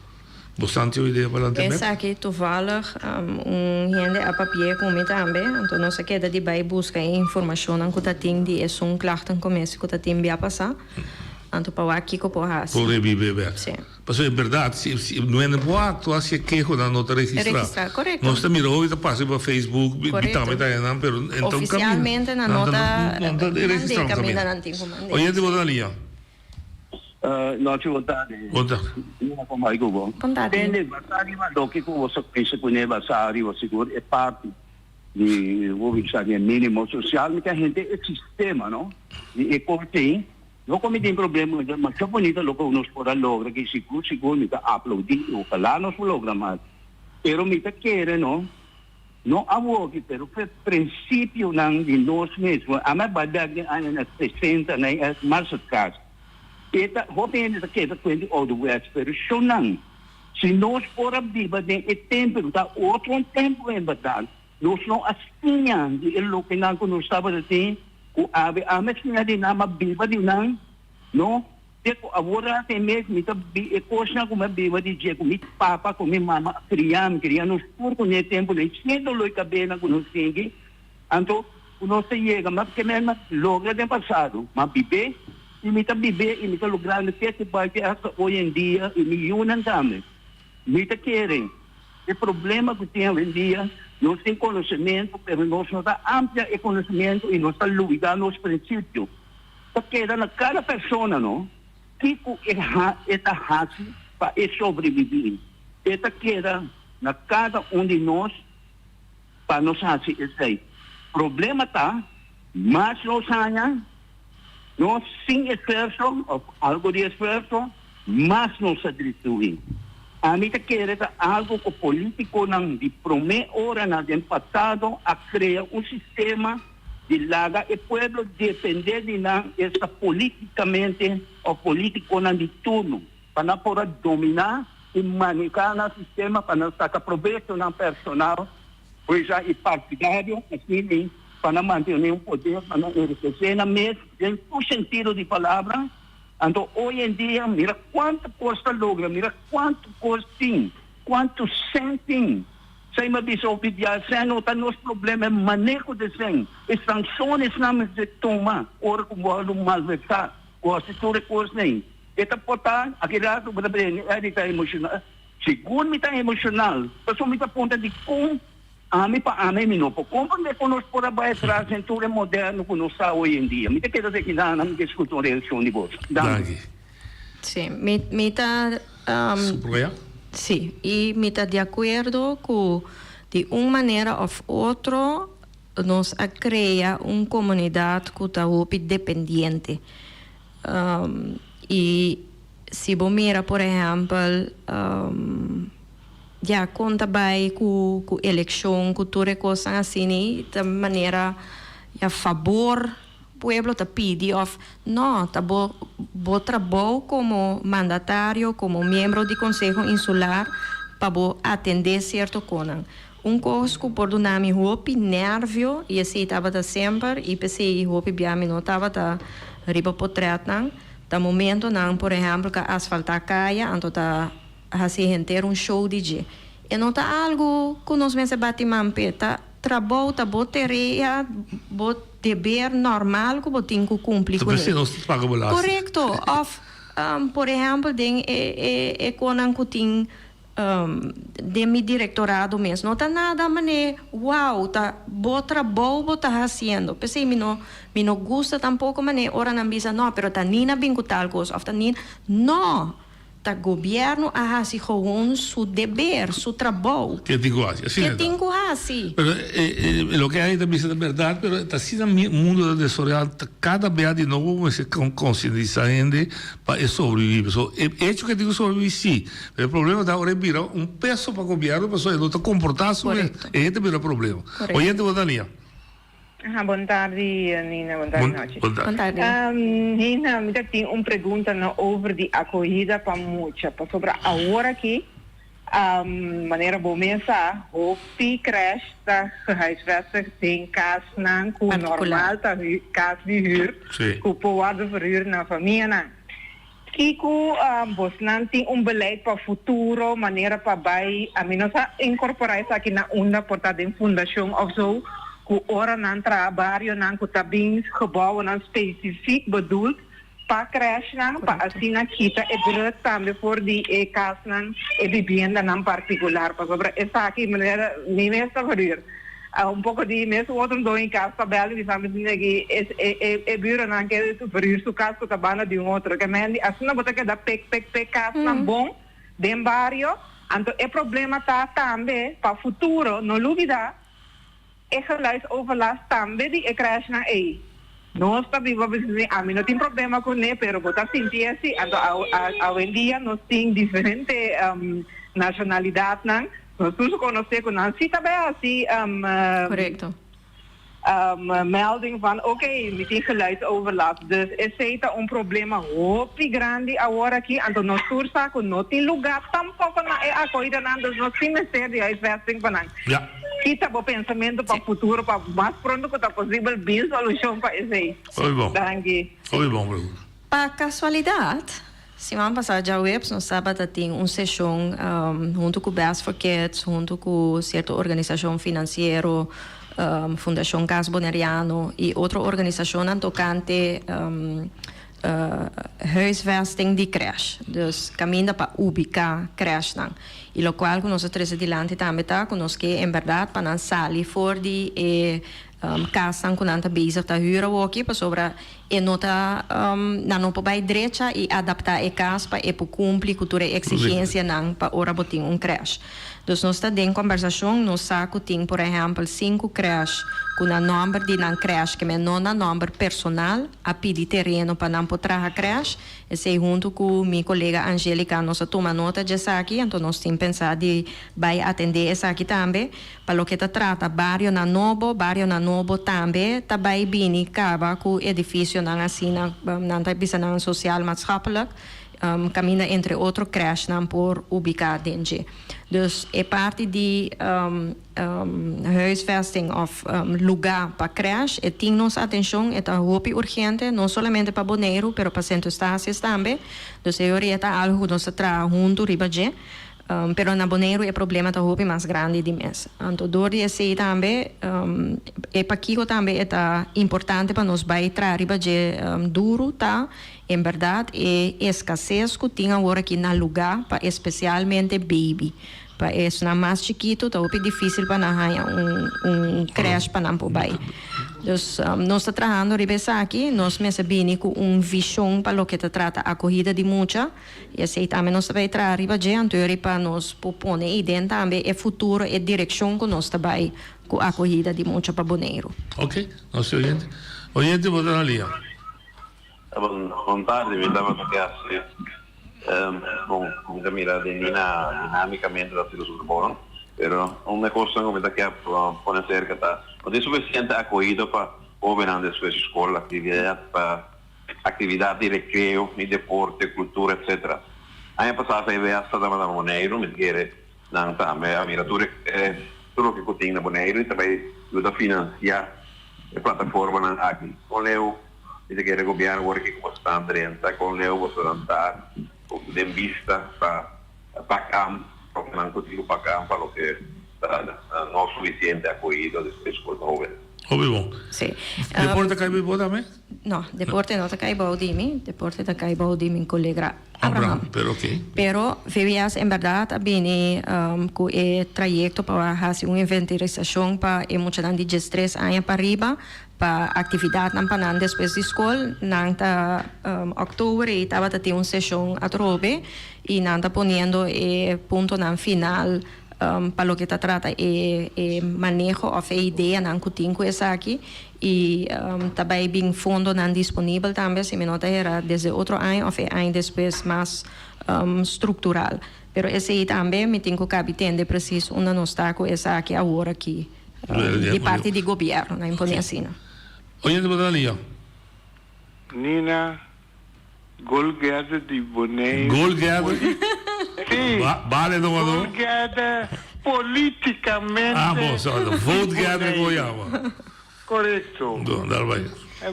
bo san tin un idea pa lanta bek. Esaki toevallig un hende a papia cu mi tambe, anto nos a keda di bay busca e informacionnan cu ta tin di esun klachtencommissie cu ta tin bia pasa, anto pa wak kico por haci. Por revive bek. Si. Pasobra en berdad si si no hende por actua si e kehonan no ta registra. Registra, corecto. Nos ta mira hopi ta pasa riba Facebook, Corecto. tambe ta nan pero en ta un caminda. Oficialmente nan no ta no ta registra un mande caminda. caminda nan tin cu mande. Oyente bo ta na liña. Nochi bon tardi. Bon tardi. Nina kon bai ku bo? Bon tardi. Tende basa riba loke ku bo sa pensa kuné basa riba sigur e parti di bo bisa di e minimo sosial mi ta hende e sistema no di e korte No ku mi tin problema ku esei, masha bunita loke nos por a logra aki, sigur sigur mi ta aplaudí i ojalá nos por logra mas. Pero mi ta kere no, no awoki, pero fe prinsipionan di nos mes. Ami a bai bèk den añanan sesenta na e mas atras. E ta, hopi hende ta keda kuenta di ouderwets, pero shonnan, si nos por a biba den e tempu ku ta otro un tempu en bèrdat, nos no a siña di e lokenan ku nos tabata tin, ku awe ami a siña di nan, mi a biba di nan, no? Te ku awor ata e mes mi ta bi e kosnan ku mi a biba di dje ku mi papa ku mi mama a kria mi, kria nos tur ku ne tempu nei sin doló i kabenan ku nos sinti, anto ku nos ta yega ma ke men a logra den pasado, m'a bib'é i mi ta bib'é i mi ta logrando te ku bai te asta oy en dia i mi yunan tambe. Mi ta kere e problema ku tin awendia nos tin konosementu pero nos no ta amplia e konosementu i nos ta lubida nos prinsipio. Ta keda na kada persona no kiko e e ta hasi pa e sobrevivi. E ta keda na kada un di nos pa nos hasi esei. Problema ta mas nos haña nos sin esfuerso of algo di esfuerso mas nos ta destrui. Ami ta kere ta algo ku politikonan di prome oranan den pasado a krea un sistema di laga e pueblo depende di nan esta politicamente of politiconan di turno pa nan por a domina y maneha nan sistema pa nan saca probechonan personal pues y partidario asina pa nan mantene un poder pa nan enriquece nan mes den tur sentido di palabra. Anto hoy en dia mira cuanto cos ta logra mira cuanto cos tin cuanto cen tin. Sey mi a bisa hopi bia, sèn no ta nos problema, e maneho di sèn, e sanshonесnan mester tuma ora ku wòrdu malversá, ku hasi tur e kosnan. E ta por ta, aki rato bo ta bini, Eddie ta emoshonal. Sigur mi ta emoshonal, pasobra mi ta puntra dikon ami pa ami mi no por komprendé kon nos por a bai atras den tur e moderno ku nos ta hoy en dia. Mi ta keda te kinan, mi ke skucha un reakshon di boso. Danki. Sí, mi mi ta Subraya? Sí, i mi ta di akuerdo ku di un manera òf otro nos a krea un komunidat ku ta hopi dependiente. I si bo mira por ehèmpel ya kon ta bai ku ku elekshon ku tur e kosnan asina ta manera ya fabor. Pueblo ta pidi of no, ta bo bo trabou como mandatario, como miembro di Conseho Insular pa bo atende cierto conan. Un cos cu por duna mi hopi nervio y esey tabata semper y p'esey hopi bia mi no tabata riba potretnan, ta momentonan por ehempel cu a asfalta caya anto ta haci henter un show di dje. E no ta algo cu nos mester bati man p'e, ta trabou, ta bo terea, bo. Deber normal ku bo tin ku kumpli Ta kuné. p'esei nos ta paga belasting. Korekto. Òf, por ehèmpel, den e e e konan ku tin den mi direktorado mes. No ta nada manera wou, ta bo trabou bo ta hasiendo. P'esei mi no mi no gusta tampoko manera ora nan bisa no, pero ta Nina bin ku tal kos òf ta Nina. No! Ta gobierno a haci gewoon su deber, su trabou. Ke tin ku haci. Asina Ke ta. tin ku haci. Pero e loke Anny ta bisa ta berdad, pero ta asina mundo ta desaroya, ta cada bia di nobo bo mester concientisa hende pa e sobrevivi. Pasobra e hecho ke tin ku sobrevivi si, pero e problema ta ora e bira un peso pa gobierno pasobra e no ta comporta su mes, Correcto. e ta bira problema. Correcto. Oyente bo ta lia. Aha, bon tardi Nina, bon tardi Nochi. Bon tardi. Bon tardi. Nina, mi ta tin un pregunta no over di akohida pa mucha, pasobra awor aki, manera bo mes sa, hopi crèche ta gehuisvestigd den kasnan ku normal ta kas di hür, ku por wòrdu verhuur na famianan. Kiko bosnan tin un beleid pa futuro manera pa bai ami no sa incorpora esaki na unda por ta den fundacion of zo cu ora nan traha barionan cu ta bin gebouwennan specifiek bedoeld pa crèshnan pa asina kita e druk tambe for di e casnan e bibiendanan particular pasobra esaki manera mi mes ta verhuur. Un poko di mes otro doño di kas ta bel di bisa mi asina ki e e burennan ke verhuur su kas ku ta banda di un otro. Ke men di asina bo ta keda pek pek pek kasnan bon den bario. Anto e problema ta tambe pa futuro no lubida e geluidsoverlast tambe di e crashnan ey. Nos ta biba bisa si ami no tin problema kuné pero bo ta sinti asi. Anto awendia nos tin diferente nashonalidatnan. Nos tur konosé ku nan si ta bai hasi Korekto. Melding van oké, mi tin geluidsoverlast. Dus esei ta un problema hopi grandi awor aki. Anto nos tur sa ku no tin lugá tampoko na e akoidanan, dus nos tin mester di huisvesting pa nan. Ki ta bo pensamentu pa futuro pa mas pronto ku ta posibel bin solushon pa esei? Hopi bon. Danki. Hopi bon pregunta. Pa kasualidat, Siman pasá djaweps nos tabata tin un seshon huntu ku Best for Kids, huntu ku sierto organisashon finansiero, Fundashon Cas Boneriano i otro organisashonnan tokante huisvesting di krèsh, dus kaminda pa ubiká krèshnan. I lokual ku nos a trese dilanti tambe ta ku nos ke en bèrdat pa nan sali for di e Kasnan ku nan ta bezig ta hür awoki pasobra e no ta nan no por bai drecha i adaptá e kas pa e por kumpli ku tur e eksigensianan pa ora bo tin un krèsh. Dus nos ta den kombersashon, nos sa ku tin por ehèmpel sinku krèsh ku na nòmber di nan krèsh, ke men no na nòmber personal, a pidi tereno pa nan por traha krèsh. Esei huntu ku mi kolega Angelica nos a tuma nota djesaki, anto nos tin pensá di bai atendé esaki tambe. Pa loke ta trata barionan nobo, barionan nobo tambe ta bai bini kaba ku edifisionan asina, nan ta bisa nan sociaal maatschappelijk, kaminda entre otro crèshnan por ubiká den dje. Dus e parti di huisvesting òf lugá pa crèsh e tin nos atenshon, e ta hopi urgente, no solamente pa Boneiru pero pa Sint Eustatius tambe. Dus e ora e ta algu ku nos ta traha huntu riba dje. Pero na Boneiru e problema ta hopi mas grandi di mes. Anto dor di esei tambe e pakiko tambe e ta importante pa nos bai traha riba dje duru ta en berdad e escases ku tin awor aki na luga pa especialmente baby. Pa esnan mas chikitu ta hopi dificil pa nan haña un un crèche pa nan por bai. Dus nos ta trahando riba esaki, nos mester bini ku un vision pa loke ta trata akohida di mucha. I esei tambe nos ta bai traha riba dje anto pa nos por pone ei den tambe e futuro, e direkshon ku nos ta bai ku akohida di mucha pa Boneiru. Ok, nos tin oyente. Oyente bo ta na lia. Bon, bon tardi, mi tabata ke hasi bon, mi ta mira den Nina dinamicamente ta haciendo su trabou no, pero un e cosnan cu mi ta ke pone acerca ta no tin suficiente acohido pa hobennan despues di scol, actividad pa Actividad di recreo y deporte, cultura etc. Aña pasa VWS ta tabata na Boneiru, mi ta kere nan tambe a mira tur e tur loke cu tin na Boneiru y ta bay yuda financia e plataformanan aki. Con leu mi ta kere gobierno wor aki cu boso ta drenta, con leu boso ta den bista pa pak aan loke nan cu tin cu pak aan pa loke ta no suficiente acohido despues cu hoben. Hopi bon. Sí. Deporte ta cay bay bo tambe? No, deporte no ta kai bou di mi, deporte ta kai bou di mi kolega Abraham. Abraham, pero oké. Pero VWS en bèrdat a bini ku e trayekto pa hasi un inventarisashon pa e muchanan di diestres aña pa riba, pa aktividatnan pa nan despues di skol. Nan ta òktober ei tabata tin un seshon atrobe i nan ta poniendo e puntonan final pa loke ta trata e e maneho òf e ideanan ku tin ku esaki. I ta bai bin fondonan disponibel tambe, si mi no ta hera, desde otro aña of e aña despues mas structural. Pero esey tambe mi tin cu cabi tende precies unda nos ta cu esaki awor aki di parti di gobierno, nan pone asina. Oyente bo ta lia. Nina, Goalgetter di Boneiru. Goalgetter? Sí. Ba bale domadó. Goalgetter políticamente. Ah, bo, so, votegetter ko yama. Korekto. Do, dal bai.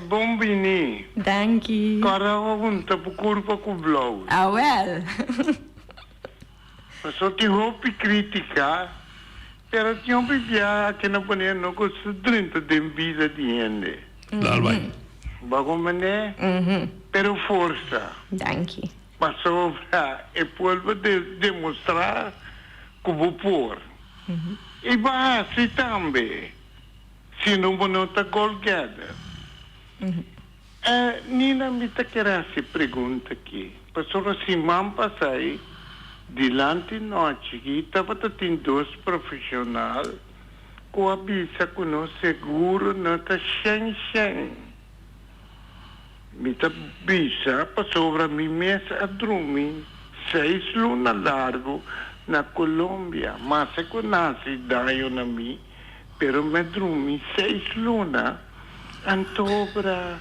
Bon bini. Danki. Kòrda bo hunta bo kurpa ku blou. Awel. Paso tin hopi kritika, pero tin hopi biaha ke na Boneiru no gusta drenta den bida di hende. Dal bai. Bo a comprende? Pero forsa. Danki. Pasobra e pueblo de demostra cu bo por. Y bo a haci tambe. Si no bo no ta goal getter. E Nina mi ta kere haci pregunta aki. Pasobra siman pasai dilanti nochi aki tabata tin dos profesional cu a bisa cu nos seguro no ta shen shen. Mi ta bisa pasobra mi mes a drumi seis luna largo na Colombia, mase cu naci daño na mi. Pero mi a drumi seis luna, anto obra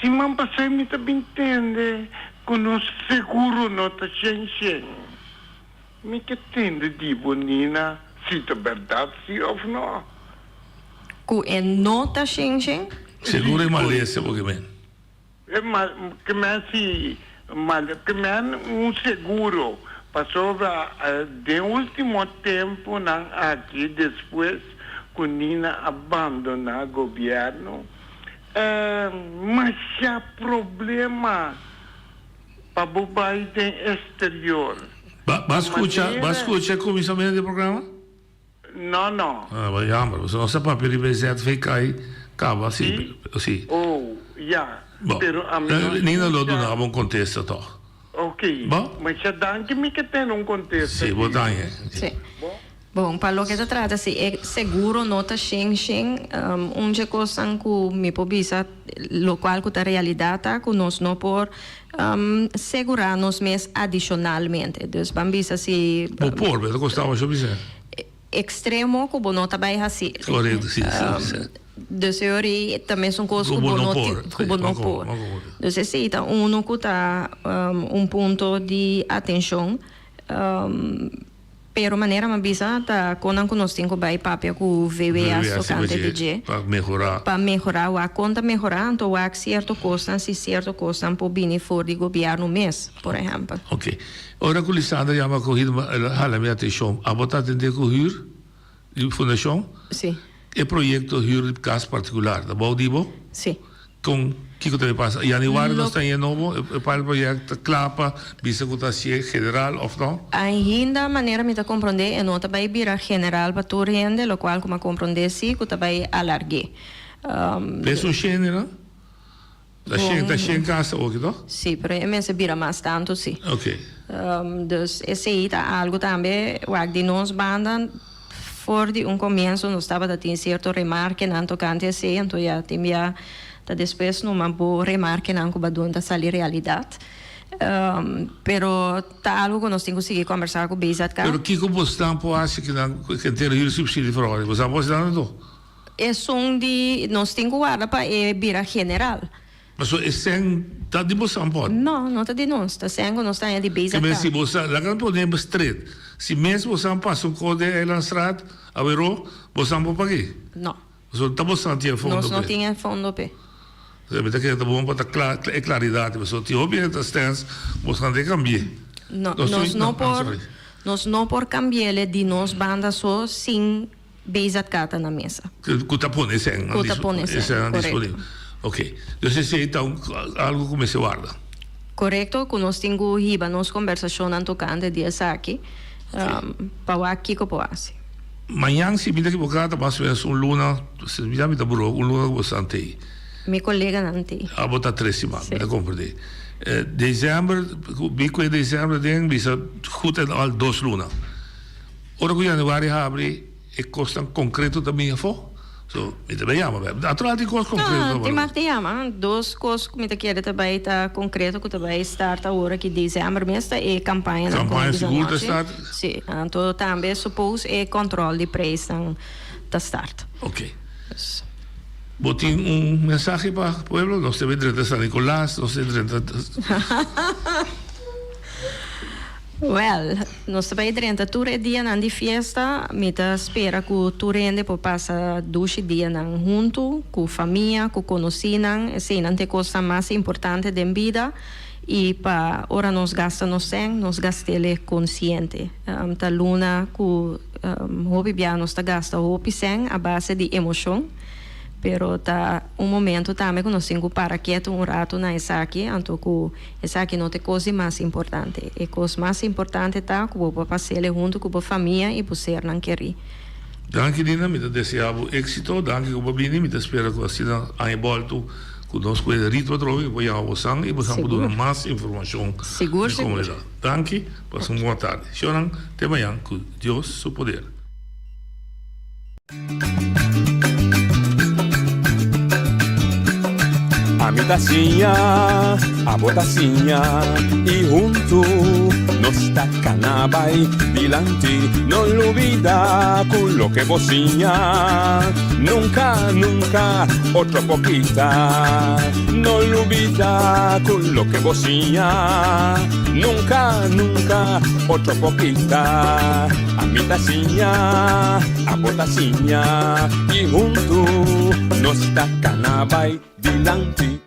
siman pasá mi ta bin tende ku nos seguro no ta shen shen. Mi ke tende di bo Nina si ta bèrdat si òf no. Ku e no ta shen shen? Seguro e malesa bo ke men. E mal ke men si mal ke men un seguro pasobra den ultimo temponan aki despues ku Nina a bandona gobierno masha problema pa bo bai den exterior. Ba ba scucha ba scucha e cuminsamentu di e programa? No, no. Ah, ba jammer. Pasobra nos a papia riba e ZVK y caba, si. Si. Oh, ya. Bo. Pero ami no Nina lo escucha. duna bo un contesta toch. Ok. Bo? Masha danki mi ke tene un contesta Si, bo di. dañe. Si. Bon, pa loke ta trata si e seguro no ta shen shen, un dje kosnan ku mi por bisa lokual ku ta realidat ta ku nos no por segurá nos mes adishonalmente. Dus ban bisa si. Bo por, pero ta kosta bo shop bisa. Ekstremo ku bo no ta bai hasi. Korekto, si, si, si. Dus e ora ei ta mesun kos ku bo no tin, ku bo no por. Dus esei ta unu ku ta un punto di atenshon. Pero manera mi a bisa ta konnan ku nos tin ku bai papia ku VWS tokante di dje. Pa mehorá. Pa mehorá wak kon ta mehorá anto wak sierto kosnan si sierto kosnan por bini for di gobièrnu mes, por ehèmpel. Oke. Ora ku Lisandra yama akohida el a hala mi atenshon. Abo ta atendé ku hür di fundashon? Si. E proyekto hür di kas partikular ta bou di bo? Si. Kon kiko ta bay pasa? Januari nos ta haya nobo e pilot project ta kla pa bisa ku ta hasié general òf no? Ainda manera mi ta komprondé e no ta bay bira general pa tur hende, lokual ku mi a komprondé si ku ta bay alarg'é. Bes un shende no? Ta shen ta shen kas awoki to? Si, pero e mester bira mas tantu si. Oke. Dus esei ta algu tambe wak di nos banda. For di un komienso nos tabata tin sierto remarkenan tokante esei, anto ya tin bia ta despues numa bo remarkenan ku bo a duna ta sali realidat. Pero ta algu ku nos tin ku sigui kombersá ku BZK. Pero kiko bosnan por hasi ku nan ku henter hür subsidio for ora? Bosnan por hasi nada anto? Esun di nos tin ku warda pa e bira general. Pasobra e sèn ta di bosan pòt. No, no ta di nos. Ta sèn ku nos ta haña di BZK. Kibé si bosan, laga nos pone stret. Si mes bosan pasa un kos den Eilandstraat, aweró, bosan por pag'é? No. Pasobra ta bosan tin e fondo p'e. Nos no tin e fondo p'e. Pasobra mi ta kere ta bon pa ta kla, e klaridat. Pasobra tin hopi hende ta stèns, bosan ta kambi'é. No, nos no por, nos no por kambi'é di nos banda so sin. BZK ta na mesa. Ku ta pone esei Ku ta pone esei, korekto. Ok. Dus esei ta un algu ku mester warda. Korekto, ku nos tin ku hiba nos kombersashonnan tokante di esaki pa wak kiko por hasi. Mañan si mi ta ekiboká ta mas o menos un luna, ya mi ta buró, un luna ku bo esnan tei. Mi koleganan tei. Abo ta tres siman, mi ta komprendé. Desèmber, mi ku e desèmber den bisa goed en al dos luna. Ora ku januari habri e kosnan konkreto ta bini afó. So, mi ta bai yama bèk. Natural tin kos konkreto No, tin mag di yama. Dos kos ku mi ta kere ta bai ta konkreto ku ta bai start awor aki desèmber mes ta e kampañanan ku Kampaña bisa sigur ta nochi. start. Si, anto tambe suppose e kòntròl di preisnan ta start. Oké. Dus. Bo tin un mensahe pa pueblo? Nos debe drenta San Nicolas, nos debe drenta. Wèl, nos ta bai drenta tur e dianan di fiesta. Mi ta spera ku tur hende por pasa dushi dianan huntu, ku famia, ku konosínan. Eseinan ta e kosnan mas importante den bida. I pa ora nos gasta nos sèn, nos gast'el konsiente. Ta luna ku hopi bia nos ta gasta hopi sèn a base di emoshon. Pero ta un momento tambe ku nos tin ku para ketu un ratu na esaki, anto ku esaki no ta e kos di mas importante. E kos mas importante ta ku bo por pas'el huntu ku bo famia i bo sernan kerí. Danki Nina, mi ta desea bo éxito, danki ku bo a bini, mi ta spera ku asina aña boltu ku nos ku e ritmo atrobe mi por yama bosan i bosan por duna mas informashon Sigur, di sigur. komunidat. Danki, pasa un bon tardi. Shownan, te mañan ku Dios su poder. Ami ta siña, abo ta siña, i huntu nos. nos ta kana bai dilanti. No lubida ku loke bo siña nunka, nunka otro por kita. No lubida ku loke bo siña nunka, nunka otro por kita. Ami ta siña, abo ta siña i huntu nos ta kana bai dilanti.